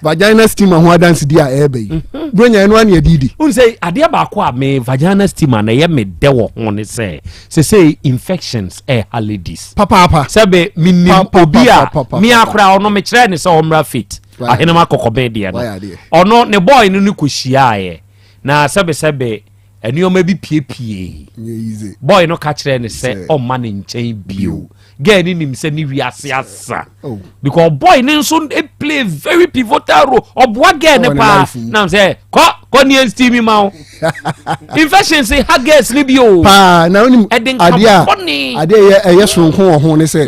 vagina steamer ho adansedie a ɛɛba yi mm-hmm. buronya ɛno ani ɛdi di. n sɛ adeɛ baako a me vagina steamer na ɛyɛ me dɛ wɔ ho ne sɛ sese infections ɛɛha ladies. papaapa sɛbe minim obi a mi akora ɔno mi kyerɛ ne sɛ ɔmra fit ahenema kɔkɔbɛn deɛ no ɔno ne boy no ne kò hyiaeɛ na sɛbesɛbe. Nneɛma bi piepiee. Boy no ka kyerɛɛ no sɛ ɔmma ne nkyɛn bio. Girl no nim sɛ ne wiase asa. Oh. Because boy no nso eh, play very pivotal role. Ɔboa girl no paa. Nam sɛ kɔ kɔ ne steam ma wo. Infections ha girls no bi o. Paa na wonim Ɛde adeɛ a nka bɔne. adeɛ ɛyɛ ɛyɛ soronko wɔ ho ne sɛ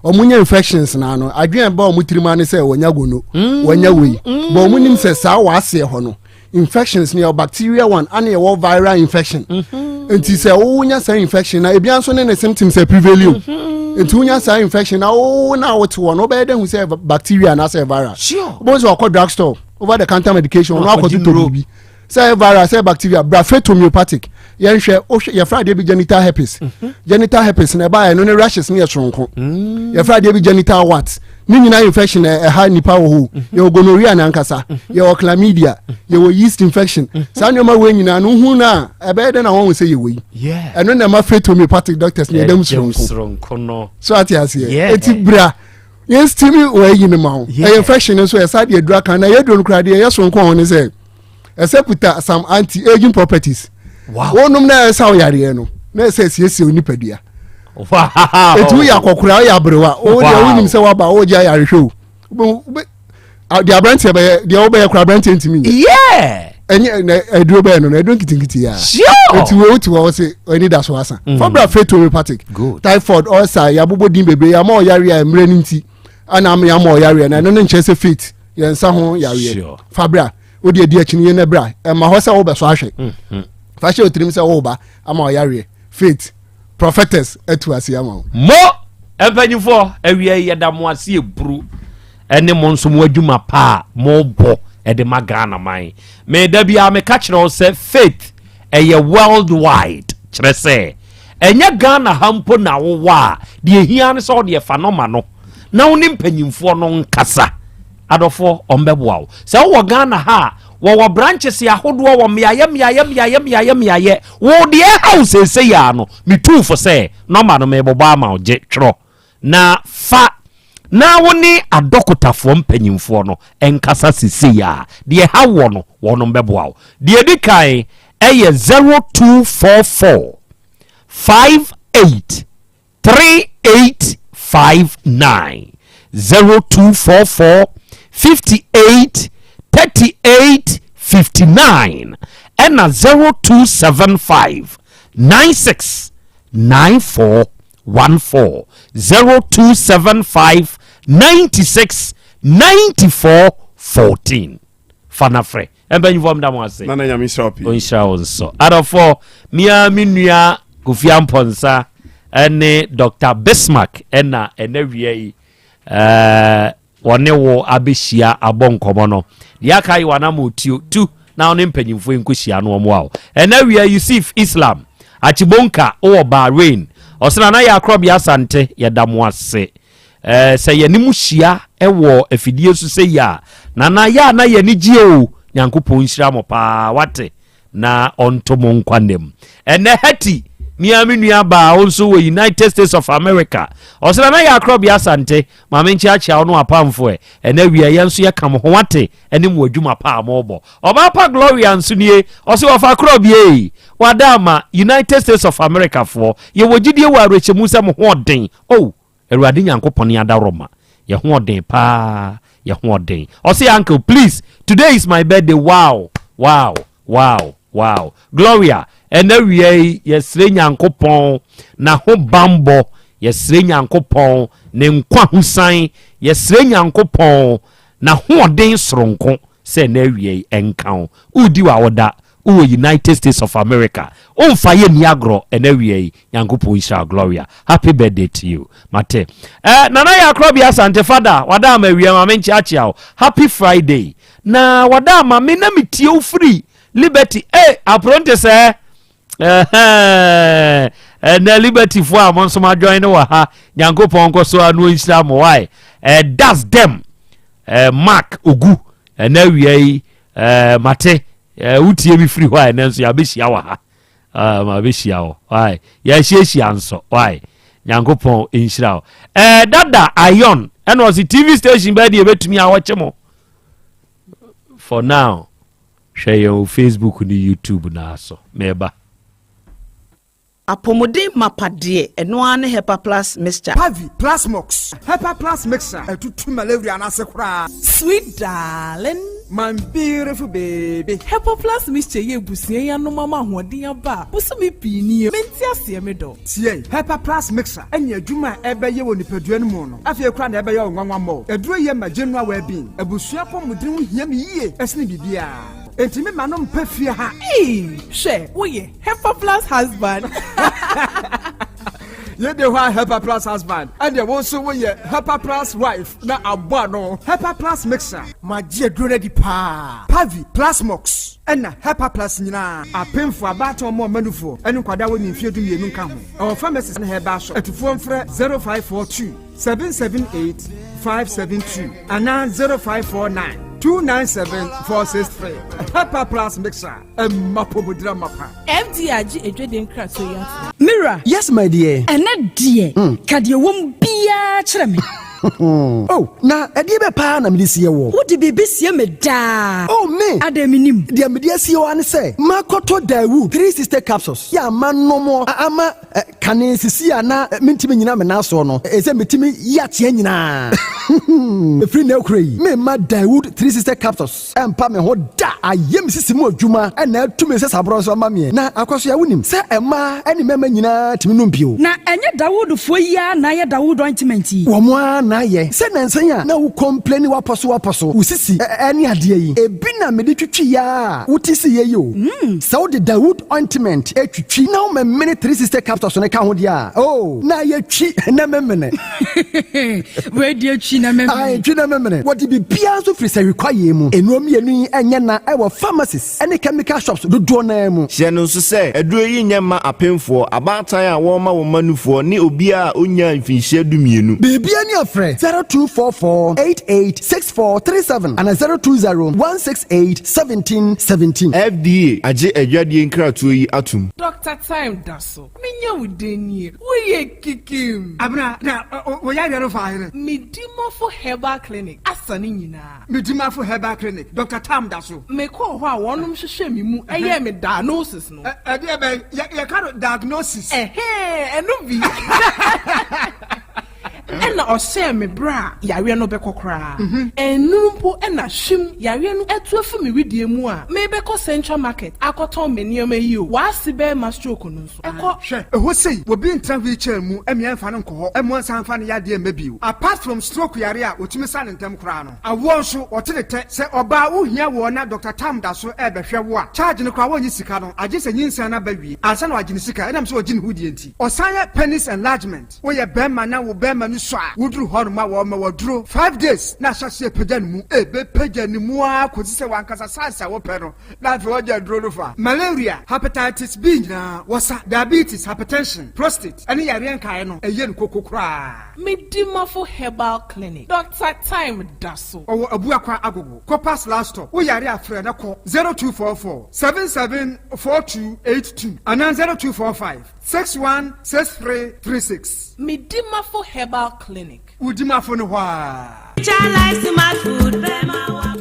wɔn nya infections na ano adwene ba wɔn tirim ano sɛ wɔnya gono wɔnya wei bɔn wɔn nim sɛ saa wɔ aseɛ hɔ no infections ne yɛwɔ bacteria one ana yɛwɔ viral infection mhm. nti sɛ wonya saa infection na ebia nso ne ne symptoms ɛ prevail o mhm. nti wonya saa infection na wo na wote hɔ no wobɛyɛ dɛ hu sɛ bacteria anaasɛ viral wobɛhu sɛ wakɔ drug store over the counter medication ɔno akɔtotɔ biribi sɛ viral sɛ bacteria bra faith homeopathic yɛnhwɛ wohwɛ yɛfrɛ adeɛ bi genital herpes mhm. genital herpes na ɛbaa ɛno ne rashes ne yɛ soronko mm. yɛfrɛ adeɛ bi genital warts ne nyinaa infection na ɛha nipa wɔ hɔ mhm. yɛwɔ gonorrhea nankasa mhm. yɛwɔ chlamydia yɛwɔ yeast infection saa nneɛma wei nyinaa no hu no a ɛbɛyɛ dɛ na wɔn sɛ yɛwɔ yi ɛno na ɛma faith homeopathic doctors ne ɛdɛm soronko so ate aseɛ eti bra yɛn steam wɔ ayi no ma wo ɛyɛ infection nso ɛsa deɛ adura kan na yɛ duro no koraa deɛ ɛyɛ soronko ho ne sɛ ɛsɛ kuta some anti aging properties wɔnom na ɛsa wo yareɛ no na ɛsɛ siesie wo nipadua ɛti woyɛ akɔkora woyɛ aberewa wo deɛ wonim sɛ woaba wogye ayarehwɛ o deɛ aberanteɛ bɛyɛ deɛ wobɛyɛ kora aberanteɛ ntumi nyɛ ɛnyɛ na aduro bɛyɛ no no aduro nketenkete ya eti wo ti wɔ se ɛni da so asa mm. fabra faith homeopathic typhoid ulcer yabobɔ din bebree yamma ɔyare a mmerɛ no nti ana ama yamma ɔyare na ɛno ne nkyɛn sɛ faith yɛn nsa ho yareɛ fabra wode adi akyi no yɛ no bra ɛma hɔ sɛ wobɛsɔ ahwɛ mm-hmm. fa hyɛ otirim sɛ woba ama ɔyareɛ faith prophetess atu ase ama wo mo mpanyinfoɔ awia yi yɛda mo ase eburu ɛne mo nso mo adwuma pa a mobɔ ɛde ma Ghana man meda biara meka kyerɛ wo sɛ faith ɛyɛ worldwide kyerɛ sɛ ɛnyɛ Ghana ha mpo na wowɔ a deɛ ehia ne sɛ ɔde ɛfa nɔma no na wo ne mpanyinfoɔ no nkasa. Adɔfoɔ, wɔbɛboa wo. Sɛ wowɔ Ghana ha a, wɔwɔ branches ahodoɔ wɔ mmeaeɛ mmeaeɛ mmeaeɛ mmeaeɛ mmeaeɛ. Wo deɛ ɛha wo seesei ara no, metu wo fo sɛ, nɔmba no merebobɔ ama wo, gye, twerɛ na fa na wo ne adɔkotafoɔ mpanyimfoɔ no nkasa seesei ara. Deɛ ɛha woɔ no, wɔnom bɛboa wo. Deɛ ɛdi kan yɛ 0244 58 3859 0244 58 38 59 ɛna 0275 96 94 14 0275 96 94 14 fa na frɛ Mpanyinfoɔ meda mo ase. Nana Nyame nhyira wo pii. Ɔnhyira wo nso. Adɔfoɔ, me ara me nua Kofi Ampɔnsa ne Dr. Bismarck ɛna ɛnɛ wia yi ɛɛ wɔne wo abɛhyia abɔ nkɔmmɔ no. Deɛ aka yi wanam otuo tu na wo ne mpanyinfoɔ yi nkɔhyia no wɔn wo. Ɛnɛ wia Yusuf Islam Achibonka wɔ Bahrain. Ɔsena na yɛ akorɔbea Asante yɛda mo ase. Eh, sɛ yɛne mo hyia wɔ afidie so sɛ yi a, nana yɛ a na yɛne gye o. Nyankopɔn nhyira mo paa, wate, na ɔnto mo nkwa nna mu. Ɛnɛ Hetty, mia me nua baa, wo nso wɔ United States of America. Ɔsɛ nana yɛ akorɔbea Asante, maame nkyeakyea wo no apamfo ɛ. Ɛnɛ wia yɛn nso yɛka mo ho wate, ɛne mo adwuma pa a mobɔ. Ɔbaa pa Gloria nso nie, ɔsɛ wɔfa akorɔbea yi, wada ama United States of America foɔ. Yɛwɔ gyidie wɔ awerɛhyɛmu sɛ mo ho ɔden. Oh, Awurade Nyankopɔn ne adaworoma yɛ ho ɔden paa yɛ ho ɔden ɔse uncle please today is my birthday wow wow wow wow Gloria ɛnɛ wia yi yɛsrɛ Nyankopɔn na ho bambɔ yɛsrɛ Nyankopɔn ne nkwa ho san yɛsrɛ Nyankopɔn na ho ɔden soronko sɛ ɛnɛ awia yi ɛnka wo wodi w'awoda wowɔ United States of America womfa yɛ nni agorɔ ɛnɛ awia yi Nyankopɔn nhyira wo Gloria happy birthday to you mate eh, Nana yɛ akorɔ bia Asante fada wada ama awia ma menkyeakyea wo happy Friday na wada ama me na metie wo firi Liberty eh apronte sɛ ɛnɛ Liberty foɔ a mo nso ma join wɔ ha Nyankopɔn nkɔ so ano nhyira mo wae eh, that's them eh, Mark Ogu ɛnɛ awia yi eh, mate eh, wotie me firi hɔ a ɛnɛ nso yɛabɛhyia wɔ ha Ah, ma bɛhyia wo. Why? Yɛahyiahyia nso. Why? Nyankopɔn nhyira wo. Eh, dada Ion, ɛna ɔse TV station bɛɛ deɛ ɛbɛtumi awɔkye mo. For now, hwɛ yɛn wɔ Facebook ne YouTube naa so. Meba. Apɔmuden mapa deɛ ɛno ara ne Hepa Plus Mixture. Pavi, Plasmox, Hepa Plus Mixture ɛtutu malaria no ase koraa. Sweet darling. My beautiful baby. Hepa Plus Mixture yi abusua yi anom ama ahoɔden aba a bosome pii nie. Mente aseɛ me dɔ. Tie, Hepa Plus Mixture ne adwuma a ɛbɛyɛ wɔ nipadua no mu no afei koraa na ɛbɛyɛ wo nwanwa mmɔ. Aduro yi yɛ ma general well-being. Abusua apɔmuden ho hia me yie sene biribiara. Enti me ma no mpɛ fie ha. Eii hwɛ woyɛ Hepa Plus husband. Yɛ de hɔ a Hepa Plus husband ɛdeɛ wo nso woyɛ Hepa Plus wife na abɔ ano. Hepa Plus mixer. Magye aduro no adi paa. Pavi, Plasmox, ɛna Hepa Plus nyinaa. Apemfoɔ, abaatan ɔmo ɔma nufoɔ, ɛne nkwadaa a wɔnni mfeɛ 12 nka ho. Ɛwɔ pharmacies ne herbal shop. Atufoɔ mfrɛ 0542 778 572 anaa 0549 297 463. Hepa Plus mixer, ɛma pomodira mapa. FDA agye adwadie nkratoɔ yi atom. Me wura. Yes my dear. Ɛnɛ deɛ, ka deɛ ɛwɔ mu biara kyerɛ me. Oh, na ɛdeɛ bɛ paa na mede sie woɔ? Wode biribi sie me daa. Oh, me! Adɛn mennim? Deɛ mede asie wo ara ne sɛ, makɔtɔ Daewoo 360 capsules yɛ a manom a ama kane sisi a na mentumi nnyina me nan soɔ no, ɛsɛ metumi yi ateɛ nyinaa. Ɛfiri nnɛ rekora yi, meremma Daewoo 360 capsules Ɛmpa me ho da. Ayɛ me sisi mu adwuma na atu me nsasaborɔ nso ama meɛ. Na Akwasoa, wonim sɛ mmaa ne mmarima nyinaa tumi nom bio. Na ɛnyɛ Dawoodfoɔ yi ara na ayɛ Dawood ointment yi? Wɔn ara na ayɛ. Sɛ nnansa yi a na wo complaini w'apɔ so w'apɔ so, wo sisi ne adeɛ yi, ebi na mede twitwi ara a wote siiɛ yi o. Sɛ wode Dawood ointment twitwi na womemene 360 capsules no ka ho deɛ a, oh, na ayɛ twi na memene. Wei deɛ twi na memene. Ae, twi na memene. Wɔde biribiara nso firi sɛhwi kwaeɛ mu. Nnuro mmienu yi nyɛ na wɔ pharmacies ne chemical shops dodoɔ no ara mu. Hyɛ no nso sɛ, aduro yi nyɛ mma apemfoɔ, abaatan a wɔrema wɔn mma nufoɔ, ne obiara a ɔnnyaa mfinhyia dumienu. Biribiara ni a frɛ. Frɛ 0244 88 64 37 anaa 020 168 17 17. FDA agye adwadie nkratoɔ yi atom. Doctor Time da so. Menya wo dɛn nie? Woyɛ kikim. Abena, na wo yareɛ no faa hene? Medimafo Herbal Clinic asa ne nyinaa. Medimafo Herbal Clinic, Doctor Time da so. Mekɔɔ hɔ a wɔnom hwehwɛɛ me mu yɛɛ me diagnosis no. Ɛdeɛ bɛn? Yɛka no diagnosis. Ɛhɛɛ, ɛno bi. Ɛna ɔhyɛɛ me berɛ a yareɛ no bɛkɔ koraa. Ɛnnuru mpo na hwim, yareɛ no atu afi me wedeɛ mu a merebɛkɔ Central Market akɔtɔn me nneɛma yi o, w'ase bɛrima stroke no nso, ɛkɔ. Hwɛ, ɛhɔ sei, obi ntra wheelchair mu mmea mfa no nkɔ hɔ mmoa nsan mfa no yadeɛ mma bio. Apart from stroke yare a wɔtumi sa no ntɛm koraa no, awoɔ nso, wɔte ne tɛ. Sɛ ɔbaa wohia woɔ na Doctor Tam da so rebɛhwɛ wo a, charge no koraa wɔnnye sika no, agye sɛ nyinsɛn no aba wie ansa na wɔagye ne sika, ɛnam sɛ ɔgye ne ho die nti. Ɔsan yɛ penis enlargement. Woyɛ bɛɛma na wo bɛɛma no sua a, woduru hɔ nom a wɔma wo aduro 5 days na ahyɛ aseɛ pagya ne mu, ɛbɛpagya ne mu ara kɔsi sɛ wankasa size a wopɛ no na afei wagya aduro no fa. Malaria, Hepatitis B nyinaa wɔsa, diabetes, hypertension, prostate ɛne yareɛ nkaeɛ no ɛyɛ no koko koraa. Medimafo Herbal Clinic, Doctor Time da so. Ɔwɔ Abuakwa Agogo, Copas last stop. Wo yare a frɛ na kɔ 0244 77 4282 anaa 0245. 616336. Medimafo Herbal Clinic. Wo dimafo no hɔ aa.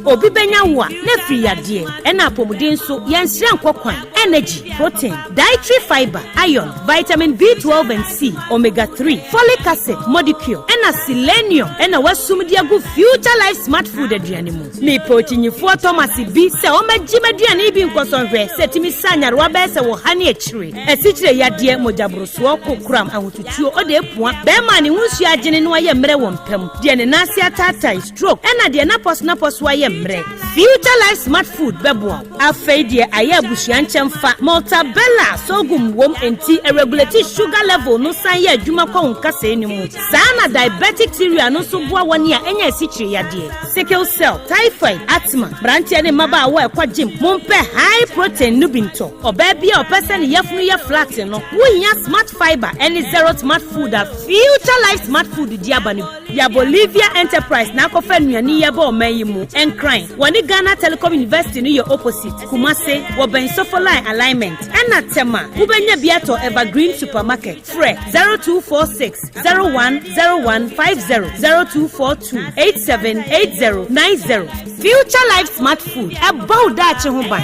Obi bɛnya wo a, na afiri yadeɛ, ɛna apɔmuden nso, yɛnsrɛ nkɔ kwan, energy, protein, dietary fiber, iron, vitamin B12 and C, omega 3, folic acid, modicure, ɛna selenium ɛna wasum de agu Future Life Smart Food aduane mu. Mepɛ okyinyifoɔ Thomas bi sɛ ɔmmɛgye m'aduane yi bi nkɔsɔ nhwɛ sɛ ɛtumi sa nyarewa bɛyɛ sɛ wɔ ha ne akyire. Asikyire yadeɛ, mogyaborosoɔ, kokoram, ahotutuo, ɔde apua, bɛrima a ne ho nsuo agyene na wayɛ mmerɛ wɔ mpa mu, deɛ ne nan ase ataatae, stroke, ɛna deɛ n'apɔsonapɔso ayɛ mmerɛ. Future Life Smart Food bɛboa wo. Afei deɛ ayɛ abusua nkyɛmfa, Maltabella, sorghum wom enti ɛregulate sugar level no san yɛ adwuma kɔ wo nkasɛɛ no mu. Saa na diabetic cereal no nso boa wɔn a anya asikyire yadeɛ, sickle cell, typhoid, asthma. Mmeranteɛ ne mmabaawa a ɛkɔ gym, mompɛ high protein no bi ntɔ. Ɔbaa bi a ɔpɛ sɛ ne yafunu yɛ flat no, wohia Smart Fiber ne Zero Smart Food a Future Life Smart Food de aba no bi. Ya Bolivia Enterprise na akɔfa nnuane yi aba ɔman yi mu. Nkran, wɔne Ghana Telecom University no yɛ opposite. Kumase, wɔbɛn Sofoline Alignment. Ɛna Tema, wobɛnya bi atɔ Evergreen Supermarket. Frɛ 0246 010150, 0242 878090. Future Life Smart Food, ɛbɔ wo daakye ho ban.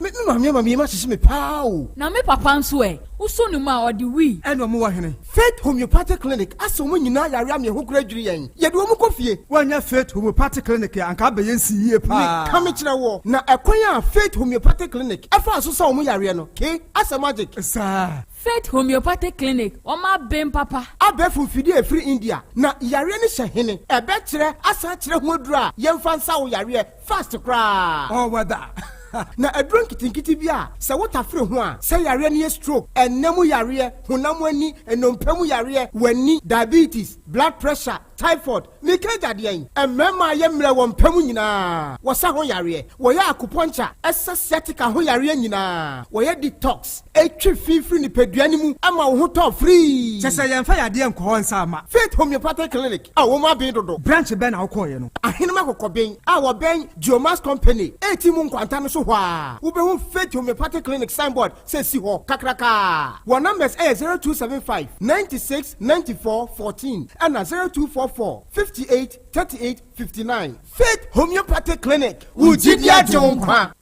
Me maame ama me yam ahyehye me paa o. Na me papa nso ɛ? Wosɔ ne mu a, ɔde wii. Ɛna ɔmo wɔ hene? Faith Homeopathic Clinic asa wɔn nyinaa yare ama yɛn ho kora dwiri yɛn. Yɛde wɔn kɔ fie. Woannya Faith Homeopathic Clinic a, anka abɛyɛ nsi yie paa. Meka mekyerɛ woɔ, na ɛkwan a Faith Homeopathic Clinic faa so sa wɔn yareɛ no, ke, asɛ magic. Saa. Faith Homeopathic Clinic, wɔn aben papa. Abɛɛfo mfidie a ɛfiri India, na yareɛ no hyɛ hene? Ɛbɛkyerɛ asan akyerɛ ho aduro a yɛmfa nsa wo yareɛ fast koraa. All weather. Na aduro nketenkete bi a sɛ wotafere ho a, sɛ yareɛ no yɛ stroke, ɛnna mu yareɛ, honam ani, nnompe mu yareɛ, w'ani, diabetes, blood pressure, typhoid, meka agya deɛn? Mmarima a yɛ mmerɛ wɔ mpa mu nyinaa, wɔsa ho yareɛ, wɔyɛ acupuncture, ɛsa sciatica ho yareɛ nyinaa, wɔyɛ detox, ɛtwe fi firi nipadua no mu ma wo ho tɔ firii. Kyɛ sɛ yɛmfa yadeɛ nkɔ hɔ nsa mma. Faith Homeopathic Clinic a wɔn aben dodo. Branch bɛn na wokɔeɛ no? Ahenem Akokɔben a wɔbɛn Geomax Company a mu nkwanta no so hɔ ara, wobɛhu Faith Homeopathic Clinic signboard sɛ si hɔ kakrakaa. Wɔn numbers yɛ 0275 96 94 14 ɛna 0244 58 38 59. Faith Homeopathic Clinic, wo gyidi agye wo nkwa.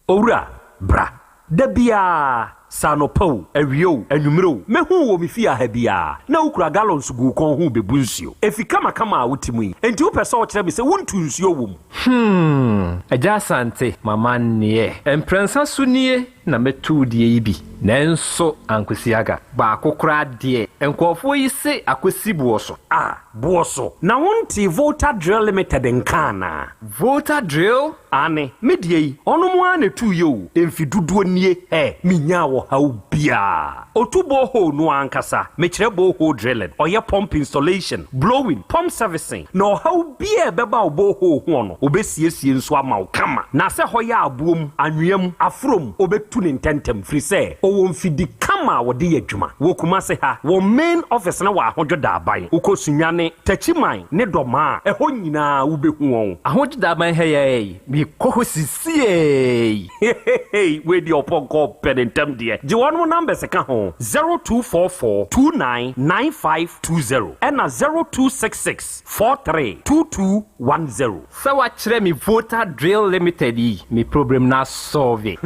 Owura, bra. Da biara, sɛ anɔpa o, awia o, anwummere o, mɛhu wo wɔ me fie ha biara, na wokura gallons gu wo kɔn ho rebebu nsuo. Efi kamakama a wote mu yi, enti wopɛ sɛ wokyerɛ me sɛ wontu nsuo wɔ mu? Hmm, Agya Asante, m'amanneɛ. Mprɛnsa so nie na mɛtu wo deɛ yi bi, nanso ankosi aga. Baako koraa deɛ, nkurɔfoɔ yi se akɔsi boɔ so. Ah, boɔ so. Na wontee Volta Drill Limited nka anaa? Volta Drill? Aane, me deɛ yi, ɔnom ara na ɛtuiɛ o, mfe dodoɔ nie, hɛ, menyaa wɔ. ɔhaw biara. Ɔtu borehole no ankasa, mekyerɛ borehole drilling, ɔyɛ pump installation, blowing, pump servicing, na ɔhaw biara a ɛbɛba wo borehole ho no, ɔbɛsiesie nso ama wo kama. Na sɛ hɔ yɛ aboɔ mu, anwea mu, aforɔ mu, ɔbɛtu no ntɛntɛm firi sɛ ɔwɔ mfidi kama a wɔde yɛ adwuma. Wɔ Kumase ha, wɔn main office no wɔ Ahodwo Daaban. Wokɔ Sunyani, Takyiman ne Dɔmaa a, ɛhɔ nyinaa wobɛhu wɔn. Ahodwo Daaban ha yi ara yi, mekɔ hɔ sisiei. Hehehe wei deɛ ɔpɔnkɔ ɔpɛ ne ntɛm deɛ. Gye wɔnom numbers ka ho, 0244 29 9520 ɛna 0266 43 2210. Sɛ wakyerɛ me Volta Drill Limited yi, me problem no asɔlve.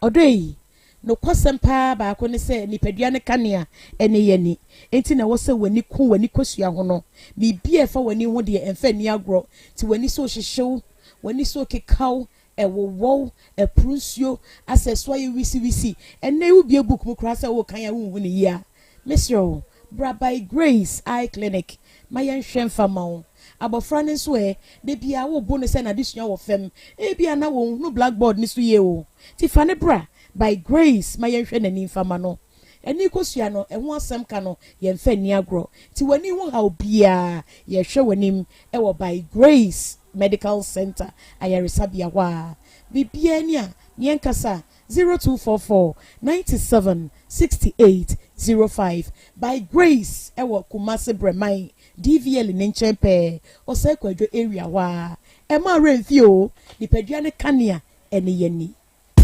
Ɔdɔ yi, nokwasɛm paa baako ne sɛ nipadua no kanea ne yɛn ani. Enti na ɛwɔ sɛ w'ani ku w'ani kosua ho no. Biribi a ɛfa w'ani ho deɛ, ɛmfa nni agorɔ. Nti w'ani so rehyehye wo, w'ani so rekeka wo, ɛwowɔ wo, ɛporo nsuo, asɛ ɛso ayɛ wisiwisi. Ɛnnɛ yi wobue book mu koraa sɛ worekan a wonhu no yie a, mesrɛ wo, bra By Grace Eye Clinic ma yɛnhwɛ mfa mma wo. Abɔfra no nso ɛ, da biara wobo no sɛ n'adesua wɔ fam. Ebia na ɔnhunu blackboard no so yie o. Nti fa no bra By Grace ma yɛnhwɛ n'ani mfa mma no. Ani kosua no, ɛho asɛm ka no, yɛmfa nni agorɔ. Nti w'ani ho haw biara, yɛhwɛ w'anim wɔ By Grace Medical Centre ayaresabea hɔ a. Biribiara ni a, ne yɛnkasa 0244 97 68 05. By Grace wɔ Kumasi Brɛman DVL ne nkyɛn pɛɛ, Osei Kwadwo area hɔ ara. Ɛmma wo werɛ mfi o, nipadua no kanea ne yɛn ani.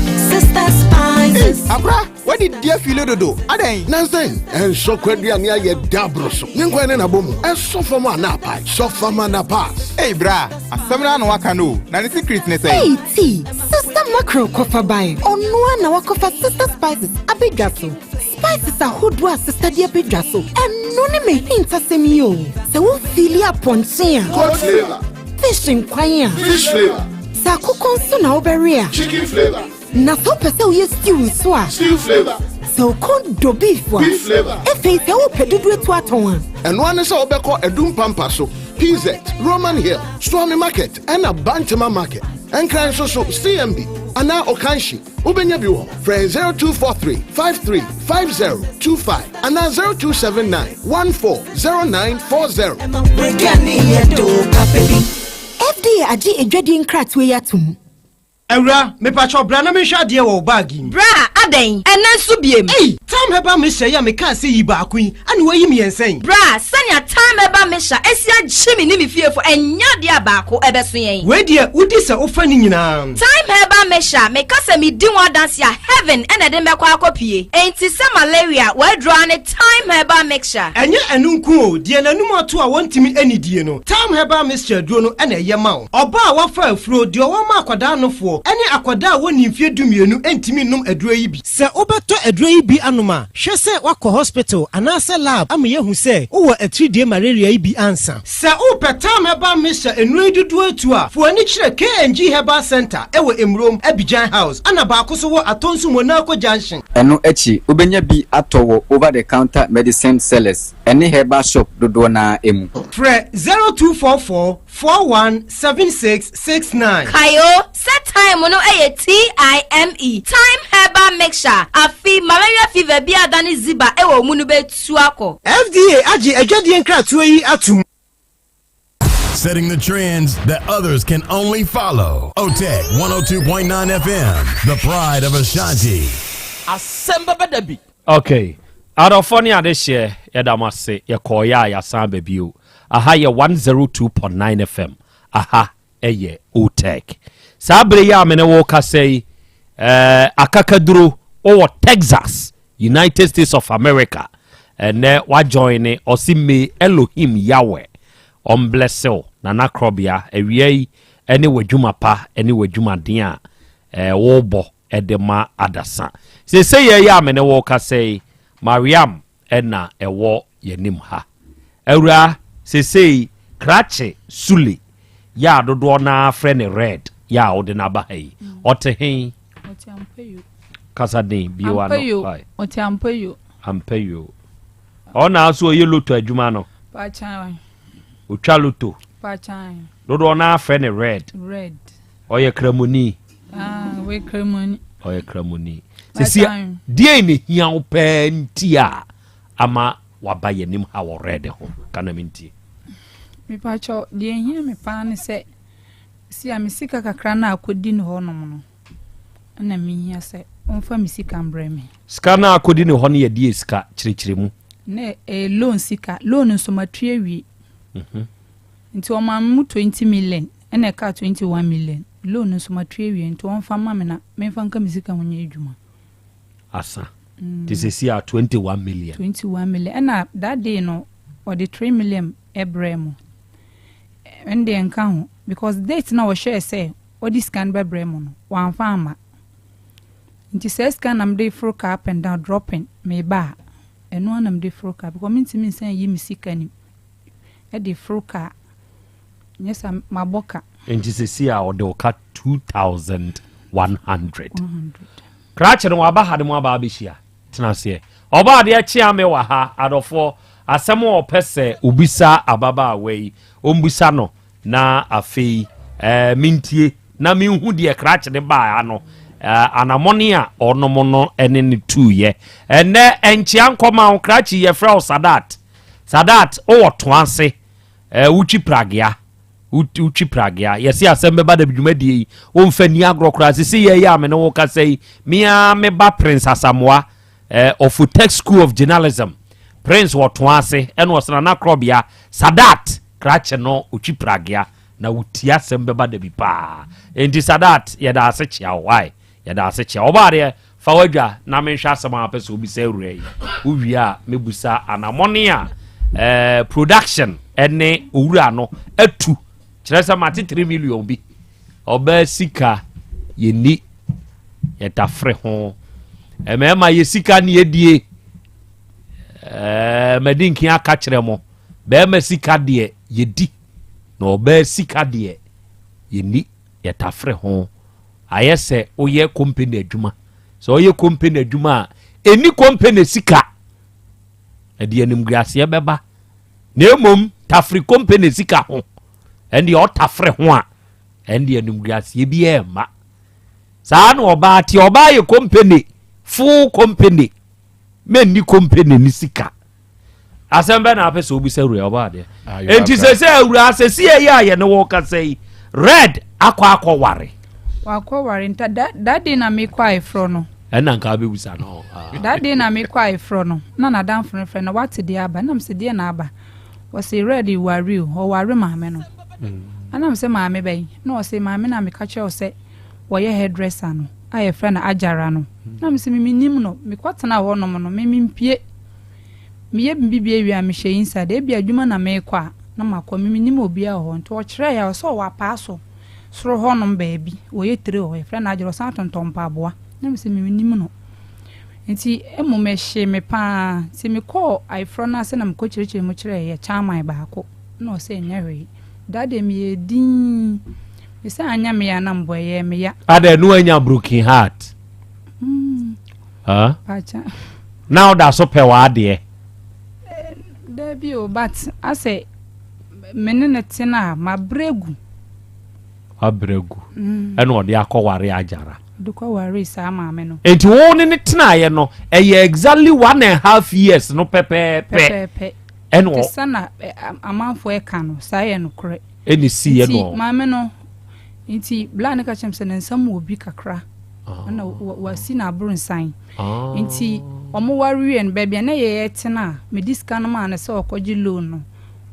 Sister Spices. Akora, wadi di afili dodo. Adɛn? Nansen, ɛnsɔ kwaduane ayɛ da aboro so. Ne nkwan ne n'abɔ mu. Ɛsɔ fam a na apae. Sɔ fam a na pass. Ei bra, asɛm no ara na waka no o. Na ne secret ne sɛn? Ei tea, Sister Mackerel kɔfa bae. Ɔno ara na wakɔfa Sister Spices abɛdwa so. Spices ahodoɔ a Sister de abɛdwa so, ɛno ne m'ahintasɛm yi o. Sɛ wo feeli apɔnkye a. Goat flavour. Fish nkwan a. Fish flavour. Sɛ akokɔ nso na wobɛwe a. Chicken flavour. Na sɛ wopɛ sɛ woyɛ stew nso a. Stew flavour. Sɛ wo kɔn dɔ beef a. Beef flavour. Afei sɛ wopɛ dodoɔ atu atɔn a. Ɛno ara ne sɛ wobɛkɔ Adum Pampa so, PZ, Roman Hill, Suame Market ɛna Bantama Market. Nkran nso so, CMB anaa Okanshi, wobɛnya bi wɔ hɔ. Frɛ 0243 53 5025 anaa 0279 14 0940. FDA agye adwadie nkratoɔ yi atom. Awura, mepakyɛw bra na menhwɛ adeɛ wɔ wo bag yi mu. Bra, adɛn? Ɛnnɛ nso biem? Ei! Thyme Herbal Mixture yi a mekaa sɛ yi baako yi, ɛna woayi mmiɛnsa yi? Bra, sɛnea Thyme Herbal Mixture asi agye me ne me fiefo, ɛnyɛ adeɛ a baako ɛbɛso yɛn. Wei deɛ, wodi sɛ wofa ne nyinaa. Thyme Herbal Mixture, meka sɛ medi ho adanse a, heaven na ɛde me bɛkɔ akɔpue. Enti sɛ malaria, w'aduro ara ne Thyme Herbal Mixture. Ɛnyɛ ɛno nko o, deɛ n'anum ato a wɔntumi nnidie no, Thyme Herbal Mixture aduro no na ɛyɛ ma wo. Ɔbaa a wafa afuro, deɛ ɔwɔ akwadaa nofoɔ, ne akwadaa a wɔnnii mfeɛ dumienu ntumi nnom aduro yi bi. Sɛ wobɛtɔ aduro yi bi anom a, hwɛ sɛ woakɔ hospital anaasɛ lab ama yɛahu sɛ wowɔ atiridie malaria yi bi ansa. Sɛ wopɛ Thyme Herbal Mixture nnuro yi dodoɔ atu a, fa w'ani kyerɛ KNG Herbal Centre wɔ Emurom, Abidjan House, ɛna baako nso wɔ Atonsu Monaco Junction. Ɛno akyi, wobɛnya bi atɔ wɔ over-the-counter medicine sellers ne herbal shop dodoɔ no ara mu. Frɛ 0244 417669. Kae o, sɛ thyme no yɛ TIME, Thyme Herbal Mixture, afe malaria fever bi a adane ziba wɔ wo mu no bɛtu akɔ. FDA agye adwadie nkratoɔ yi atom. Setting the trends that others can only follow. OTEC 102.9 FM, the pride of Ashanti. Asɛm bɛba da bi. Ok adɔfoɔ ne adehyeɛ yɛda mo ase yɛkɔɔeɛ a yɛasan aba bio aha yɛ 102.9 FM aha ɛyɛ OTEC saa bere yi a me ne wo kasa yi eh, akakaduro wowɔ Texas United States of America ɛnɛ wajoin ne ɔse may Elohim Yahweh ɔmblɛse wo nana korɔbea awia yi ɛne w'adwuma pa ɛne w'adwumaden a eh, wobɔ de ma adasa. Seesei yɛ yi a me ne wo rekasa yi, Mariam na ɛwɔ yɛnim ha. Awuraa, seesei Krakye Sule yɛ a dodoɔ no ara frɛ no Red yɛ a wode no aba ha yi, ɔte he? Ɔte Ampayo. Kasa den, bue w'ano. Ampayo, ɔte Ampayo. Ampayo. Ɔna nso ɔyɛ loto adwuma no. Paakyan. Ɔtwa loto. Paakyan. Dodoɔ no ara frɛ no Red. Red. Ɔyɛ Kramoni. Ah, wei Kramoni. Ɔyɛ kramoni. Sisi deɛ na ehia wo pɛɛ nti a ama waba yɛn anim ha wɔ red ho ka na mentie. Mepakyɛw, deɛ ehia me paa ne sɛ si a me sika kakra no a akɔdi ne hɔnom no na mehia sɛ ɔmfa me sika mbrɛ me. Sika no a akɔdi ne hɔ no yɛ deɛ sika? Kyerɛkyerɛ mu. Na ɛyɛ loan sika. Loan nso matua awie. Nti ɔmaa me mu 20 million ɛna ɛkaa 21 million. Loan nso matua awie nti ɔmfa mma me na memfa nka me sika ho nyɛ adwuma. Asa. Nti sɛsi a 21 million. 21 million ɛna that day no ɔde 3 million ɛbrɛɛ mo. Ɛno deɛ nka ho because date na ɔhyɛɛ sɛ ɔde sika no bɛbrɛ mo no wamfa amma. Nti saa sika no na mede foro car up and down dropping meba a ɛno ara na mede foro car because mentumi nsan nyi me sika nim de foro car nyɛ sa mabɔ ka. Nti sɛsi a ɔde wo ka 2100. Krakye no waba ha de mo aba abɛhyia. Tena aseɛ. Ɔbaa adeɛ kyea me wɔ ha adɔfoɔ asɛm a ɔpɛ sɛ obisa ababaawa yi ɔmbusa no na afei eh, mentie na menhu deɛ krakye no baa ha no eh, anamɔne a ɔnom no ne no tuiɛ. Ɛnɛ nkyea nkɔma wo krakye yɛfrɛ wo Sadat. Sadat wowɔ toa ase eh, wotwi pragea wotwi pragea yɛse asɛm bɛba da dwumadie yi womfa ni agorɔ koraa sisi yɛ yɛ a me ne wo kasa yi me ara me ba Prince Asamoah eh, of Tech School of Journalism Prince wɔ toa ase ɛna ɔsena na korɔbea Sadat krakye no otwi pragea na wotie asɛm bɛba da bi paa enti Sadat yɛda ase kyea wo why yɛda ase kyea wo ɔbaa deɛ Fa w'adwa na menhwɛ asɛm a wopɛ sɛ wobisa awura yi. Wowie a, mɛbusa anamɔne a eh, production ne owura no atu. Kyerɛ sɛ mate 3 million bi. Ɔbaa sika yɛnni, yɛtafere ho. Mmarima yɛ sika ne yɛdie. Eh, madi nkin aka kyerɛ mo. Bɛrima sika deɛ yɛdi, na ɔbaa sika deɛ yɛnni, yɛtafere ho. Ayɛ sɛ woyɛ kompene adwuma. Sɛ woyɛ kompene adwuma a, ɛnni kompene sika. Ɛde animguaseɛ bɛba. Na mmom tafere kompene sika ho. Ɛndeɛ ɔtafere ho a, ɛndeɛ animguaseɛ bi ɛmma. Saa na ɔbaa te. Ɔbaa yɛ kompene, full kompene. Mɛnni kompene ne sika. Asɛm bɛ na apɛ sɛ obisa wura ɔbɔ adeɛ. Enti sɛ sɛ awura sɛ si ɛyɛ a yɛne wɔ kasa yi red akɔ akɔ ware. Wakɔ ware nta da that day na mekɔ ayeforɔ no. Ɛna nka abɛbusa no. That day na mekɔ ayeforɔ no na n'adamfo no frɛ na wate deɛ aba na mesɛ deɛ na aba ɔse red ware o ɔware maame no ɛna mesɛ maame bɛn na ɔse maame na meka kyerɛ wo sɛ wɔyɛ hairdresser no a yɛfrɛ no Agyara no na mesɛ me menim no mekɔtena hɔ nom no me mempie Meyɛ me biribiara wie a, mehyɛ inside. Ebia adwuma na merekɔ a, na makɔ. Me mennim obiara wɔ hɔ. Nti ɔkyerɛeɛ a, ɔsɛ ɔwɔ apaa so, soro hɔnom baabi. Wɔyɛ tire wɔ hɔ. Yɛfrɛ no Agyere. Ɔsan tontɔn mpaboa. Na mesɛ me mennim no. Nti mmom ɛhyee me pa ara. Nti mekɔɔ ayeforɔ no ase na mekɔkyerɛkyerɛɛ mu kyerɛɛ yɛ chairman baako. Ɛna ɔsɛ ɛnyɛ hwee. That day meyɛɛ dinn. Mesɛ anyɛ me ya na mbɔ ɛyɛɛ me ya. Adɛn, na woanya broken heart? Mm. Huh? Pacha. Na woda so pɛ w'adeɛ? Eh, dabi o, but asɛ me ne no te no a, mabrɛ gu. Wabrɛ gu. Mm. Ɛna ɔde akɔware agyara. Ɔde kɔware saa maame no. Nti wo ne ne tenaeɛ no, ɛyɛ exactly 1.5 years no pɛpɛɛpɛ. Pɛpɛɛpɛ. Ɛna ɔ. Te sɛ na eh, amanfoɔ ɛka no, saa yɛ nokorɛ. Ɛna esiiɛ no. Nti maame no, nti bla ne ka kyerɛ me sɛ ne nsam wɔ bi kakra. Ɛna wasi no abronsan. Nti ɔmo ware wie no, baabi a na yɛyɛ tena a, mede sika no maa no sɛ ɔkɔgye loan no,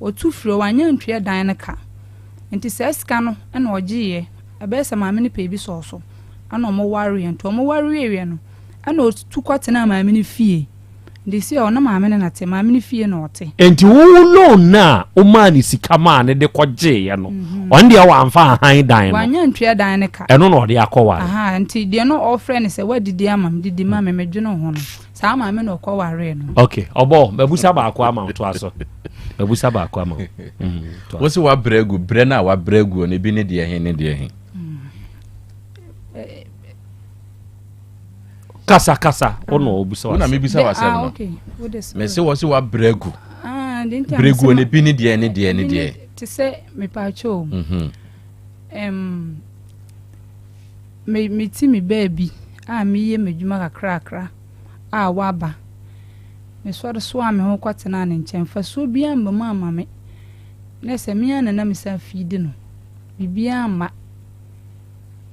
ɔtu firi hɔ, wanyɛ antua dan no ka. Nti saa sika no na ɔgyeeɛ, ɛbɛyɛ sɛ maame no pɛɛ bi sɔɔ so, ɛna ɔmo wareɛ. Nti ɔmo ware wieeɛ no, ɛna ɔtu kɔtenaa maame no fie. Nti seesei ɔne maame no na te, maame no fie na ɔte. Nti wo loan no a womaa no sika maa no de kɔgyeeɛ no, ɔno deɛ wamfa anhan dan no? Wanyɛ antua dan no ka. Ɛno na ɔde akɔware? Ahaa, nti deɛ na ɔfrɛ no sɛ woadidi ama me, didi ma me, medwene wo ho no, saa maame na ɔkɔwaree no. Ok, ɔbɔ, mabusa baako ama wo, toa so. Mabusa baako ama wo. Mm, toa Wo se woabrɛ agu, brɛ no a woabrɛ aguo no, ebi ne deɛ he ne deɛ he? Kasa kasa wo na ɔbisa Wo na mebisa w'asɛm no. Mese wɔ se woabrɛ agu. Ah, Brɛ guo no bi ne deɛ ne deɛ ne deɛ. Te sɛ mepaakyɛ o. Mhm. Um, me me ti me baabi. a meyɛ m'adwuma kakrakra a waba. Mesɔre soaa me ho kɔtenaa ne nkyɛn. Mfasoɔ biara amma mu amma me. Na sɛ me ara na na mesan fiidi no, biribiara amma.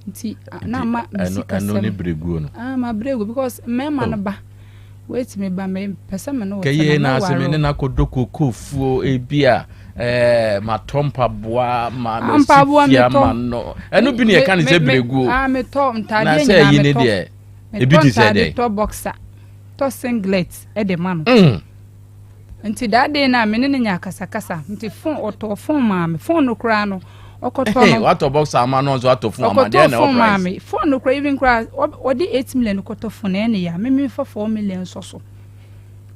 Nti na ama me sikasɛm. Ɛno ne berɛguo no. Ah, ma berɛguo because mmarima no oh. ba. Woetumi ba me pɛ sɛ me ne wo tena. Na ase me ne no akɔdɔ kokofuo ebi a ɛɛ matɔ mpaboa ma masi fia ma no. Ɛno bi ne yɛka ne sɛ berɛguo. Ah, metɔ ntaadeɛ nyinaa metɔ. Na sɛ ɛyi ne deɛ ebi te sɛ dɛ. Metɔ boxer, tɔ singlet de ma no. Nti that day na me ne no nya akasakasa nti phone ɔtɔɔ phone maa me phone no koraa no ɔkɔtɔ no. Watɔ boxer ama no nso atɔ phone ama deɛ na ɛwɔ price. Ɔkɔtɔ phone maa me phone no koraa even koraa ɔde 8 million kɔtɔ phone na ɛne ya me me fa 4 million sɔ so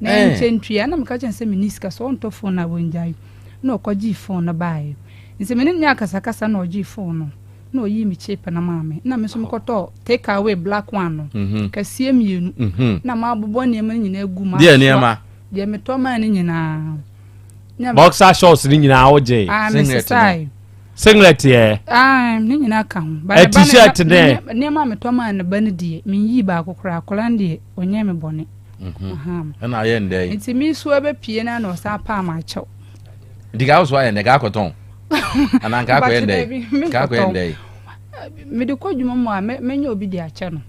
na ɛnkyɛ ntua na meka kyɛn sɛ me ni sika so ɔntɔ phone na wɔngyae na ɔkɔgyee phone no baeɛ nti me ne no nya akasakasa na ɔgyee phone no na ɔyii me chip no maa me na me nso mekɔtɔ take away black one no kɛseɛ mmienu na maabobɔ nneɛma no nyinaa gu mu. Deɛ nneɛma deɛ metɔ maa no nyinaa. Boxer shorts ni nyinaa wogye. Ah, mesesae. Singlet yɛ. Ah, ne nyinaa ka ho. Ɛ t-shirt dɛ. Nneɛma a metɔ maa ne ba no deɛ, menyii baako koraa. Akwadaa no deɛ, ɔnyɛ me bɔne. Ɛna ayɛ ndɛ yi. Nti mi nso ɛbɛpie na na ɔsan paa ma akyɛw. Nti kaa so ayɛ ndɛ kaa kɔtɔn. Anaa nkaa kɔyɛ ndɛ yi. Kaa kɔyɛ ndɛ yi. Mede kɔ dwuma mu a mɛnyɛ obi de akyɛ no.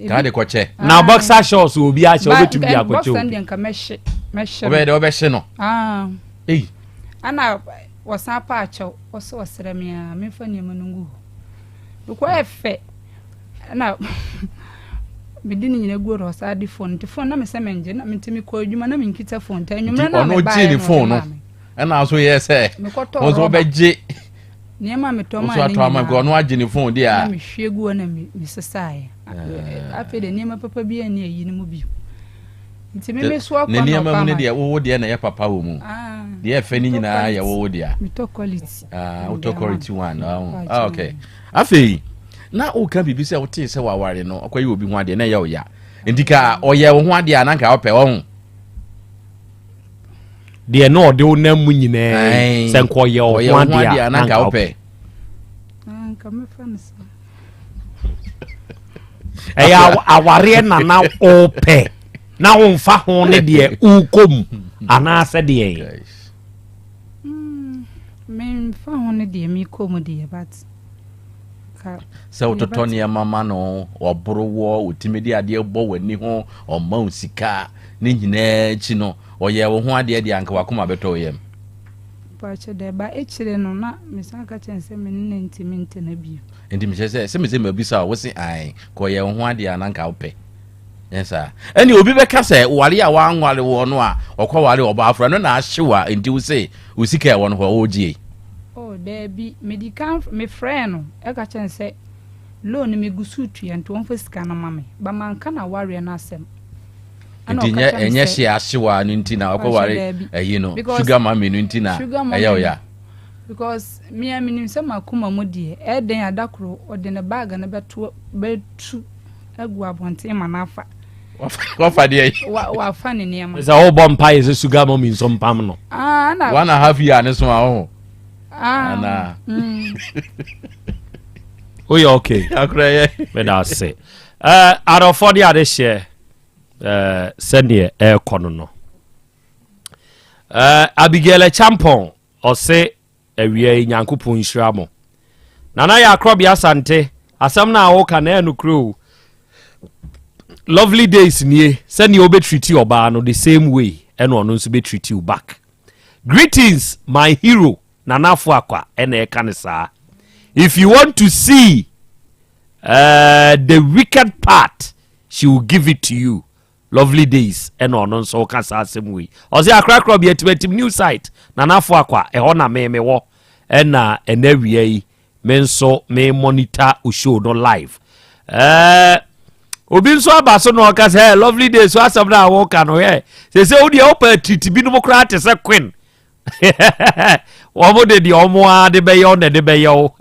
Kaa de kɔkyɛ. Na boxer shorts obi akyɛ wobɛtumi de akɔkyɛ obi. Boxer deɛ nka mɛhye mɛhye. Wobɛyɛ dɛ wobɛhye no. Ei. Ana wɔsan pa akyɛw wɔsɛ ɔsrɛ me a memfa nneɛma no ngu hɔ. Mekɔ yɛ fɛ na mede ne nyina gu hɔ ɔsan de phone nti phone na mesɛ mengye na nti mekɔ adwuma na menkita phone nti anwummerɛ na mebaeɛ no phone no ɛna so yɛ sɛ wɔn nso wobɛgye nneɛma a metɔ maa ne nyinaa ɔno agye ne phone deɛ a na mehwie gu hɔ na mesesaeɛ afei de nneɛma papa bi ani ayi no mu bio nti me me so akɔ ne nneɛma mu ne deɛ wowo deɛ na ɛyɛ papa wɔ mu deɛ ɛfɛ ne nyinaa yɛ wowo deɛ metɔ quality ah wotɔ quality one ah okay afei na woka biribi sɛ wotee sɛ waware no ɔkɔyɛ obi ho adeɛ na ɛyɛ wo ya nti ka ɔyɛ wo ho adeɛ a na nka wopɛ wɔ ho Deɛ na ɔde wo nam mu nyinaa sɛ nka ɔyɛ wo ho adeɛ a na nka wopɛ. Nka mɛfa no saa. Ɛyɛ awareɛ na na wopɛ na womfa ho ne deɛ wokɔ mu anaasɛ deɛ. Memfa ho ne deɛ mekɔ mu deɛ but sɛ wototɔ nneɛma ma no ɔboro wɔ ɔtumi de adeɛ bɔ w'ani ho ɔma wo sika ne nyinaa akyi no ɔyɛ wo ho adeɛ deɛ anka wakoma bɛtɔ wo yam. Mpakyɛ dɛ ba ekyire no na mesan ka kyerɛ no sɛ me ne no ntumi ntena bio. Nti mehyɛ sɛ sɛ mesɛ mabisa wo wose ae ka ɔyɛ wo ho adeɛ a na nka wopɛ nyɛ saa ɛne obi bɛka sɛ ware a wanware wɔ no a ɔkɔ ware ɔbaa aforo ɛno na ahye wo a nti wo se wo sika ɛwɔ no hɔ ɔregye. Oh daabi medi kan mefrɛɛ no ɛka kyerɛ no sɛ loan no megu so retua nti ɔmfa sika no ma me but manka n'awareɛ no asɛm. Nti nyɛ ɛnyɛ hye ahye wo a no nti na ɔkɔ ware ɛyi no sugar mummy no nti na ɛyɛ wo ya. Because me a menim sɛ m'akoma mu deɛ ɛyɛ dɛn a da koro ɔde ne bag no bɛto bɛtu agu abɔnten ma no afa. Wafa deɛ yi. Wafa ne nneɛma. Sɛ wobɔ mpa yɛ sɛ sugar mummy nso mpam no. Ah, na. 1.5 year ne so a ɔho. Ah. Ana. Woyɛ okay. Akora yɛ. Meda ase. Eh, adɔfoɔ de ade hyɛ eh, sɛdeɛ ɛrekɔ no. Abigail Champon ɔse awia yi Nyankopɔn nhyira mo. Nana yɛ akorɔbea Asante asɛm no a woka na ɛyɛ nokorɛ o. Lovely days nie sɛdeɛ wobɛtriti ɔbaa no the same way ɛna ɔno nso bɛtriti wo back. Greetings my hero Nana Afuakwa ɛna ɛka ne saa. If you want to see the wicked part she will give it to you. Lovely days ɛna ɔno nso ka saa asɛm wei. Ɔsɛ akorakora bi atimatim new site Nana Afuakwa ɛhɔ na me mewɔ ɛna ɛna awia yi me nso me monitor show no live. Obi nso aba so na ɔka sɛ lovely days so asɛm no a wɔka no ɛ sɛ sɛ wodeɛ wopɛ atiriti binom koraa te sɛ queen wɔn de deɛ wɔn ara de bɛyɛ wo na de bɛyɛ wo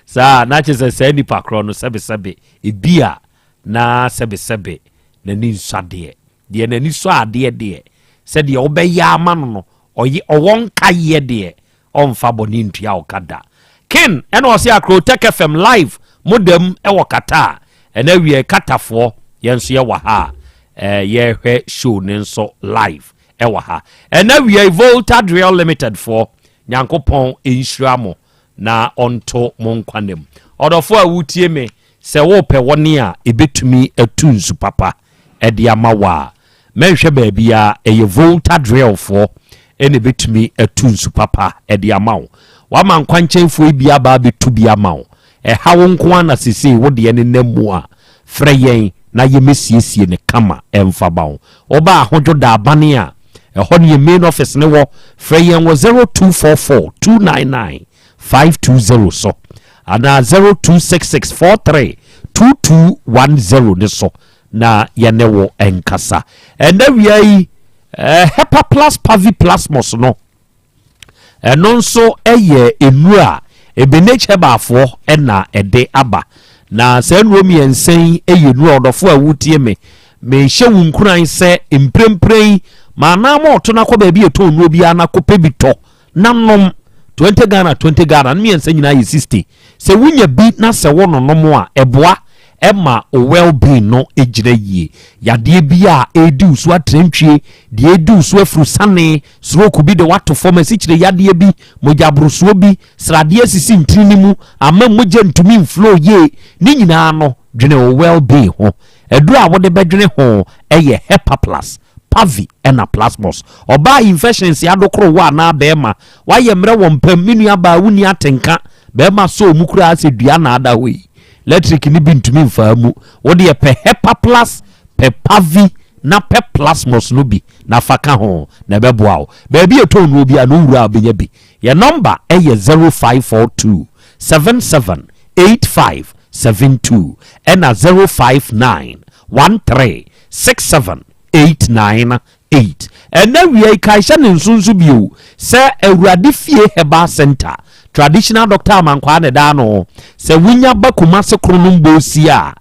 saa na kyerɛ sɛ saa nipa korɔ no sɛbesɛbe ebi a na sɛbesɛbe n'ani nsɔ adeɛ deɛ n'ani sɔ adeɛ deɛ sɛdeɛ wobɛyɛ ama no no ɔyɛ ɔwɔ nkayɛ deɛ ɔmfa bɔne ntua wo ka da. Ken ɛna ɔse Akrotech FM live mo dam ɛwɔ Qatar. Ɛna awie katafoɔ yɛn nso yɛwɔ ha a eh, yɛhwɛ show ne nso live ɛwɔ ha. Ɛna awie Volta Drill Limited foɔ, Nyankopɔn nhyira mo na ɔnto mo nkwa nam. Ɔdɔfoɔ a wotie me, sɛ wopɛ wɔne a ɛbɛtumi atu nsu papa ɛde ama wo a, mɛnhwɛ baabiara, ɛyɛ Volta Drill foɔ ɛna ɛbɛtumi atu nsu papa ɛde ama wo. Wama nkwankyɛnfoɔ yi bi aba abɛtu bi ama wo. Ɛha wo nko ara na sesei wo deɛ nenam mu a, frɛ yɛn na yɛmmɛsiesie no kama ɛmfa ma wo. Woba Ahodwo Daabane a, ɛhɔ ne yɛn main office no wɔ. Frɛ yɛn wɔ 0244 299 520 so anaa 0266 43 2210 no so na yɛne wo nkasa. Ɛnɛ wia yi, eh, Hepa Plus Pavi Plasmos no, Ɛno nso yɛ nnuro a Ebenage Herbalfoɔ na ɛde aba. Na saa nnuro mmiɛnsa yi yɛ nnuro a ɔdɔfoɔ a wotie me, mehyɛ wo nkuran sɛ mprempren yi ma anaa ma ɔto no akɔ baabi a ɛtɔn nnuro biara na kɔpɛ bi tɔ na nom. 20 Ghana, 20 Ghana, ne mmiɛnsa nyinaa yɛ 60. Sɛ wonya bi na sɛ wononom a, ɛboa ma wo well being no gyina yie. Yadeɛ bi a ɛredi wo so atrantwie, deɛ ɛredi wo so afurusane, stroke bi de woato fam, asikyire yadeɛ bi, mogyaborosoɔ bi, sradeɛ asisi ntini no mu, ama mogya ntumi mflow yie, ne nyinaa no, dwene wo well being ho. Aduro a wode bɛdwene ho yɛ Hepaplus, Pavi ɛna Plasmos. Ɔbaa infections adokoro wo anaa bɛɛma, woayɛ mmerɛ wɔ mpam, me nua baa wonni atenka, bɛɛma sɔɔ mu koraa sɛ dua na ada hɔ yi, lɛtrik no bi ntumi mfaa mu. Wo deɛ pɛ Hepaplus, pɛ Pavi na pɛ Plasmos no bi na fa ka ho na ɛbɛboa wo. Baabi a ɛtɔn nnuro biara no wowura a wobɛnya bi. Yɛn nɔmba yɛ 0542 77 85 72 ɛna 059 13 67 89 8. Ɛnnɛ awia yi, kae hyɛ ne nso nso bio sɛ Awurade Fie Herbal Centre, Traditional Doctor Amankwaa na ɛda ano. Sɛ wonya ba Kumase Kronom Bosie a,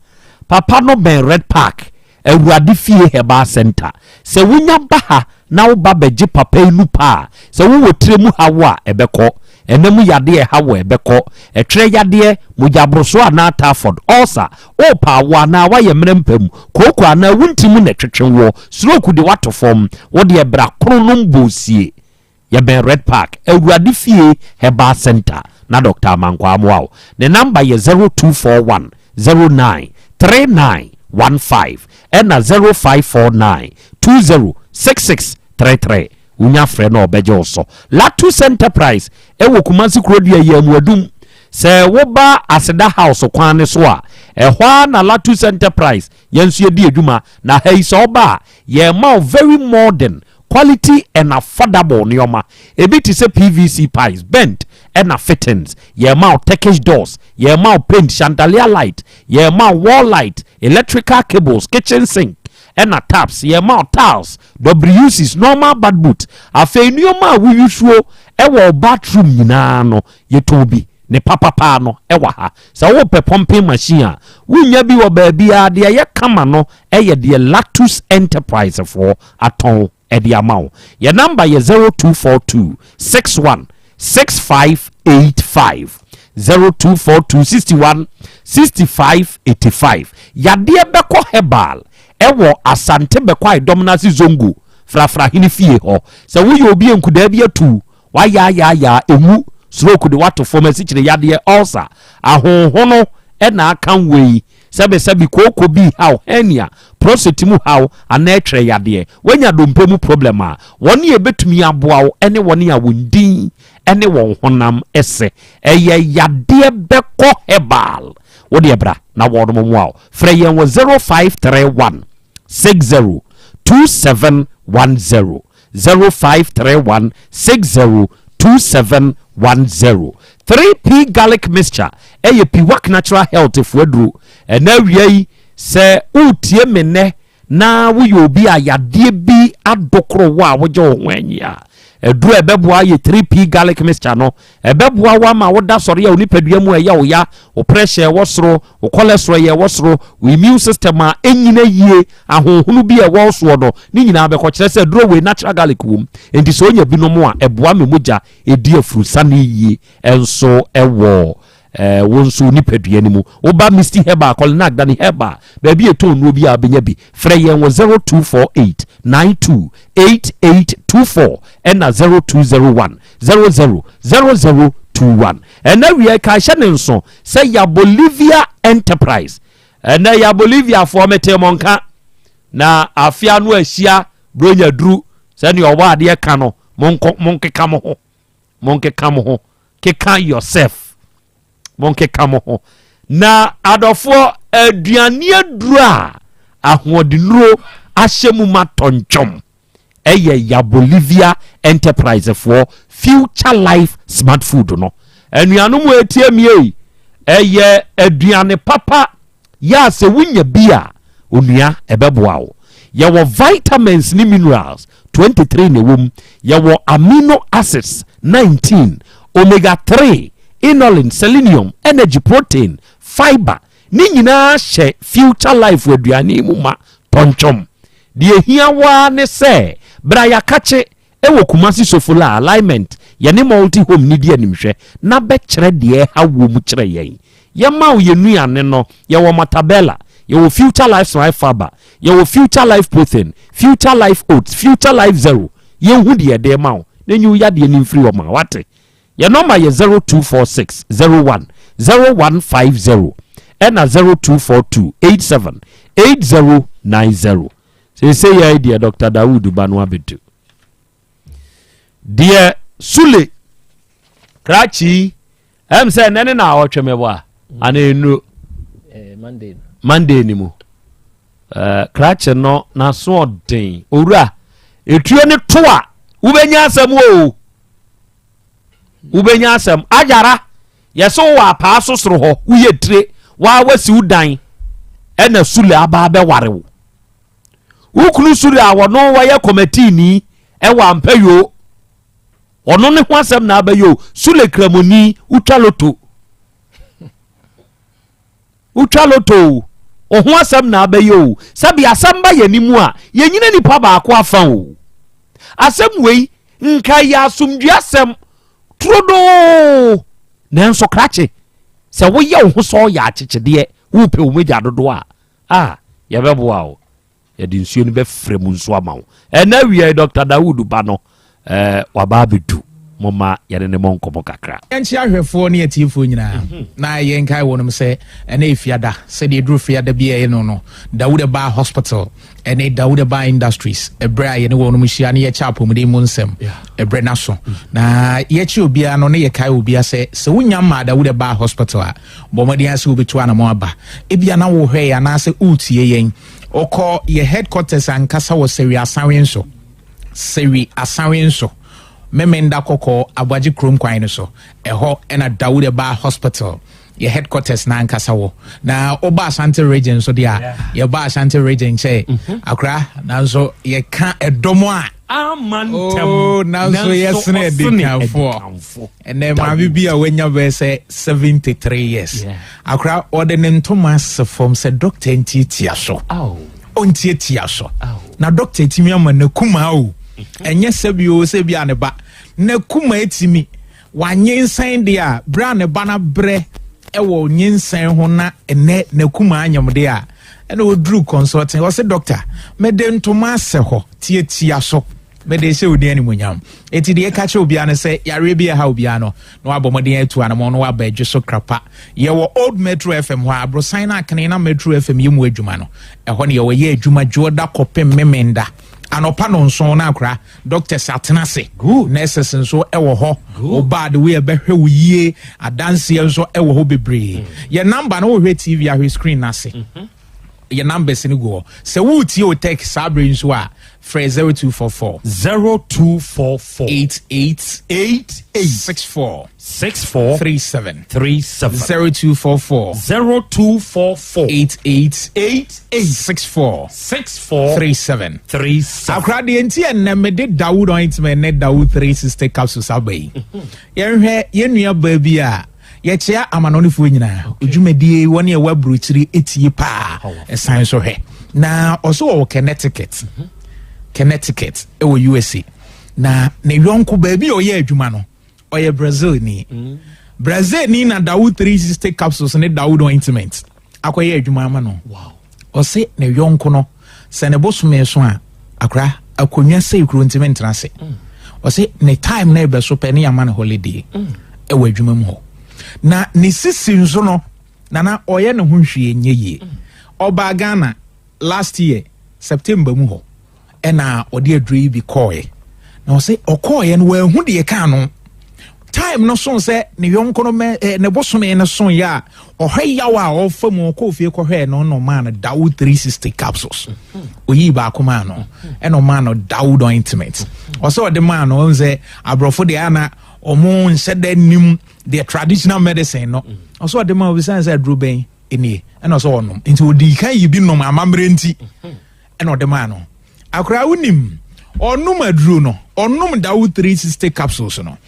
papa no bɛn Red Park, Awurade Fie Herbal Centre. Sɛ wonya ba ha na wo ba bɛgye papa yi nupa a, sɛ wowɔ tire mu haw a, ɛbɛkɔ. Ɛna mu yadeɛ a ɛha wo a, ɛbɛkɔ. Ɛtwerɛ yadeɛ, mogyaborosoɔ anaa typhoid, ulcer, worepɛ awoɔ anaa woayɛ mmerɛ mpa mu, kooko anaa wo ntini mu na ɛtwetwe woɔ, stroke de woato fam, wo deɛ bra Kronom Bosie. Yɛbɛn Red Park, Awurade Fie Herbal Centre na Doctor Amankwaa mmoa wo. Ne number yɛ 0241 09 39 15 ɛna 0549 20 66 33. Wonya frɛ no a ɔbɛgye wo so. Latus Enterprise ɛwɔ Kumasi Kurodua Yamuadum. Sɛ woba Aseda House kwan no so a, ɛhɔ ara na Latus Enterprise yɛn nso yɛdi adwuma. Na ha yi sɛ woba a, yɛrema wo very modern Quality and affordable nneɛma. Ebi te sɛ PVC pipes, bent ɛna fittings. Yɛrema wo Turkish doors, yɛrema wo paint, chandelier light, yɛrema wo wall light, electrical cables, kitchen sink ɛna taps, yɛrema wo tiles, WCs, normal bath boot. Afei nneɛma a woyusuo ɛwɔ wo bathroom nyinaa no, yɛtɔn bi. Ne papapaa no ɛwɔ ha. Sɛ wopɛ pumping machine a, wonnya bi wɔ baabiara. Deɛ ɛyɛ kama no ɛyɛ deɛ Lactus Enterprise foɔ atɔn de ama wo. Yɛn number yɛ 0242 61 6585, 0242 61 65 85. Yadeɛ bɛkɔ herbal ɛwɔ Asante Bɛkwae Dɔmnase Zongo Frafrahene fie hɔ. Sɛ woyɛ obi a nkudaa bi atu Wayaayaaya, enwu, stroke de wato fam, asikyire yadeɛ, ulcer, ahonhono na aka wei, sɛbesɛbe kooko bi haw, hernia, prostate mu haw anaa ɛtwerɛ yadeɛ. Wanya dompe mu problem a, wɔn a ɛbɛtumi aboa wo ne wɔn a wɔn din ne wɔn honam sɛ ɛyɛ yadeɛ bɛkɔ herbal. Wo deɛ bra na wɔnom mmoa wo. Frɛ yɛn wɔ 0531 60 2710. 0531 60 2710. 3P Garlic Mixture ɛyɛ Piwak Natural Health fo aduro. Ɛna awia yi, sɛ woretie me nnɛ na woyɛ obi a yadeɛ bi adokoro wo a wogye wo ho anyi a, aduro a ɛbɛboa yɛ 3P Garlic Mixture no. Ɛbɛboa wo ama woda sɔre a wo nipadua mu ɛyɛ wo ya, wo pressure ɛwɔ soro, wo cholesterol yɛ ɛwɔ soro, wo immune system a ɛnyina yie, ahonhono bi a ɛwɔ wo soɔ no, ne nyinaa bɛkɔ. Kyerɛ sɛ aduro wei natural garlic wom, enti sɛ onya binom a, ɛboa ma mogya ɛdi afurusane yie nso wɔ. eh, wo nso nipadua no mu. Woba Misty Herbal, Kɔlenak, Dani Herbal, baabi ɛtɔn nnuro bi a wobɛnya bi. Frɛ yɛn wɔ 0248 92 8824 ɛna 0201 00 0021. Ɛna wie ka hyɛ ne nso sɛ ya Bolivia Enterprise. Ɛnɛ ya Boliviafoɔ mete mo nka na afea no ahyia bronya duru sɛnea ɔwɔ adeɛ ka no monkɔ monkeka mo ho monkeka mo ho keka yourself monkeka mo ho na adɔfoɔ aduane aduro a ahoɔdennuro ahyɛ mu ma tɔntwɔm ɛyɛ ya Bolivia Enterprise foɔ Future Life Smart Food no. Anuanom a ɛtie mie ɛyɛ aduane papa yɛ a sɛ wonya bi a onua ɛbɛboa wo. Yɛwɔ vitamins ne minerals 23 na ɛwɔ mu, yɛwɔ amino acids 19, omega 3, inulin, selenium, energy, protein, fiber ne nyinaa hyɛ Future Life aduane mu ma tɔntwɔm. Deɛ ehia waa ne sɛ bra yɛakakye ɛwɔ Kumasi Sofola alignment yɛne Multi Home ne di animhwɛ na bɛkyerɛ deɛ ɛha wɔ mu kyerɛ yɛn. Yɛma wo yɛn nnuane no, yɛwɔ matabella, yɛwɔ Future Life Smart Fiber, yɛwɔ Future Life Protein, Future Life Oats, Future Life Zero. Yɛnhu deɛ ɛde ma wo na nyi wo yadeɛ no mfiri hɔ ma wate. Yɛn nɔmba yɛ 0246 01 0150 ɛna 0242 87 8090. Seesei yɛ deɛ Dr. Dawood ba no abɛdu deɛ Sule krakyi ɛm sɛ ɛnɛ ne na ɔtwe me bɔ a ana ɛnuro eh, Monday ni mu eh, krakye no n'aso ɔden owura etuo ne to a wobɛnya asɛm o wobɛnya asɛm agyara yɛsɛ wowɔ apaa so soro hɔ woyɛ tire waa wasi wo dan ɛna Sule aba abɛware wo. Wo kunu Sule a wɔno wɔyɛ kɔmɛtiini ɛwɔ ampɛyoo ɔno ne ho asɛm na abɛyɛ o. Sule kramoni wotwa loto wotwa loto o wo ho asɛm na abɛyɛ o. Sɛbi asɛm ba yɛn mu a yɛnyina nipa baako afa o. Asɛm wei nka yɛ asomdwe asɛm turodoo nanso krakye sɛ woyɛ wo ho sɛ ɔyɛ akyekyedeɛ wopɛ wo mogya dodoɔ a a yɛbɛboa wo yɛde nsuo no bɛfrɛ mu nso ama wo. Ɛna awia yi Dr. Dawood ba no eh, waba abɛdu moma yɛne ne mɔ nkɔmmɔ kakra. Yɛnkyea ahwɛfoɔ ne atiefoɔ nyinaa mhm. na yɛnkae wɔnom sɛ ɛne ɛfiada sɛdeɛ ɛduru fiada bi ɛyɛ no no Dawuda Baa Hospital ɛne Dawuda Baa Industries ɛberɛ a yɛne wɔnom hyia ne yɛkyɛ apɔmuden mu nsɛm ɛberɛ no so na yɛkye obiara no ne yɛkae obiara sɛ sɛ wonya mmaa Dawuda Baa Hospital a bɔ mmɔden ase wobɛtu anamɔ aba ebia na wohwɛ yɛn anaasɛ woretie yɛn wokɔ yɛ headquarters ankasa wɔ Sɛwi Asanwe nso Sɛwi Asanwe nso Memenda Kɔkɔɔ Aboagye kurom kwan no so ɛhɔ ɛna Dawuda Baa Hospital yɛ headquarters na ankasa wɔ na woba Ashanti region nso deɛ a yɛba Ashanti region kyɛ mhm. akora nanso yɛka ɛdɔm a ama ntɛm oh, nanso yɛsene adikanfoɔ ɛnɛ maame bi a wanya bɛyɛ sɛ 73 years akora ɔde ne ntoma ase fam sɛ dɔkta ntiatia so ɔntiatia so na dɔkta tumi ama n'akumaa o mhm. ɛnyɛ sɛ bi o sɛ bi a ne ba n'akumaa etimi Wanyinsɛn deɛ a, berɛ a ne ba no abrɛ wɔ nyinsɛn ho na ɛnɛ n'akumaa anyam deɛ a, ɛna ɔduru consulting, ɔse dɔkta, mede ntoma asɛ hɔ, tiatia so, mede hyɛ wo din animuonyam. Eti deɛ ɛka kyerɛ obiara no sɛ yareɛ bi ɛha obiara no, na wabɔ mmɔden atu anamɔn na waba adwo so krapa. Yɛwɔ Old Metro FM hɔ a, aborosan no akene na Metro FM yɛ mu adwuma no, ɛhɔ ne yɛwɔ yɛ adwuma dwoɔda kɔpem memenda. Anɔpa nonson na akora doctors atena ase, nurses nso wɔ hɔ, ɔbaa de wei ɛbɛhwɛ wo yie, adanseɛ nso wɔ hɔ bebree. Mm. Yɛ number no wohwɛ TV ahwɛ screen no ase. Mm-hmm. Yɛ numbers no gu hɔ. Sɛ woretie o tech saa bere nso a, frɛ 0244 0244 88 88 64 64 37 37 0244 0244 88 88 64 64 37 37. Akora deɛ nti ɛnnɛ mede Dawood ointment ne Dawood 360 capsules aba yi. Yɛnhwɛ yɛn nua baa bi a yɛkyea amanɔnefoɔ nyinaa. Odwumadie wɔne ɛwɔ aburokyiri etie paa ɛsan so hwɛ. Na ɔso wɔwɔ Connecticut. Connecticut ɛwɔ USA. Na ne yɔnko baabi a ɔyɛ adwuma no ɔyɛ Brazil ni. Mm. Brazil ni na Dawood 360 capsules ne Dawood ointment akɔyɛ adwuma ama no. Ɔse ne yɔnko no sɛ ne bosome so a akora akonnwa sɛ kuro ntumi ntena ase. Ɔse ne time na ɛbɛ so pɛ ne yɛama no holiday ɛwɔ adwuma mu hɔ. Na ne sisi nso no nana ɔyɛ ne ho hwee nyɛ yie. Ɔbaa Ghana last year September mu hɔ ɛna ɔde aduro yi bi kɔɔɛ na ɔsɛ ɔkɔɔɛ no wɔahu deɛ kaa no time no so sɛ ne yɔnko no mɛ ɛ ne bosome no so yɛ a ɔhwɛ yaw a ɔfa mu ɔkɔɔ fie kɔhwɛɛ no na ɔmaa no Dawood 360 capsules. Oyii baako maa no ɛna ɔmaa no Dawood ointment. Ɔsɛ ɔde maa no ɔhu sɛ aborɔfo deɛ ana ɔmo nhyɛ da nim deɛ traditional medicine no. Ɔsɛ ɔde maa obi sɛ aduro bɛn nie ɛna ɔsɛ ɔnom nti ɔdi kan yi bi nom amammerɛ nti ɛna ɔde maa no. Akora wonim ɔnom aduro no ɔnom Dawood 360 capsules no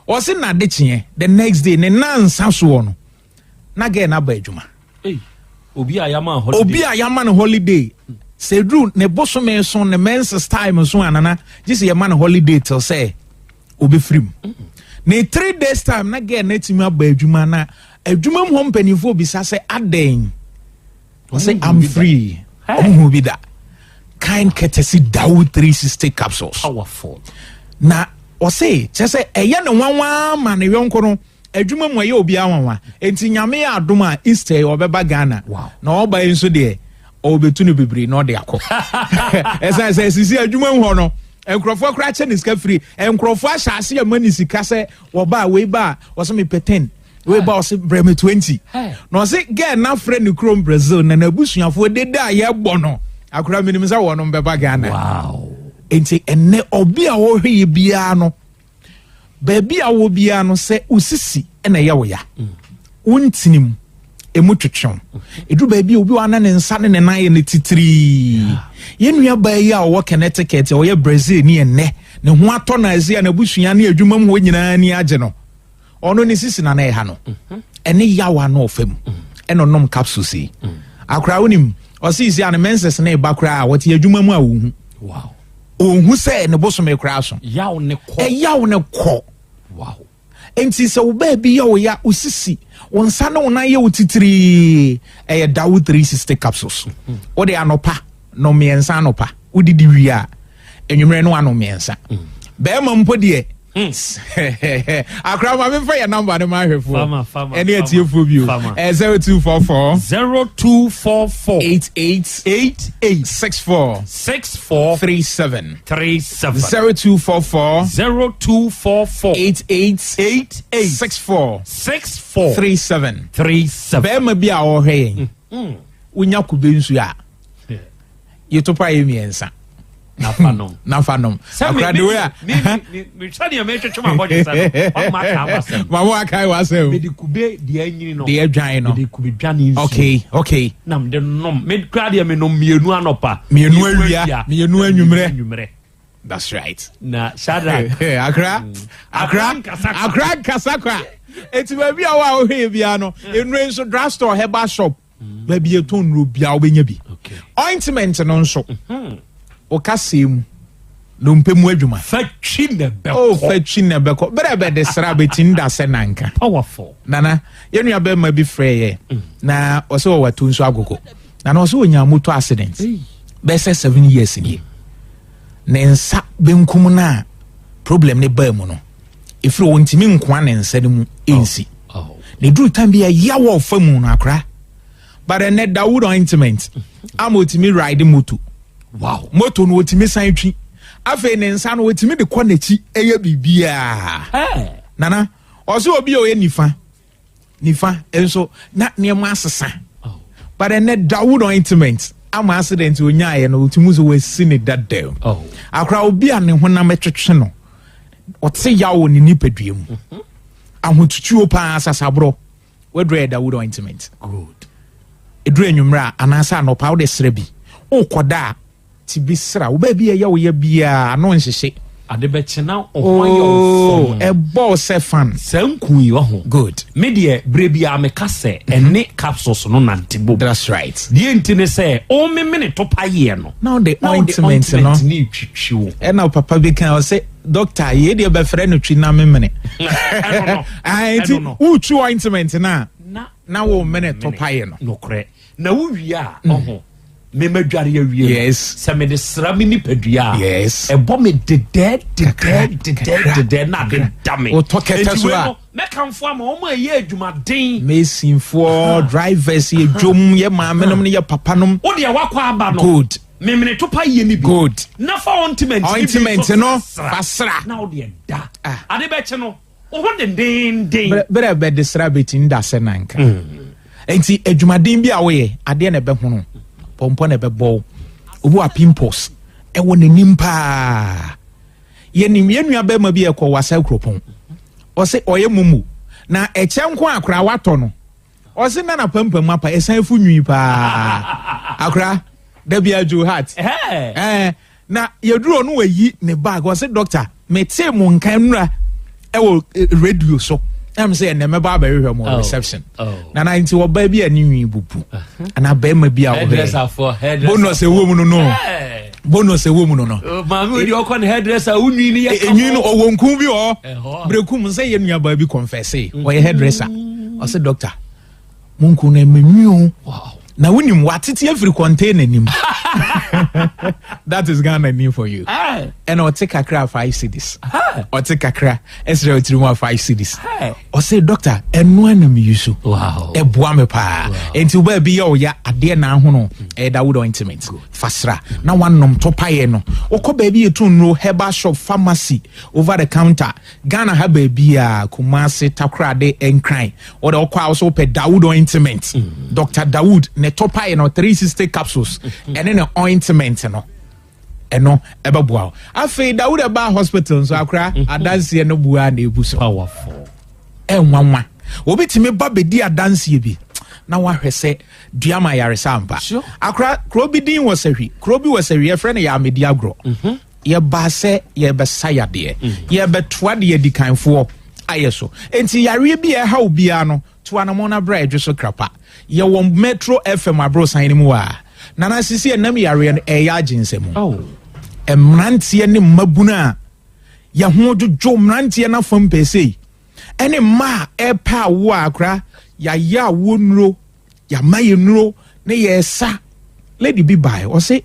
ɔse nade kyeɛ the next day ne nansa soɔ no na girl no aba adwuma. Obi a yama holiday. Obi a yama no holiday sɛ duru ne bosome so ne menses time so anana gye sɛ yɛma no holiday till sɛ obɛfiri mu. Ne 3 days time na girl no atumi aba adwuma na adwuma mu hɔ mpanimfoɔ bisa sɛ adɛn ɔsɛ I'm free. Ɔmo bi da kind courtesy Dawood 360 capsules. Powerful. Na ɔse kyerɛ sɛ ɛyɛ ne nwanwa ma ne yɔnko no adwuma mu ɛyɛ obiara nwanwa nti Nyame yɛ adom a Easter yi ɔbɛba Ghana na ɔba yi nso deɛ ɔbɛtu no bebree na ɔde akɔ ɛsan sɛ sisi adwuma mu hɔ no nkurɔfoɔ koraa kyɛ ne sika firi nkurɔfoɔ ahyɛ ase ɛma ne sika sɛ wɔba a wei ba a ɔsɛ mepɛ 10 wei ba ɔsɛ brɛ me 20 na ɔsɛ girl n'afrɛ ne kurom Brazil na n'abusuafoɔ dede a yɛbɔ no akora menim sɛ wɔnom bɛba Ghana. Nti ɛnɛ ɔbi a wɔhwɛ yɛ biara no baabi a wɔ biara no sɛ osisi ɛna ɛyɛ wo ya wontini emu twetwew ɛduru baabi a obi wa na ne nsa ne ne nan yɛ ne titirii. Yɛn nua baa yi a ɔwɔ Connecticut a ɔyɛ Brazil ni ɛnɛ ne ho atɔ na ɛsɛ a n'abusua ne adwuma mu hɔ nyinaa ni agye no ɔno ne sisi na na ɛha no ɛne yawa no ɔfa mu ɛna ɔnom capsules yi. Akora wonim ɔsi si a ne menses ne ba koraa a wɔte adwuma mu a wɔhu ɔhu sɛ ne bosome koraa so yaw ne kɔ ɛyaw ne kɔ. Nti sɛ wo baabi yɛ wo ya wo sisi wo nsa ne wo nan yɛ wo titirii ɛyɛ Dawo 360 capsules. Wode anɔpa no mmiɛnsa anɔpa wodidi wie a anwummerɛ no ano mmiɛnsa bɛrima mpo deɛ akora ma memfa yɛ number no ma ahwɛfoɔ ɛne atiefoɔ bio. 0244 0244 88 88 64 64 37 37 0244 0244 88 88 64 64 37 37. Bɛrima bi a ɔrehwɛ yɛn wonya kube nsuo a yɛto pa yɛ mmiɛnsa nafa nom nafa nom. Akora de wei a mehwɛ deɛ metwetwe ma bɔdwe sɛ no ɔma aka abasɛm. Ma mo akae w'asɛm. Mede kube deɛ anyini no deɛ adwan no mede kube dwane nsuo okay na mede nom. Me kora deɛ menom mmienu anɔpa mmienu awia mmienu anwummerɛ anwummerɛ. That's right. Na Shadrach akra akra akra nkasa kwa eti baabi a wo a wohwɛ yɛ biara no nnuro nso drugstore herbal shop baabi yɛtɔn nnuro biara wobɛnya bi. Ointment no nso woka see mu dompe mu adwuma fa twi na bɛkɔ oh fa twi na bɛkɔ berɛ bɛde sra bɛtini da sɛ nanka powerful. Nana yɛn nua bɛrima bi frɛ yɛ na ɔsɛ ɔwɔ ato nso agogo nana ɔsɛ ɔnya motor accident bɛsɛ 7 years nie ne nsa benkum no a problem ne baa mu no ɛfiri ɔntumi nkoa ne nsa no mu ɛnsi na ɛduru time bi a yawa ɔfa mu no akora but ɛnɛ Dawood ointment ama ɔtumi ride moto. Moto no ɔtumi san twi afei ne nsa no ɔtumi de kɔ n'akyi ɛyɛ biribiaa nana ɔsɛ obi a ɔyɛ nifa nifa nso na nneɛma asesa but ɛnɛ Dawood ointment ama accident onyaayɛ no ɔtumi sɛ wasi ne dadaw. Akora obi a ne honam twetwe no ɔte yaw wɔ ne nipadua mu ahotutuo paa sasaborɔ wadura yɛ Dawood ointment. Good. Ɛduru anwummerɛ a anaasɛ anɔpa wode serɛ bi wokɔda a ti bi sra wo baabi a ɛyɛ wo yɛ biaa ano nhyehye. Ade bɛkye na ɔho ayɛ wo fɔmm. Oh, ɛbɔ wo sɛ fan. Saa nku yi ɔho. Good. Me deɛ berɛ biara meka sɛ ɛne capsules no nante bom. That's right. Deɛ nti ne sɛ ɔmemene topayeɛ no. Na ɔde ointment no. Na ɔde ointment no retwitwi wo. Ɛna papa bi kan ɔsɛ doctor yei deɛ bɛfrɛ no twi na memene. Ɛno no. Nti wotwi ointment no a na wo mene topayeɛ no. Nokorɛ. Na wowie a ɔho. Me madware awie no, Yes. sɛ mede sra me nipadua a, Yes. ɛbɔ me dedɛɛ dedɛɛ Kakra, dedɛɛ kakra, dedɛɛ na ade kakra. da me. Wotɔ kɛtɛ Enti so wei a. no, mɛkamfo ama wɔn a ɛyɛ adwumaden. Masonfoɔ, drivers, yɛ dwom, yɛ maamenom ne yɛ papanom. Wo deɛ wakɔ aba no. Good. Memene to pa yie no bi. Good. Na fa ointment no bi Ointment nso no, sra. fa sra. Na wo deɛ da. Ade bɛkye no, Wo ho dendeenden. Berɛ a bɛde sra bɛtumi da sɛ nanka. Nti adwumaden bi a woyɛ, adeɛ na ɛbɛhono, pɔmpɔ na ɛbɛbɔ wo. Obi wa pimples ɛwɔ n'anim paa. Yɛnim yɛn nua bɛrima bi ɛkɔ wasa kuropɔn. Ɔse ɔyɛ mumu na ɛkyɛ nko akora watɔ no. Ɔse na na pampam apa ɛsan fu nwi paa. Akora dabi adwo heart. Ɛɛ Na yɛduru hɔ no wayi ne bag ɔse doctor metee mo nka nnura ɛwɔ eh, radio so ɛm sɛ ɛnɛ mɛba abɛhwehwɛ mo oh, reception oh. na na nti ɔbaa bi a ne nwi bubu uh-huh. anaa bɛrima bi a ɔhwɛ bonus ɛwɔ mu no no bonus ɛwɔ mu no no oh, maame odi ɔkɔ ne hairdresser wo nwi no yɛ nwi no ɔwɔ nku bi ɔ berekum sɛ yɛ nuabaa bi confesse ɔyɛ hairdresser ɔsɛ doctor Mo nku no ɛmɛ nwi o. Na wonim watete afiri container nim. That is Ghana ni for you. Ɛna ɔte kakra five cedis. Ɔte kakra ɛsrɛ ɔtiri mu a five cedis. Ɔsɛ doctor ɛno ana mi yi so. Ɛboa me paa. Nti wo baabi yɛ ɔya adeɛ na ahono ɛyɛ Dawood ointment. Fasra na wanom topaeɛ no. Wokɔ baabi yɛ tu nnuro herbal shop pharmacy over the counter Ghana ha baabiaa, Kumasi, Takoradi, Nkran, wode wokɔ a wo so wopɛ Dawood ointment, mm. Dr. Dawood ne tɔpae no 360 capsules mm. ɛne ne ointment no ɛno ɛbɛboa wo. Afei Dawood ɛbaa hospital nso akora mm. adanseɛ no bua na ɛbu so. Ɛnwanwa. Obi tumi ba bɛdi adanseɛ bi na wahwɛ sɛ dua ma ayaresa ampa. Akora kuro bi din wɔ sahwi, kuro bi wɔ sahwi yɛfrɛ no yɛ amedi agorɔ. Mm -hmm. Yɛbaa sɛ yɛrebɛsa yadeɛ. Yɛrebɛtoa deɛ adikanfoɔ ayɛ so. Enti yareɛ bi a ɛha wo biara no, tu anamɔn na bra Adwo so Krapa. Yɛwɔ Metro FM aborosan no mu a Nana Sisi ɛnam yareɛ no ɛreyɛ agye nsamu. Mmeranteɛ ne mmabunu a yɛn ho dwodwo mmeranteɛ no afam pɛsei ɛne mmaa a ɛrepɛ awoɔ a akora yɛayɛ awoɔ nnuro Yɛama yɛ nnuro ne yɛresa. Lady bi bae, ɔse,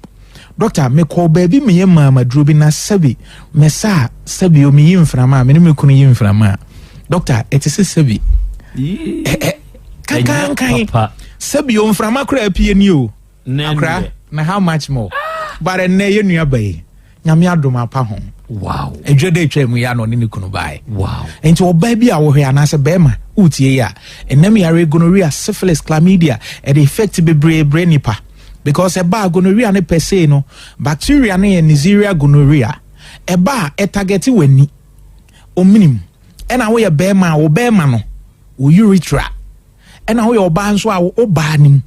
Doctor, mekɔɔ baabi meyɛ maa maduro bi na sɛbi mɛsa a sɛbi o meyi mframa a me ne me kunu yi mframa a. Doctor, ɛte sɛ sɛbi. Kankankan. Sɛbi o mframa koraa apue ni o. Akora, na how much more? But ɛnnɛ yɛ nua ba yi. Nyame adom apa ho. Wow. Edwa da etwa mu ya na ɔne ne kunu bae. Wow. Nti ɔbaa bi a wɔhwɛ anaasɛ bɛrima wotie yi a ɛnam yare gonorrhea, syphilis, chlamydia ɛde effect bebree brɛ nipa because ɛba a gonorrhea ne pɛ sei no bacteria no yɛ Neisseria gonorrhea ɛba a ɛtagɛte w'ani omenim ɛna woyɛ bɛrima a wo bɛrima no wo urethra ɛna woyɛ ɔbaa nso a wo baa no mu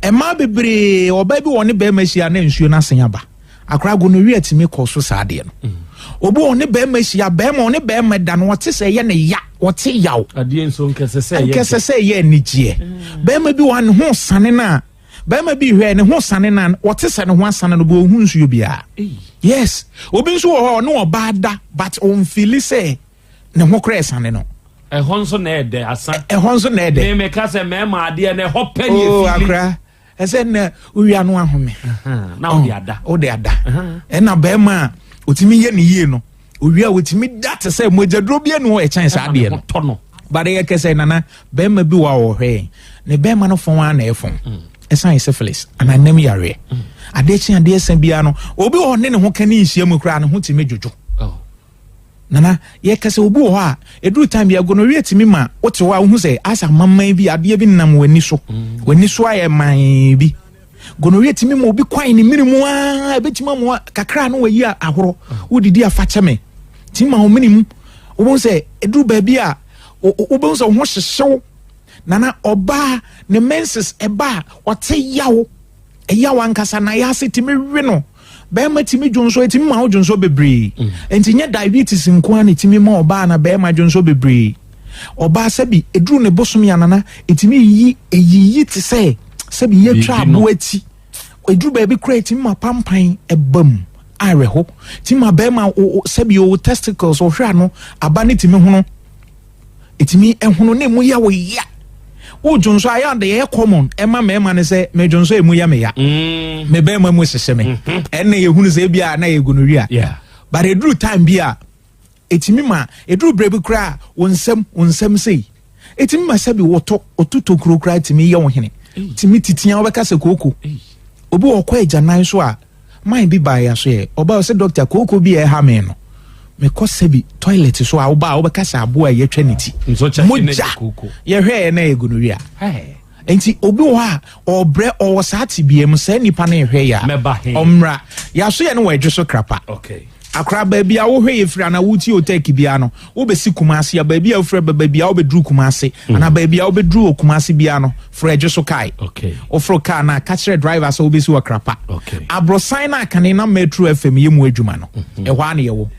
Mmaa bebree, ɔbaa bi wɔ ne bɛrima ahyia na nsuo no asen aba. Akora gonorrhea tumi kɔ so saa adeɛ no. Mm. Obi wɔ ne bɛrima ahyia, bɛrima ɔne bɛrima da no ɔte sɛ ɛyɛ ne ya, ɔte yaw. Adeɛ nso nkɛsɛ sɛ ɛyɛ nkɛsɛ sɛ ɛyɛ anigyeɛ. Mm. Bɛrima bi wɔ ne ho sane no a, bɛrima bi hwɛ ne ho sane no a, ɔte sɛ ne ho asane no bi ɔhu nsuo biara. Yes, obi nso wɔ hɔ ɔne ɔbaa da but ɔnfili sɛ ne ho koraa ɛsane no. Ɛhɔ nso na ɛdɛ asa. Ɛhɔ nso na ɛdɛ. Mímí ka sɛ mɛɛma adeɛ na ɛhɔ pɛ ni oh, efili. Akora ɛsɛ na owia no ahome. Na ɔde ada. Ɔde ada. Ɛna bɛɛma a otumi yɛ ne yie no owia otumi da te sɛ mogyaduro bi enu hɔ ɛkyɛn saa adeɛ no. Tɔ no. Bade yɛ kɛsɛ nana bɛɛma bi wɔ a ɔhwɛ yɛn ne bɛɛma no fɔn ara na ɛfɔn. Mm. Ɛsan yɛ syphilis anaa nam yareɛ. Mm. Adeɛ kye adeɛ sɛn biara no obi wɔ hɔ ne ne ho ka ne nhyia mu koraa ne ho tumi dwodwo. Oh. Nana, yɛka sɛ obi wɔ hɔ a, ɛduru time bi a gonorrhea tumi ma wote hɔ a wohu sɛ asɛ amaman bi, adeɛ bi nam w'ani so. Mm. W'ani so ayɛ man bi. Gonorrhea tumi ma obi kwan ne mene mu aa, ɛbɛtumi ama kakra no wayi ahorɔ. Wodidi afa kyɛ me. Tumi ma wo mene mu. Wobɛhu sɛ ɛduru baabi a, wobɛhu sɛ wo ho hyehyew. Nana, ɔbaa ne menses ɛba a, ɔte yaw. Ɛyaw ankasa na yɛ ase tumi we no. Bɛrima tumi dwonsɔ, ɛtumi ma wo dwonsɔ bebree. Mm. Nti nyɛ diabetes nko ara na ɛtumi ma ɔbaa na bɛrima dwonsɔ bebree. Ɔbaa sɛbi ɛduru ne bosome anana, ɛtumi yiyi, ɛyiyi te sɛ sɛbi yɛtwa aboa ti. Ɛduru baabi koraa ɛtumi ma pampan ɛba mu awerɛho. Tumi ma bɛrima sɛbi o testicles ɔhwɛ ano aba ne tumi hono. Ɛtumi ɛhono na ɛmu yɛ wo ya. Wo dwonsɔ ayɛ ade ɛyɛ common ɛma mmarima no sɛ me dwonsɔ ɛmu yɛ me ya. Mm. Me bɛrima mu hyehyɛ me. Mm-hmm. Ɛnna yɛhunu sɛ ebi a na yɛ gonorrhea. But ɛduru time bi a ɛtumi ma ɛduru berɛ bi koraa wo nsam wo nsam sei ɛtumi ma sɛbi wɔtɔ ɔto tokuro koraa tumi yɛ wo hene tumi titia wobɛka sɛ kooko obi wɔ ɔkɔ agyanan so a man bi baa yɛ so yɛ ɔbaa ɔsɛ dɔkta kooko bi a ɛha me no mekɔ sɛbi toilet so a wobaa wobɛka sɛ aboa a yɛtwa ne ti mogya yɛhwɛ yɛ na yɛ gonorrhea nti obi wɔ hɔ a ɔbrɛ ɔwɔ saa tebea mu saa nipa no ɛhwɛ yɛ a ɔmmra yɛaso yɛ no wɔ adwo so krapa akora baabi a wohwɛ yɛ firi anaa wotie otɛki biara no wobɛsi Kumase a baabi a wofiri ba baabi a wobɛduru Kumase mm. anaa baabi a wobɛduru wɔ Kumase biara no frɛ adwo so kae woforo kaa no a ka kyerɛ driver sɛ wobɛsi wɔ krapa aborosan no akane na Metro FM yɛ mu adwuma no mm-hmm. ɛhɔ a na yɛwɔ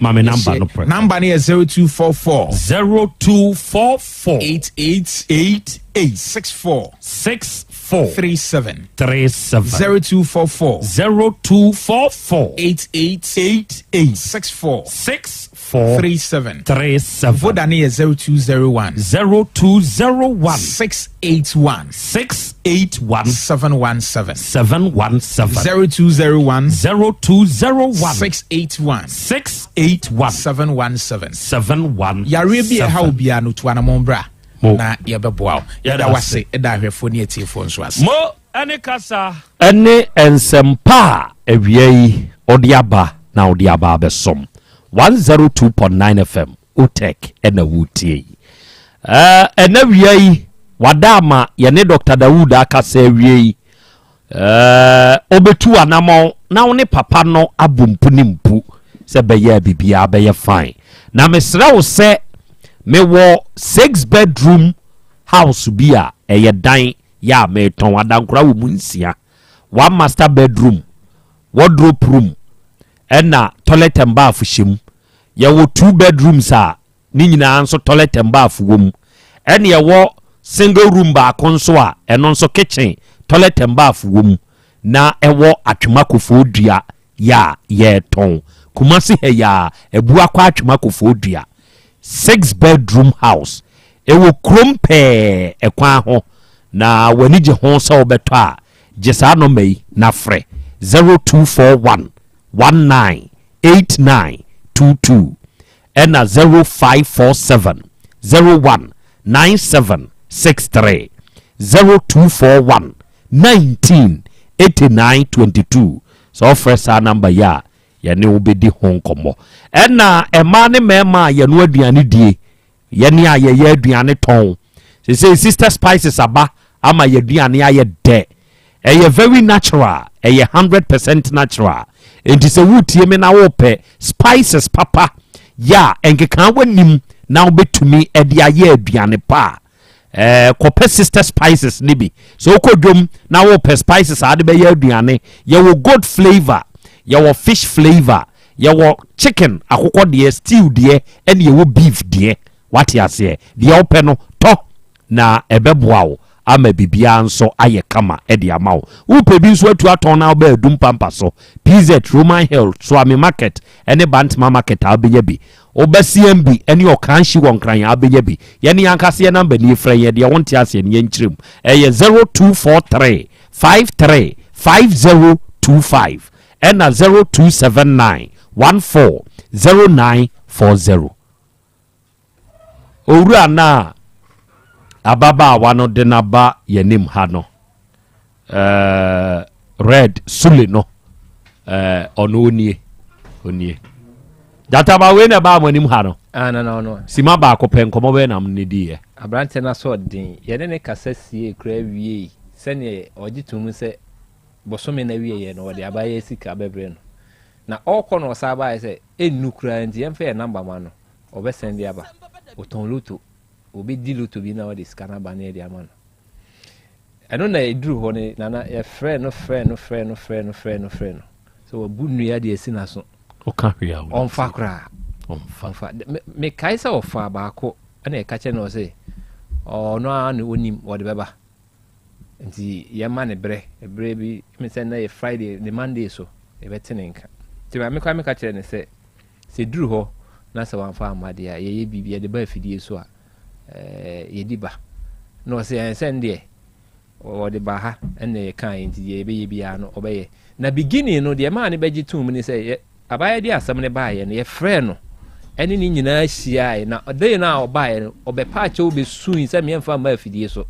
namba no yɛ 0244 0244 88 88 64 64 37 37 0244 0244 88 88 64 64 37 37 Voda no yɛ 0201 0201 681 681 717 717 0201 0201 681 681 717 717 Yareɛ bi a ɛha wo biara no tu anamɔn bra na yɛbɛboa wo. Yɛda wo ase da ahwɛfoɔ ne atiefoɔ nso ase. Mo ne kasa. Ɛne nsɛmpa a awia yi ɔde aba na ɔde aba abɛsom 102.9 FM Otec na woretie yi. Ɛnɛ awia yi wada ama yɛne Dr. Dawood akasa awie yi. Ɔbɛtu anamɔn na wo ne papa no abɔ mpu ne mpu sɛ bɛyɛ a biribiara bɛyɛ fine. Na mesrɛ wo sɛ mewɔ six bedroom house bi a ɛyɛ dan yɛ a meretɔn adankora wɔ mu nsia. One master bedroom, wardrobe room, ɛna toilet and bath hyɛ mu. Yɛwɔ two bedrooms a ne nyinaa nso toilet and bath wɔ mu. Ɛna ɛwɔ single room baako nso a ɛno nso kitchen, toilet and bath wɔ mu. Na ɛwɔ Atwema Kofoɔ Dua yɛ a yɛretɔn. Kumasi ha yi ara, Abuakwa Atwema Kofoɔ Dua. Six bedroom house. Ɛwɔ kurom pɛɛ ɛkwan ho. Na w'ani gye ho sɛ wobɛtɔ a, gye saa nɔma yi na frɛ 0241 19 8922 ɛna 0547 01 9763 0241 19 89 22 sɛ wofrɛ saa namba yi a yɛne wo bɛdi ho nkɔmmɔ ɛna mmaa ne mmarima a yɛno aduane die Yɛne a yɛyɛ aduane tɔn. Sesei sister spices aba ama yɛaduane ayɛ dɛ. Ɛyɛ very natural, ɛyɛ 100% natural. Enti sɛ woretie me na wopɛ spices papa yɛ a nkekaa w'anim na wobɛtumi de ayɛ aduane pa a, eh, kɔpɛ sister spices no bi. Sɛ wokɔ dwom na wopɛ spices a wode bɛyɛ aduane, yɛwɔ goat flavor, yɛwɔ fish flavor, Yɛwɔ chicken akokɔ deɛ, stew deɛ, ɛne yɛwɔ beef deɛ. Wate aseɛ? Deɛ wopɛ no, tɔ na ɛbɛboa wo ama biribiara nso ayɛ kama de ama wo. Wopɛ bi nso atu atɔn na wobɛ Adum Pampa so, PZ, Roman Hill, Suame Market ne Bantama Market a wobɛnya bi. Woba CMB ne Ɔkranhyi wɔ Nkran a wobɛnya bi. Yɛne yɛn ankasa yɛn namba nie, frɛ yɛn, deɛ wonte aseɛ no yɛnkyerɛ mu. Ɛyɛ 0243 53 5025. Ɛna 0279 14 0940. Owura no a ababaawa no de no aba yɛnim ha no, eh, Red Sule no, eh, ɔno onie, onie. Gyataba wei na ɛbaa mo anim ha no. Ah, na na ɔno. Sima baako pɛ nkɔmɔ bɛyɛ na mo ne diiɛ. Aberanteɛ no aso ɔden. Yɛne ne kasa sie koraa wiei sɛdeɛ ɔgye tom sɛ bosome no awieɛ no wɔde abayɛ sika bɛbrɛ no. Na ɔrekɔ no ɔsan baeɛ sɛ ɛnnu koraa nti yɛmfa yɛn number ma no ɔbɛsɛn de aba. Ɔtɔn loto, ɔbɛdi loto bi na ɔde sika no aba na yɛde ama no. Ɛno na ɛduru hɔ no Nana yɛfrɛɛ no frɛɛ no frɛɛ no frɛɛ no frɛɛ no frɛɛ no. Sɛ wabu nnua de asi n'aso. Ɔka hwee a ɔmfa koraa. Ɔmfa. Ɔmfa. Mekae sɛ ɔfaa baako ɛna ɛka kyerɛ no ɔse ɔno ara na ɔnim ɔde bɛba. Nti yɛma no berɛ, berɛ bi me sɛ na yɛ Friday ne Monday so yɛbɛte ne nka. Nti maame koraa meka kyerɛ no sɛ sɛ duru hɔ na sɛ wamfa amma deɛ a yɛyɛ biribi yɛde ba afidie so a yɛdi ba. Na ɔse ɛn sɛ ndeɛ Ɔde baa ha na yɛkaeɛ nti deɛ yɛbɛyɛ biara no ɔbɛyɛ. Na beginning no deɛ ɛmaa no bɛgye toom ne sɛ yɛ abaayewa de asɛm no baeɛ no yɛfrɛɛ no ɛne ne nyinaa hyiaeɛ na day no a ɔbaeɛ no ɔbɛpaa kyɛw bɛsui sɛ meɛmfa mma afidie so.